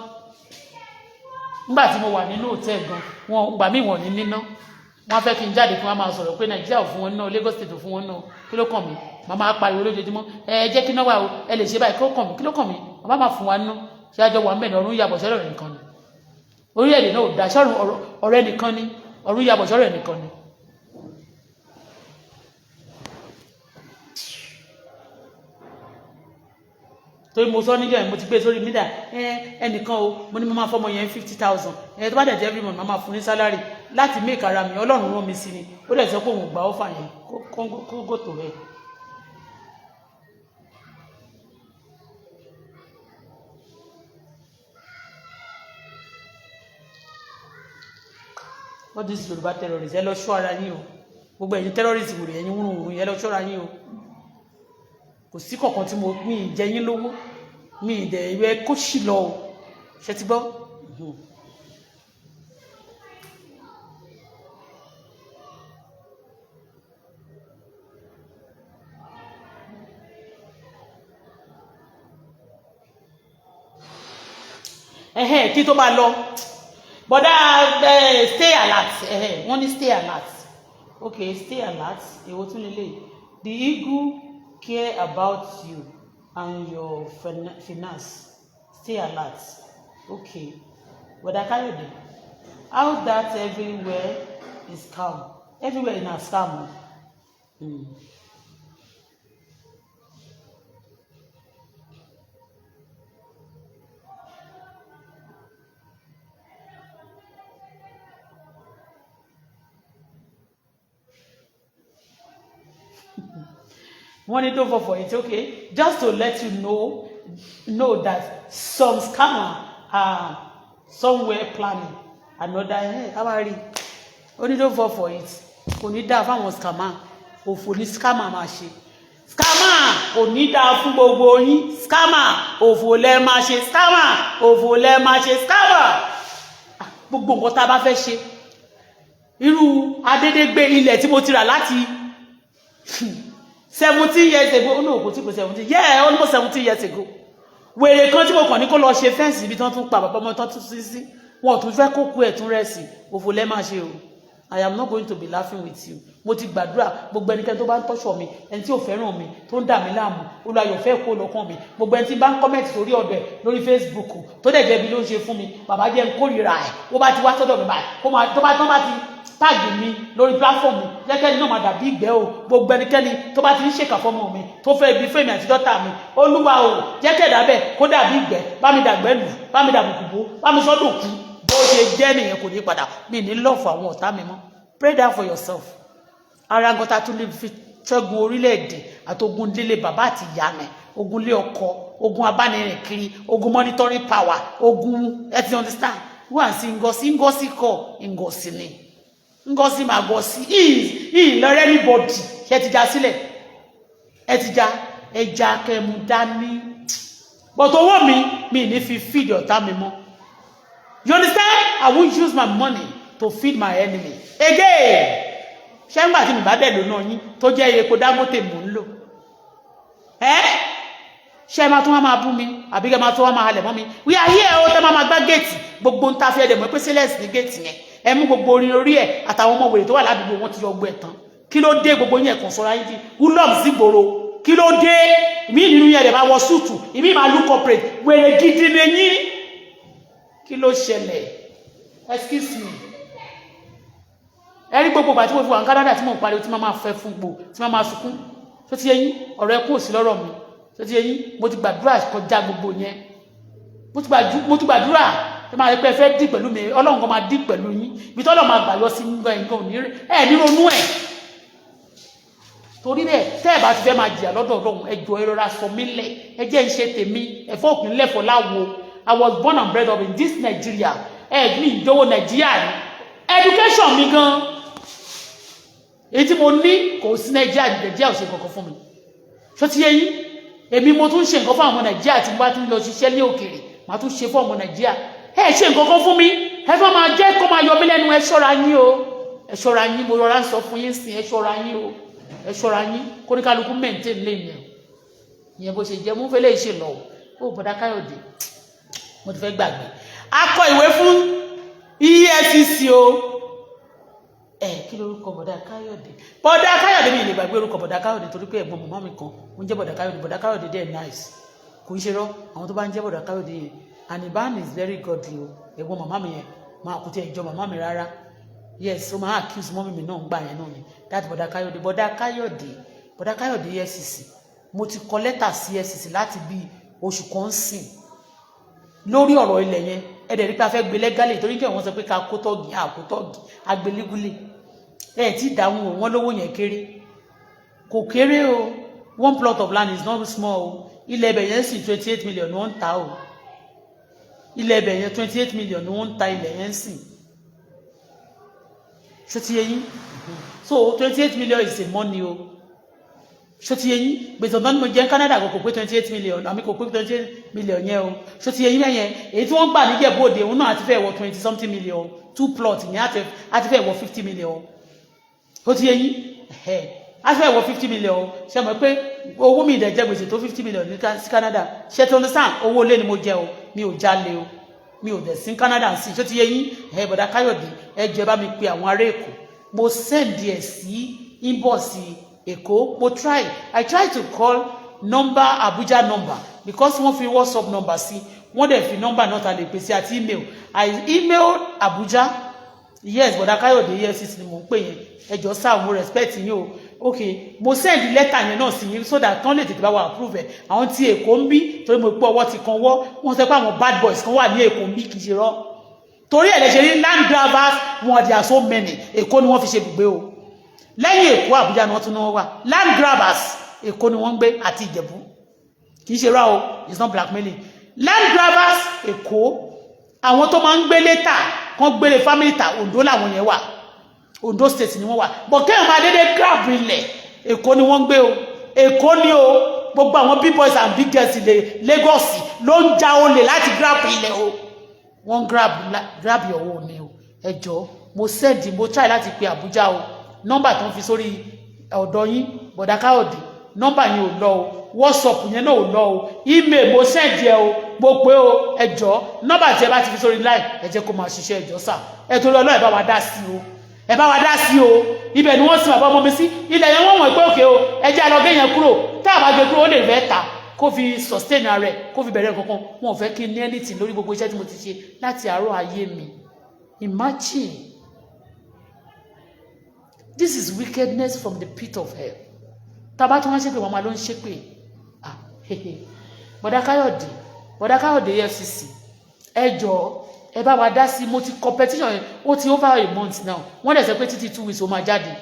Nígbà tí mo wà nínú hòtẹ́ẹ̀lì gan, wọn gbà mí, wọ́n ní níná. Wọ́n fẹ́ kí n jáde kí wọ́n máa sọ̀rọ̀ pé Nàìjíríà ò fún wọn náà, Lagos State ò fún wọn náà. Kí ló kàn mí? Màá máa pariwo lójoojúmọ́, ẹ jẹ́ kí náà wà o, ẹ lè ṣe báyìí. Kí ló kàn mí? Kí ló kàn mí? Bàbá máa fún wa ná. Ṣé àjọ wà ń bẹ̀ ní ọ̀run yàbọ̀ sọ́rọ̀ nìkan ni? Orílẹ̀-èdè náà ò dá sọ́run ọ̀rẹ́ nìkan ni, ọ̀run yàbọ̀ sọ́rọ̀ nìkan ni. Torí mo sọ níjọ́ yẹn, mo ti gbé sórí media ẹnìkan o, mo ní mo máa fọmọ yẹn 50,000 ẹ, tó bá dẹ̀ jẹ́ every month, máa máa fún ní salary láti make ara mi. Ọlọ́run rán mi sí ni. Ó dẹ̀ sọ pé òun gbà ọ́fà yẹn, kó gòtò ẹ̀. All these Yorùbá terrorists, ẹ lọ ṣọ́ ara yín o. Gbogbo ẹ̀yin terrorists wòrè, ẹ̀yin wúrúwúrú, ẹ lọ ṣọ́ra yín o. Kò sí kọ̀ọ̀kan tí mo mi ì jẹ yín lówó, mi ì dẹ̀ ìwé kó sì lọ o. Ṣe ti gbọ́? Ẹ̀hẹ́n, kí tó máa lọ, bọ̀dá, stay alert. Ẹ̀hẹ́n, wọ́n ní stay alert. Okay, stay alert. Èwo tún lélẹ̀? The eagle care about you and your finance. Stay alert. Okay, bọ̀dá Káyọ̀dé, how that everywhere is calm, everywhere na scam. Wọ́n ní don't fall for it. Okay, just to let you know that some scammer are somewhere planning another. Ẹ ká máa rí. Ó ní don't fall for it. Kò ní dáa fáwọn scammer. Òfò ní scammer máa ṣe. Scammer, kò ní dáa fún gbogbo yín. Scammer, òfò lẹ máa ṣe. Scammer, òfò lẹ máa ṣe. Scammer, gbogbo nǹkan tá a bá fẹ́ ṣe, irú adédégbé ilẹ̀ tí mo ti rà láti 17 years ago. Ó ní òkú tí kò 17, yeah, almost 17 years ago. Wèrè kan tí mo kàn ní kó lọ ṣe fence ibi tí wọ́n tún pa bàbá ọmọ tán tún sí, wọn ò tún fẹ́ kó kú ẹ̀ tún rẹ̀ sí. Òfò lẹ́ máa ṣe o. I am not going to be laughing with you. Mo ti gbàdúrà, gbogbo ẹnikẹ́ni tó bá ń tọ́ṣọ̀ mi, ẹni tí ò fẹ́ràn mi, tó ń dà mí láàmú, Olùwàyọ̀ fẹ́ kó lọ́kàn mi. Gbogbo ẹni tí bá ń comment sórí ọ̀dọ̀ ẹ̀ lórí Facebook, tó dẹ̀ jẹ́bi ló ń ṣe fún mi, bàbá jẹ́ ń kórìíra ẹ̀. Ó bá ti wá sọ́dọ̀ mi báyìí, kó máa tó bá tó bá ti tag mi lórí platform mi, jẹ́kẹ́ni náà máa dàbí ìgbẹ́ o. Gbogbo ẹnikẹ́ni tó bá ti ń ṣèkà fọ́mọ mi, tó fẹ́ ibi fẹ́mi àti dọ́tà mi, Olúwa o, jẹ́kẹ̀dá bẹ́ẹ̀ kó dàbí ìgbẹ́. Bá mi dàgbẹ́ lù, bá mi dàbùkù bó, bá mi sọ́dọ̀ kú. Bó ṣe jẹ́ nìyẹn, kò ní padà. Mi ní love àwọn ọ̀tá mi mọ́. Pray that for yourself. Ara nǹkan tá a tún lè fi ṣẹ́gun orílẹ̀-èdè àti ogun délé bàbá àti ìyá mi, ogun lé ọkọ, ogun abánirìn kiri, ogun monitoring power, ogun, ẹ ti understand. Wọ́n sí Ngozi. Ngozi kọ́, Ngozi ni Ngozi máa gọ sí ìlọrẹ́ anybody. Ṣe ti já sílẹ̀? Ẹ ti já ẹja kẹmu dání, but owó mi, mi ní fi feed ọ̀tá mi mọ́. You understand? I won't use my money to feed my enemy again. Ṣé ń gbà tí mi bá dẹ̀ lónà yín tó jẹ́ epo Dangote mò ń lò ẹ́, ṣé ẹ máa tún wá máa bú mi, àbí kẹ́ máa tún wá máa halẹ̀ mọ́ mi? We are here o. Tẹ́ máa máa gbá géètì gbogbo ń ta fi ẹ̀dẹ̀ mọ́ pé sílẹ̀sì ní géètì yẹn. Ẹ mú gbogbo orin orí ẹ̀ àtàwọn ọmọ wèrè tó wà ládùúgbò wọn ti yọ ọgbẹ́ tán. Kí ló dé? Gbogbo yín ẹ̀kan sọ̀rọ̀ ayé di hoodlum sí gbòòrò. Kí ló dé? Ìmí nínú yẹn rẹ̀ máa wọ suit, ìmí máa look corporate. Wèrè gidi ni yín. Kí ló ṣẹlẹ̀? Excuse me. Ẹ rí gbogbo ìgbà tí mo fi wà ní Canada, tí mo ń pariwo, tí mo máa fẹ́ fún gbò, tí mo máa sunkún, tó ti yẹ yín? Ọ̀rọ̀ ẹkún ò sí lọ́rọ̀ mi. Tó ti yẹ yín? Mo ti gbàdúrà kọjá gbogbo yẹn. Mo ti gbàdúrà tó máa rí pé ẹ fẹ́ dì pẹ̀lú mi, Ọlọ́run kan máa dì pẹ̀lú yín. Ibi tí Ọlọ́run máa gbà yọ sí nǹkan nǹkan ò ní rí ẹ ní ronú ẹ̀. Torí bẹ́ẹ̀, tẹ́ ẹ bá ti fẹ́ máa jìyà lọ́dọ̀ Ọlọ́run, ẹ jọ̀ọ́, ẹ rọra sọ mí lẹ̀, ẹ jẹ́ ń ṣe tèmi. Ẹ̀fọ́ òkun lẹ́fọ̀ọ́ láwo. I was born and bred up in this Nigeria. Ẹ mi ìjọwọ́ Nàìjíríà rí. Education mi gan, èyí tí mo ní, kò sí Nàìjíríà. Nàìjíríà ò ṣe kankan fún mi. Ṣó ti yé yín? Èmi mo tún ṣe nǹkan fún àwọn Nàìjíríà. Tí mo bá tún lọ ṣiṣẹ́ ní òkèèrè, màá tún ṣe fún ọmọ Nàìjíríà. Ẹ ṣe nǹkan kan fún mi, ẹ fẹ́ máa jẹ́ kó máa yọ mí lẹ́nu. Ẹ ṣọ́ra yín o, ẹ ṣọ́ra yín. Mo rọra ń sọ fún yín sìn. Ẹ ṣọ́ra yín o, ẹ ṣọ́ra yín. Kó ní kálukú maintain lane yẹn ìyẹn bó ṣe jẹ́. Mú fẹ́lẹ́ ṣe lọ o. Bọ̀dá Káyọ̀dé, mo ti fẹ́ gbàgbé. A kọ ìwé fún EFCC o. Ẹ kí lórúkọ bọ̀dá Káyọ̀dé? Bọ̀dá Káyọ̀dé, mi ì lè gbàgbé orúkọ bọ̀dá Káyọ̀dé, torí pé ẹ̀gbọ́n màmá mi kan ó ń jẹ́ bọ̀dá Káyọ̀dé. Bọ̀dá Káyọ̀dé dẹ̀ nice, kò ń ṣe rọ́. Àwọn tó bá ń jẹ́ bọ̀dá Káyọ̀dé yẹn, and Iban is very godly o. Ẹ̀gbọ́n màmá mi yẹn máa kò tí ẹ̀ jọ màmá mi rárá. Yes, ó máa accuse mummy mi náà ń gbà yẹn náà ni that bọ̀dá Káyọ̀dé. Bọ̀dá Káyọ̀dé, bọ̀dá Káyọ̀dé, EFCC, mo ti kọ lẹ́tà sí EFCC láti bí oṣù kan sìn lórí ọ̀rọ̀ ilẹ̀ yẹn. Ẹ dẹ̀ rí pé a fẹ́ gbé legally, torí kí wọ́n sọ pé ká kó tọ́ọ̀gì, àkó tọ́ọ̀gì agbélégúlé. Ẹ tí dáhùn o. Wọ́n lówó yẹn kéré, kò kéré o. One plot of land is not small o. Ilẹ̀ ibẹ̀ yẹn sì, 28 million ni wọ́n ń ta o. Ilẹ̀ ibẹ̀ yẹn, 28 million ni wọ́n ń ta ilẹ̀ yẹn sì. Ṣó ti yé yín? So 28 million is a money o. Ṣó ti yé yín? Gbèsè ọ̀dọ́ ni mo jẹ́ Canada, kò pé 28 million, àmì kò pé 28 million yẹn o. Ṣó ti yé yín yẹn? Èyí tí wọ́n gbà níjẹ̀bú òde òun náà àti fẹ́ wọ twenty something million. Two plot yẹn àti fẹ́ wọ 50 million. Ó ti yé yín? Àti fẹ́ wọ 50 million. Ṣe mọ̀ pé owó mi ìdẹ̀ jẹ́ gbèsè tó 50 million ní sí Canada? Ṣe tí understand? Owó ilé ni mo jẹ o, mi ò jalè o, mi ò dẹ̀ sí Canada sí. Ṣó ti yé yín? Ẹ bọ̀dá Káyọ̀dé, ẹ jẹ́ bá mi pe àwọn ará Èkó. Mo send ẹ̀ sí inbox Èkó. Mo try, I try to call number, Abuja number, because wọ́n fi WhatsApp number sí, wọ́n dẹ̀ fi number náà ta lè pèsè àti email. I email Abuja. Yes, bọ̀dá Káyọ̀dé, EFCC ni mò ń pè yẹn. Ẹ jọ̀ọ́ sáà, mo respect yín o. Ok, mo send letter yẹn náà sí yín so that kán lè tètè bá wa approve ẹ̀. Àwọn tí Èkó ń bí, torí mo pé ọwọ́ ti kan wọ́. Wọ́n sọ pé àwọn bad boys kan wà ní Èkó ń bí, kì í ṣe rọ́. Torí ẹ̀ lè ṣe rí land grabbers wọn, there are so many. Èkó ni wọ́n fi ṣe ibùgbé o. Lẹ́yìn Èkó, Àbújá ni wọ́n tún ní wọ́n wà. Land grabbers, Èkó ni wọ́n ń gbé àti Ìjẹ̀bú. Kì í ṣe rá o, it's not blackmailing. Land grabbers, Èkó. Àwọn tó máa ń gbélé tà, kán gbélé family tà, Oǹdó làwọn yẹn wà. Ondo State ni wọ́n wà. But kéèyàn máa dédé grab ilẹ̀, Èkó ni wọ́n ń gbé o. Èkó ni o. Gbogbo àwọn big boys and big girls ilẹ̀ Lagos ló ń ja olè láti grab ilẹ̀ o. Wọ́n grab, grab your own ni o. Ẹ jọ̀ọ́, mo send, mo try láti pe Abuja o. Nọ́mbà tó ń fi sórí ọ̀dọ̀ yín, Bọ̀dá Káyọ̀dé, nọ́mbà yẹn ò lọ o, WhatsApp yẹn náà ò lọ o, email mo send ẹ o, mo pé o. Ẹ jọ̀ọ́, nọ́mbà tí ẹ bá ti fi sórí line, ẹ jẹ́ kó máa ṣiṣẹ́. Ẹ jọ̀ọ́ sà, ẹ torí Ọlọ́run, ẹ bá wa dá sí o, ẹ bá wa dá sí o. Ibẹ̀ ni wọ́n sin bàbá ọmọ mi sí. Ilẹ̀ yẹn, wọ́n wọ̀n pé òkè o, ẹ jẹ́ àlọ́ gé yẹn kúrò. Tá a bá gbé kúrò, ó lè fẹ́ ta kó fi sustain ara ẹ̀, kó fi bẹ̀rẹ̀ kankan. Wọn ò fẹ́ kí n ní anything lórí gbogbo iṣẹ́ tí mo ti ṣe láti àárọ̀ ayé mi. Imagine, this is wickedness from the pit of hell. Tá a bá tún wá ṣépè, wọn máa ló ń ṣépè. Ah, Bọ̀dá Káyọ̀dé, Bọ̀dá Káyọ̀dé, EFCC, ẹ jọ̀ọ́, ẹ bá wa dá sí. Mo ti competition yẹn, ó ti over a month now. Wọ́n dẹ̀ sọ pé títí 2 weeks ó máa jáde.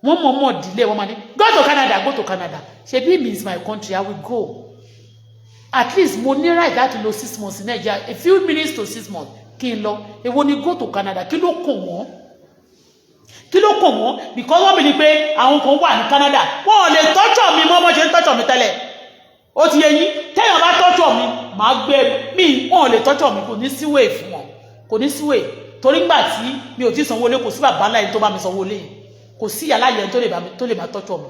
Wọ́n mọ̀ mọ̀ delay. Wọ́n máa ní go to Canada, go to Canada. Ṣebí means my country, I will go. At least mo ní right láti lò 6 months in Nigeria, a few minutes to 6 months kí n lọ. Èwo ni go to Canada? Kí ló kàn wọ́n? Kí ló kàn wọ́n? Because wọ́n believe pé àwọn kan wà ní Canada, wọ́n ò lè tọ́jọ́ mi mọ́. Bọ́ ṣe ń tọ́jọ́ mi tẹ́lẹ̀, ó ti yé yín. Téèyàn bá tọ́jọ́ mi, màá gbé mi. Wọ́n ò lè tọ́jọ́ mi, kò ní síwèé fún wọn, kò ní síwèé. Torí ńgbà tí mi ò tí sanwó lé, kò sí bàbá ńlá yẹn tó bá mi sanwó lé yẹn, kò sí ìyá láyẹn tó lè máa tọ́jọ́ mi.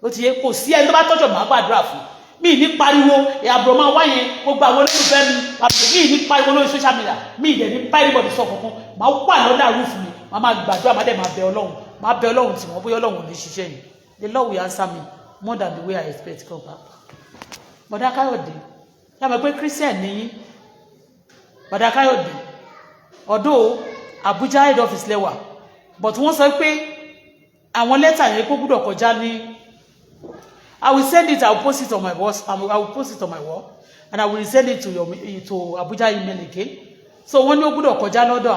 Ó ti yé. Kò sí ẹni tó bá tọ́jọ́ mi, màá gbàdúrà fún mi. Ní pariwo àbúrò máa wá yẹn, gbogbo àwọn olólùfẹ́ mi, mi ní pariwo lórí social media, mi ì dẹ̀ ní bá anybody sọ kankan. Màá wà lọ́dà roof mi, màá máa gbàdúrà, màá dẹ̀ máa bẹ Ọlọ́run, màá bẹ Ọlọ́run tí wọ́n bóyá Ọlọ́run ò ní ṣiṣẹ́ yìí. The Lord will answer me more than the way I expect. Come back. Bọ̀dá Káyọ̀dé, yàrá pé Christian ní yín. Bọ̀dá Káyọ̀dé, although Abuja head office lẹ́wà, but wọ́n sọ pé àwọn lẹ́tà yẹn kó gbúdọ̀ kọjá ní. I will send it, I will post it on my wall, I will post it on my wall and I will send it to Abuja email again. So wọ́n ní ó gbúdọ̀ kọjá lọ́dọ̀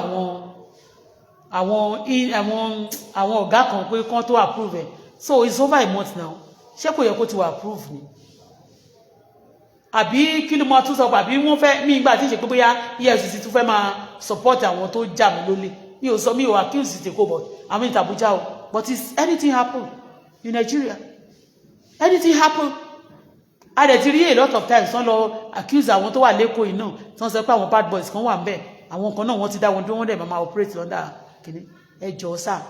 àwọn ọ̀gá kan pé kán tó approve ẹ̀. So it's over a month now. Ṣé kò yẹ kó ti wà approve ni, àbí kí ló máa tún sọ pé àbí wọ́n fẹ́ mí ìgbà tí ìṣe pé bóyá EFCC tún fẹ́ máa support àwọn tó jà mí lólè? Mi ò sọ, mi ò accuse tèkó, but àwọn ìta Abuja o. But is anything happen in Nigeria? Anything happen? A dẹ̀ ti rí a lot of times wọ́n lọ accuse àwọn tó wà lẹ́kọ̀ọ́ yìí náà, tí wọ́n sọ pé àwọn bad boys kan wà ń bẹ̀, àwọn kan náà wọ́n ti dá wọn dúró, wọ́n dẹ̀ máa operate lọ́ndà kìíní. Ẹ jọ̀ọ́ sà,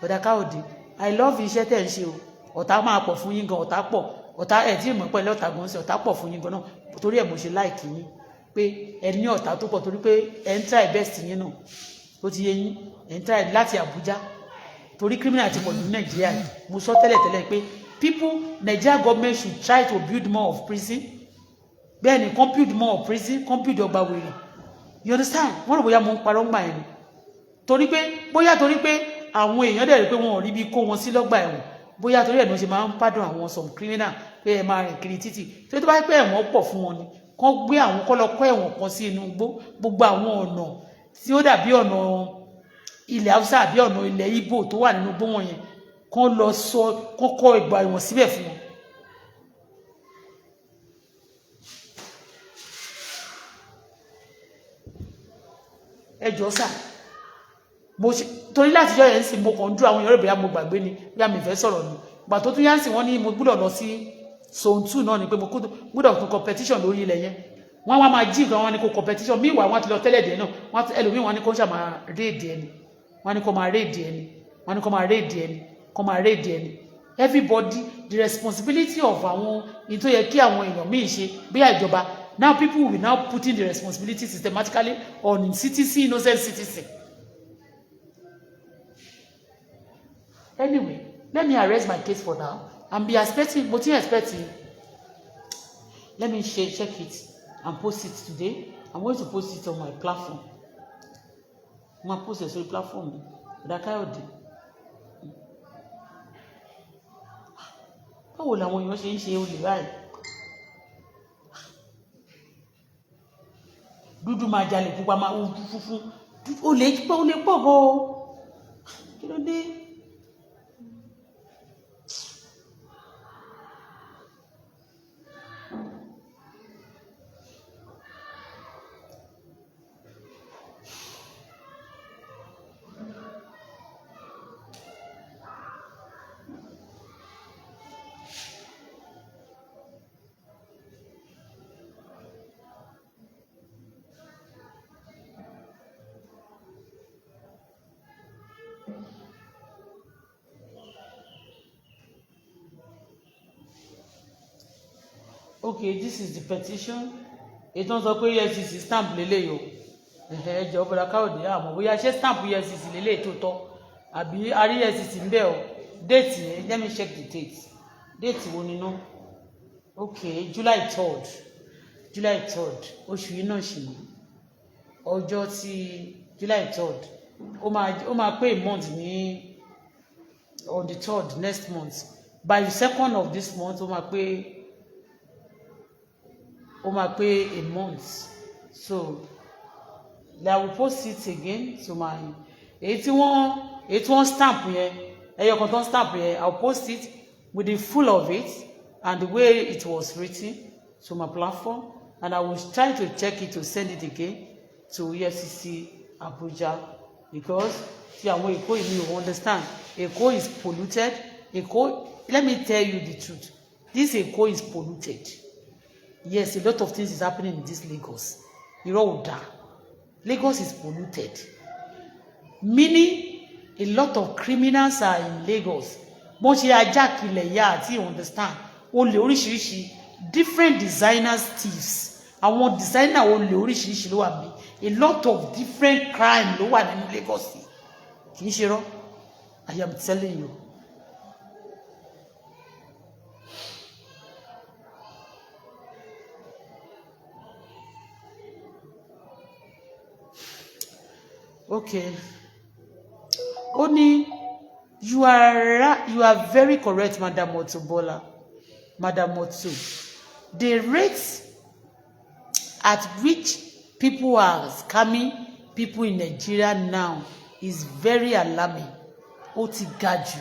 Bọ̀dá Káyọ̀dé, I love iṣẹ́ tẹ̀ ń ṣe o. Ọ̀tá máa pọ̀ fún yín gan, ọ̀tá pọ̀, ọ̀tá ẹ̀ tí ìmọ̀ pẹ̀lú ọ̀tá gan sí, ọ̀tá pọ̀ fún yín gan náà. Torí ẹ̀ mo ṣe like yín pé ẹ ní ọ̀tá tó pọ̀, torí pé ẹ ń try best yín náà. Ó ti yé yín, ẹ ń try láti Àbújá, torí criminal ti pọ̀ jù ní Nàìjíríà yìí. Mo sọ tẹ́lẹ̀tẹ́lẹ̀ pé people, Nigeria government should try to build more of prison. Bẹ́ẹ̀ ni, kàn build more of prison, kàn build ọgbà wèrè, you understand? Wọ́n rò bóyá mo ń parọ́ ń gbà yẹn ni, torí pé bóyá torí pé àwọn èèyàn dẹ̀ rí pé wọn ò rí bí kó wọn sí lọ́gbà ẹ̀wọ̀n, bóyá torí ẹ̀ ní wọ́n ṣe máa ń pardon àwọn some criminal pé ẹ máa rìn kiri títì. Tó tó bá pẹ́ ẹ̀wọ̀n pọ̀ fún wọn ni, kán gbé àwọn kọ́ lọ kọ́ ẹ̀wọ̀n kan sí inú igbó, gbogbo àwọn ọ̀nà tí ó dàbí ọ̀nà ilẹ̀ Haúsá àbí ọ̀nà ilẹ̀ Ìgbò tó wà nínú igbó wọn yẹn, kán lọ sọ kán kọ́ ìgbà ẹ̀wọ̀n síbẹ̀ fún wọn. Ẹ jọ̀ọ́ sà, mo ṣe torí látijọ́ yẹn ń sìn, mo kàn ń dúró. Àwọn èèyàn rẹ̀, bóyá mo gbàgbé ni, bóyá mi fẹ́ sọ̀rọ̀ ni. Gbà tó tún yá ń sìn, wọ́n ní mo gbúdọ̀ lọ sí zone 2 náà ni, pé mo gbúdọ̀ kó competition lórí ilẹ̀ yẹn. Wọ́n wá máa jí nǹkan, wọn ní kó competition míì wà. Wọ́n ti lọ tẹ́lẹ̀ dẹ̀ náà, wọ́n ẹlòmíì, wọ́n ní kó ṣàmà raid ẹni, wọ́n ní kó máa raid ẹni, wọ́n ní kó máa raid ẹni, kó máa raid ẹni. Everybody, the responsibility of àwọn ní tó yẹ kí àwọn èèyàn míì ṣe bí ìjọba, now people will now putting the responsibility systematically on citizen, innocent citizen. Anyway, let me arrest my case for now and be expecting, mo ti expecting. Let me check it and post it today. I'm going to post it on my platform. Mo máa post it sórí platform mi. Bọ̀dá Káyọ̀dé, báwo làwọn èèyàn ṣe ń ṣe olè báyìí? Dúdú máa jalè, pupa máa funfun, olè pọ̀, olè pọ̀ gan o. Kí ló dé? Okay, this is the petition. Èyí tó ń sọ pé EFCC stamp lélẹ́yìí o. Ẹ jọ̀ọ́, bọ̀dà Káyọ̀dé, àmọ́ bóyá ṣé stamp EFCC lélẹ́yìí tó tọ́ àbí arí EFCC ń bẹ̀ o. Date yẹn, let me check the date. Date wo nínú? Okay, July 3rd, July 3rd, oṣù yìí náà ṣì ní ọjọ́ tí July 3rd, ó máa pé a month ní on the 3rd next month. By the 2nd of this month, ó máa pé a month. So I will post it again to my èyí tí wọ́n stamp yẹn, ẹyọ kan tó ń stamp yẹn. I will post it with the full of it and the way it was written to my platform, and I will try to check it to send it again to EFCC Abuja, because ti àwọn Èkó yìí, mi ò understand. Èkó is polluted. Èkó, let me tell you the truth, this Èkó is polluted. Yes, a lot of things is happening in this Lagos. Irọ́ ò dáa. Lagos is polluted, meaning a lot of criminals are in Lagos. Bọ́n ṣe ajá kilẹ̀ ya àti, you understand, olè oríṣiríṣi, different designers, thieves, àwọn designer olè oríṣiríṣi ló wà bí. A lot of different crime ló wà nínú Lagos. Kì í ṣe rọ́, I am telling you. Okay, ó ní, You are very correct, Madam Auto Bola, Madam Auto. The rate at which people are scamming people in Nigeria now is very alarming. Ó ti ga jù.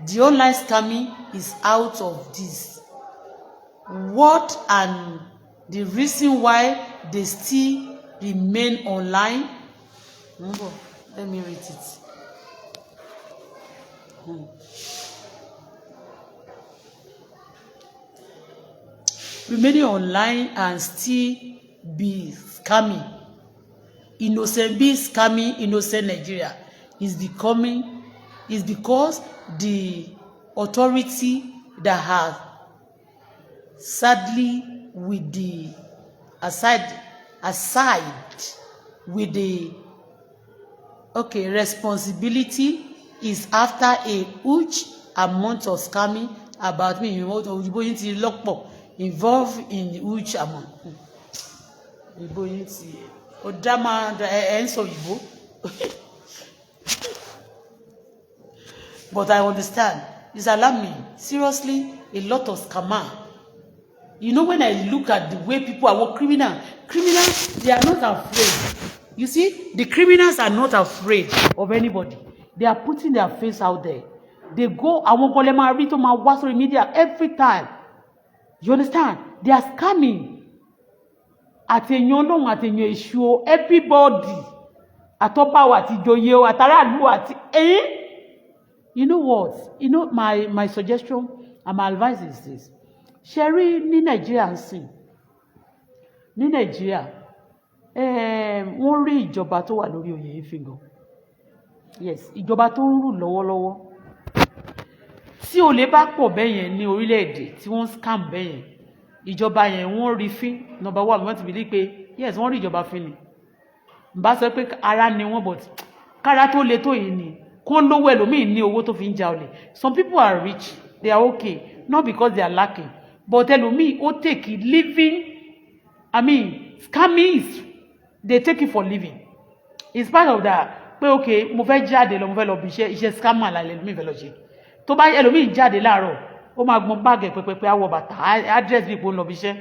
The online scamming is out of this world, and the reason why they still remain online." Let me read it. Remaining online and still be scamming innocent, be scamming innocent Nigeria is becoming is because the authority that has sadly with the aside with the, okay, responsibility is after a huge amount of scamming about me." Òyìnbó yín ti lọ́pọ̀, involved in huge amount. Òyìnbó yín ti ó dá máa ẹ ń sọ òyìnbó, but I understand. It's alarming, seriously. A lot of scammer. You know, when I look at the way people are criminals, they are not afraid. You see, the criminals are not afraid of anybody. They are putting their face out there. They go, àwọn kan lè máa rí tó máa wá sórí media every time. You understand? They are scamming. Àti èèyàn Ọlọ́run àti èèyàn èṣù o, everybody, àtọ́báwò àti ìjòyè o, àtàràlù àti ẹ̀yìn. You know what? You know, my suggestion and my advice is this. Ṣe rí ní Nàìjíríà ń sìn, ní Nàìjíríà, wọ́n rí ìjọba tó wà lórí oyè yìí fi gan. Yes, ìjọba tó ń rù lọ́wọ́lọ́wọ́, tí olè bá pọ̀ bẹ́ẹ̀ yẹn ní orílẹ̀-èdè, tí wọ́n scam bẹ́ẹ̀ yẹn, ìjọba yẹn, wọ́n rí fín. Number one, wọ́n ti believe pé yes, wọ́n rí ìjọba fín ni. N bá sọ pé ara ni wọ́n, but kára tó le tó yìí ni kó lówó, ẹlòmíì ní owó tó fi ń ja olè. Some people are rich, they are okay, not because they are lacking, but ẹlòmíì ó take living, I mean, scamming is, they take it for living. It's part of that pé okay, mo fẹ́ jáde lọ, mo fẹ́ lọ bí iṣẹ́, iṣẹ́ scammer la ẹlòmíì fẹ́ lọ ṣe. Tó bá ẹlòmíì jáde láàárọ̀, ó máa gbọ́n báàgì pẹpẹpẹ, á wọ bàtà, á dress bí ipò ń lọ bí iṣẹ́.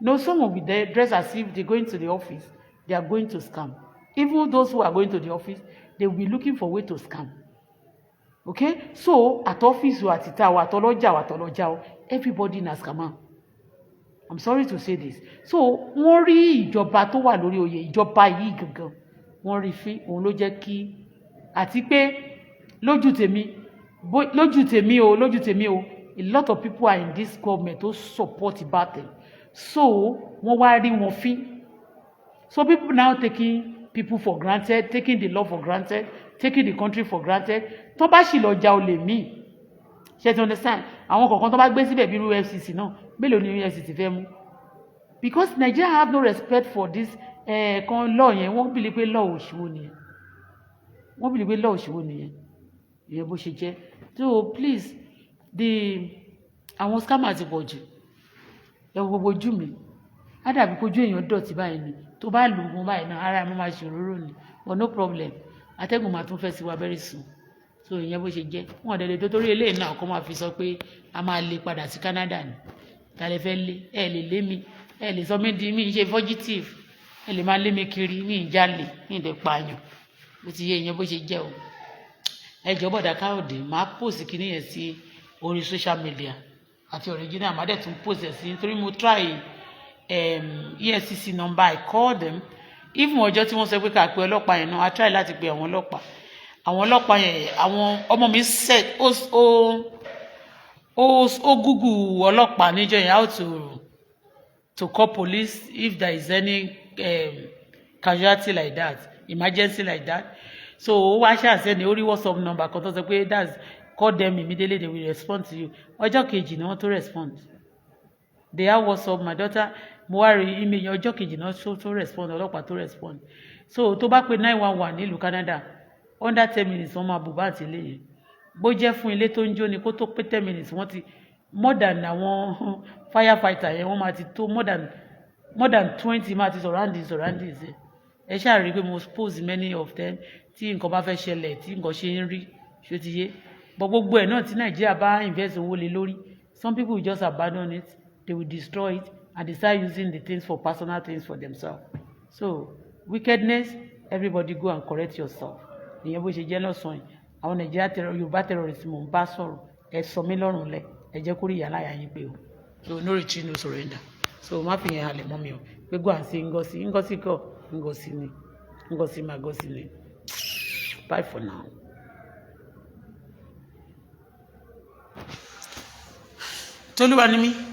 No, some will be there dress as if they going to the office. They are going to scam. Even those who are going to the office, they will be looking for way to scam. Okay, so at office o, àti ta o, àtọlọ́jà o, àtọlọ́jà o, everybody na scammer. I'm sorry to say this. So wọ́n rí ìjọba tó wà lórí oyè, ìjọba yìí gangan, wọ́n rí fín. Òun ló jẹ́ kí, àti pé lójú tèmi, lójú tèmi o, lójú tèmi o, a lot of people are in this government to support bad thing. So wọ́n wá rí wọn fín. So people now taking people for granted, taking the law for granted, taking the country for granted. Tó bá sì lọ ja olè míì, Ṣe ti understand? Àwọn kọ̀ọ̀kan tó bá gbé síbẹ̀ bí irú FCC náà, mélòó ni EFCC fẹ́ mú? Because Nigeria have no respect for this kan law yẹn. Wọ́n believe pé law òṣìwò nìyẹn. Wọ́n believe pé law òṣìwò nìyẹn. Ìyẹn bó ṣe jẹ́. So please, the àwọn scammers ti pọ̀ jù. Ẹ wo gbogbo ojú mi, á dàbí kójú èèyàn dọ̀tí báyìí ni. Tó bá lù ú báyìí náà, ara mi máa ṣe òróró ni. But no problem, atẹ́gùn máa tún fẹ́ sí wa very soon. So ìyẹn bó ṣe jẹ́. Wọn dẹ̀ lè tó torí eléyìí náà kó máa fi sọ pé a máa lè padà sí Canada ni. Ta lè fẹ́ lé? Ẹ lè lé mi, ẹ lè sọ mí di mí ṣe fugitive. Ẹ lè máa lé mi kiri, mi ń jalè, mi ń dẹ̀ pààyàn. Bó ti yé, ìyẹn bó ṣe jẹ́ o. Ẹ jọ̀ọ́, bọ̀dà Káyọ̀dé, máa post kíní yẹn sí orí social media àti original. Máa dẹ̀ tún post ẹ̀ sí, nítorí mo try EFCC number. I call them. Even ọjọ́ tí wọ́n sọ pé ká pe ọlọ́pàá yẹn náà, I try láti pe àwọn ọlọ́pàá. Àwọn ọlọ́pàá yẹn, àwọn ọmọ mi set ó Google ọlọ́pàá níjọ́ yẹn, how to call police if there is any casualty like that, emergency like that. So ó wá ṣàṣẹ ní orí WhatsApp number kan tó sọ pé that's call them immediately, they will respond to you. Ọjọ́ kejì ni wọ́n tó respond. They have WhatsApp. My daughter, mo wá rí email yẹn, ọjọ́ kejì náà tó respond, ọlọ́pàá tó respond. So tó bá pe 911 nílùú Canada, under 10 minutes wọ́n máa bù bá àti ilé yẹn. Bó jẹ́ fún ilé tó ń jó ni, kó tó pé 10 minutes, wọ́n ti more than àwọn firefighter yẹn, wọ́n máa ti tó more than 20 máa ti surrounding ẹ̀. Ẹ ṣáà rí i pé mo post many of them tí nǹkan bá fẹ́ ṣẹlẹ̀, tí nǹkan ṣe ń rí. Ṣó ti yé? But gbogbo ẹ̀ náà, tí Nàìjíríà bá invest owó lé lórí, some people will just abandon it, they will destroy it and they start using the things for personal things for themselves. So wickedness, everybody go and correct yourself. Ìyẹn bó ṣe jẹ́ lọ́sàn-án yìí. Àwọn Nàìjíríà terror, Yorùbá terrorist mò ń bá sọ̀rọ̀. Ẹ sọ mí lọ́rùn lẹ̀, ẹ jẹ́ kó rí ìyá láyà yín pé o. So no retreat, no surrender. So má fi yẹn halẹ̀ mọ́ mi o, pé go and see Ngozi. Ngozi kọ́, Ngozi ni, Ngozi máa Ngozi ni. Bye for now. Tolúwa ni mí.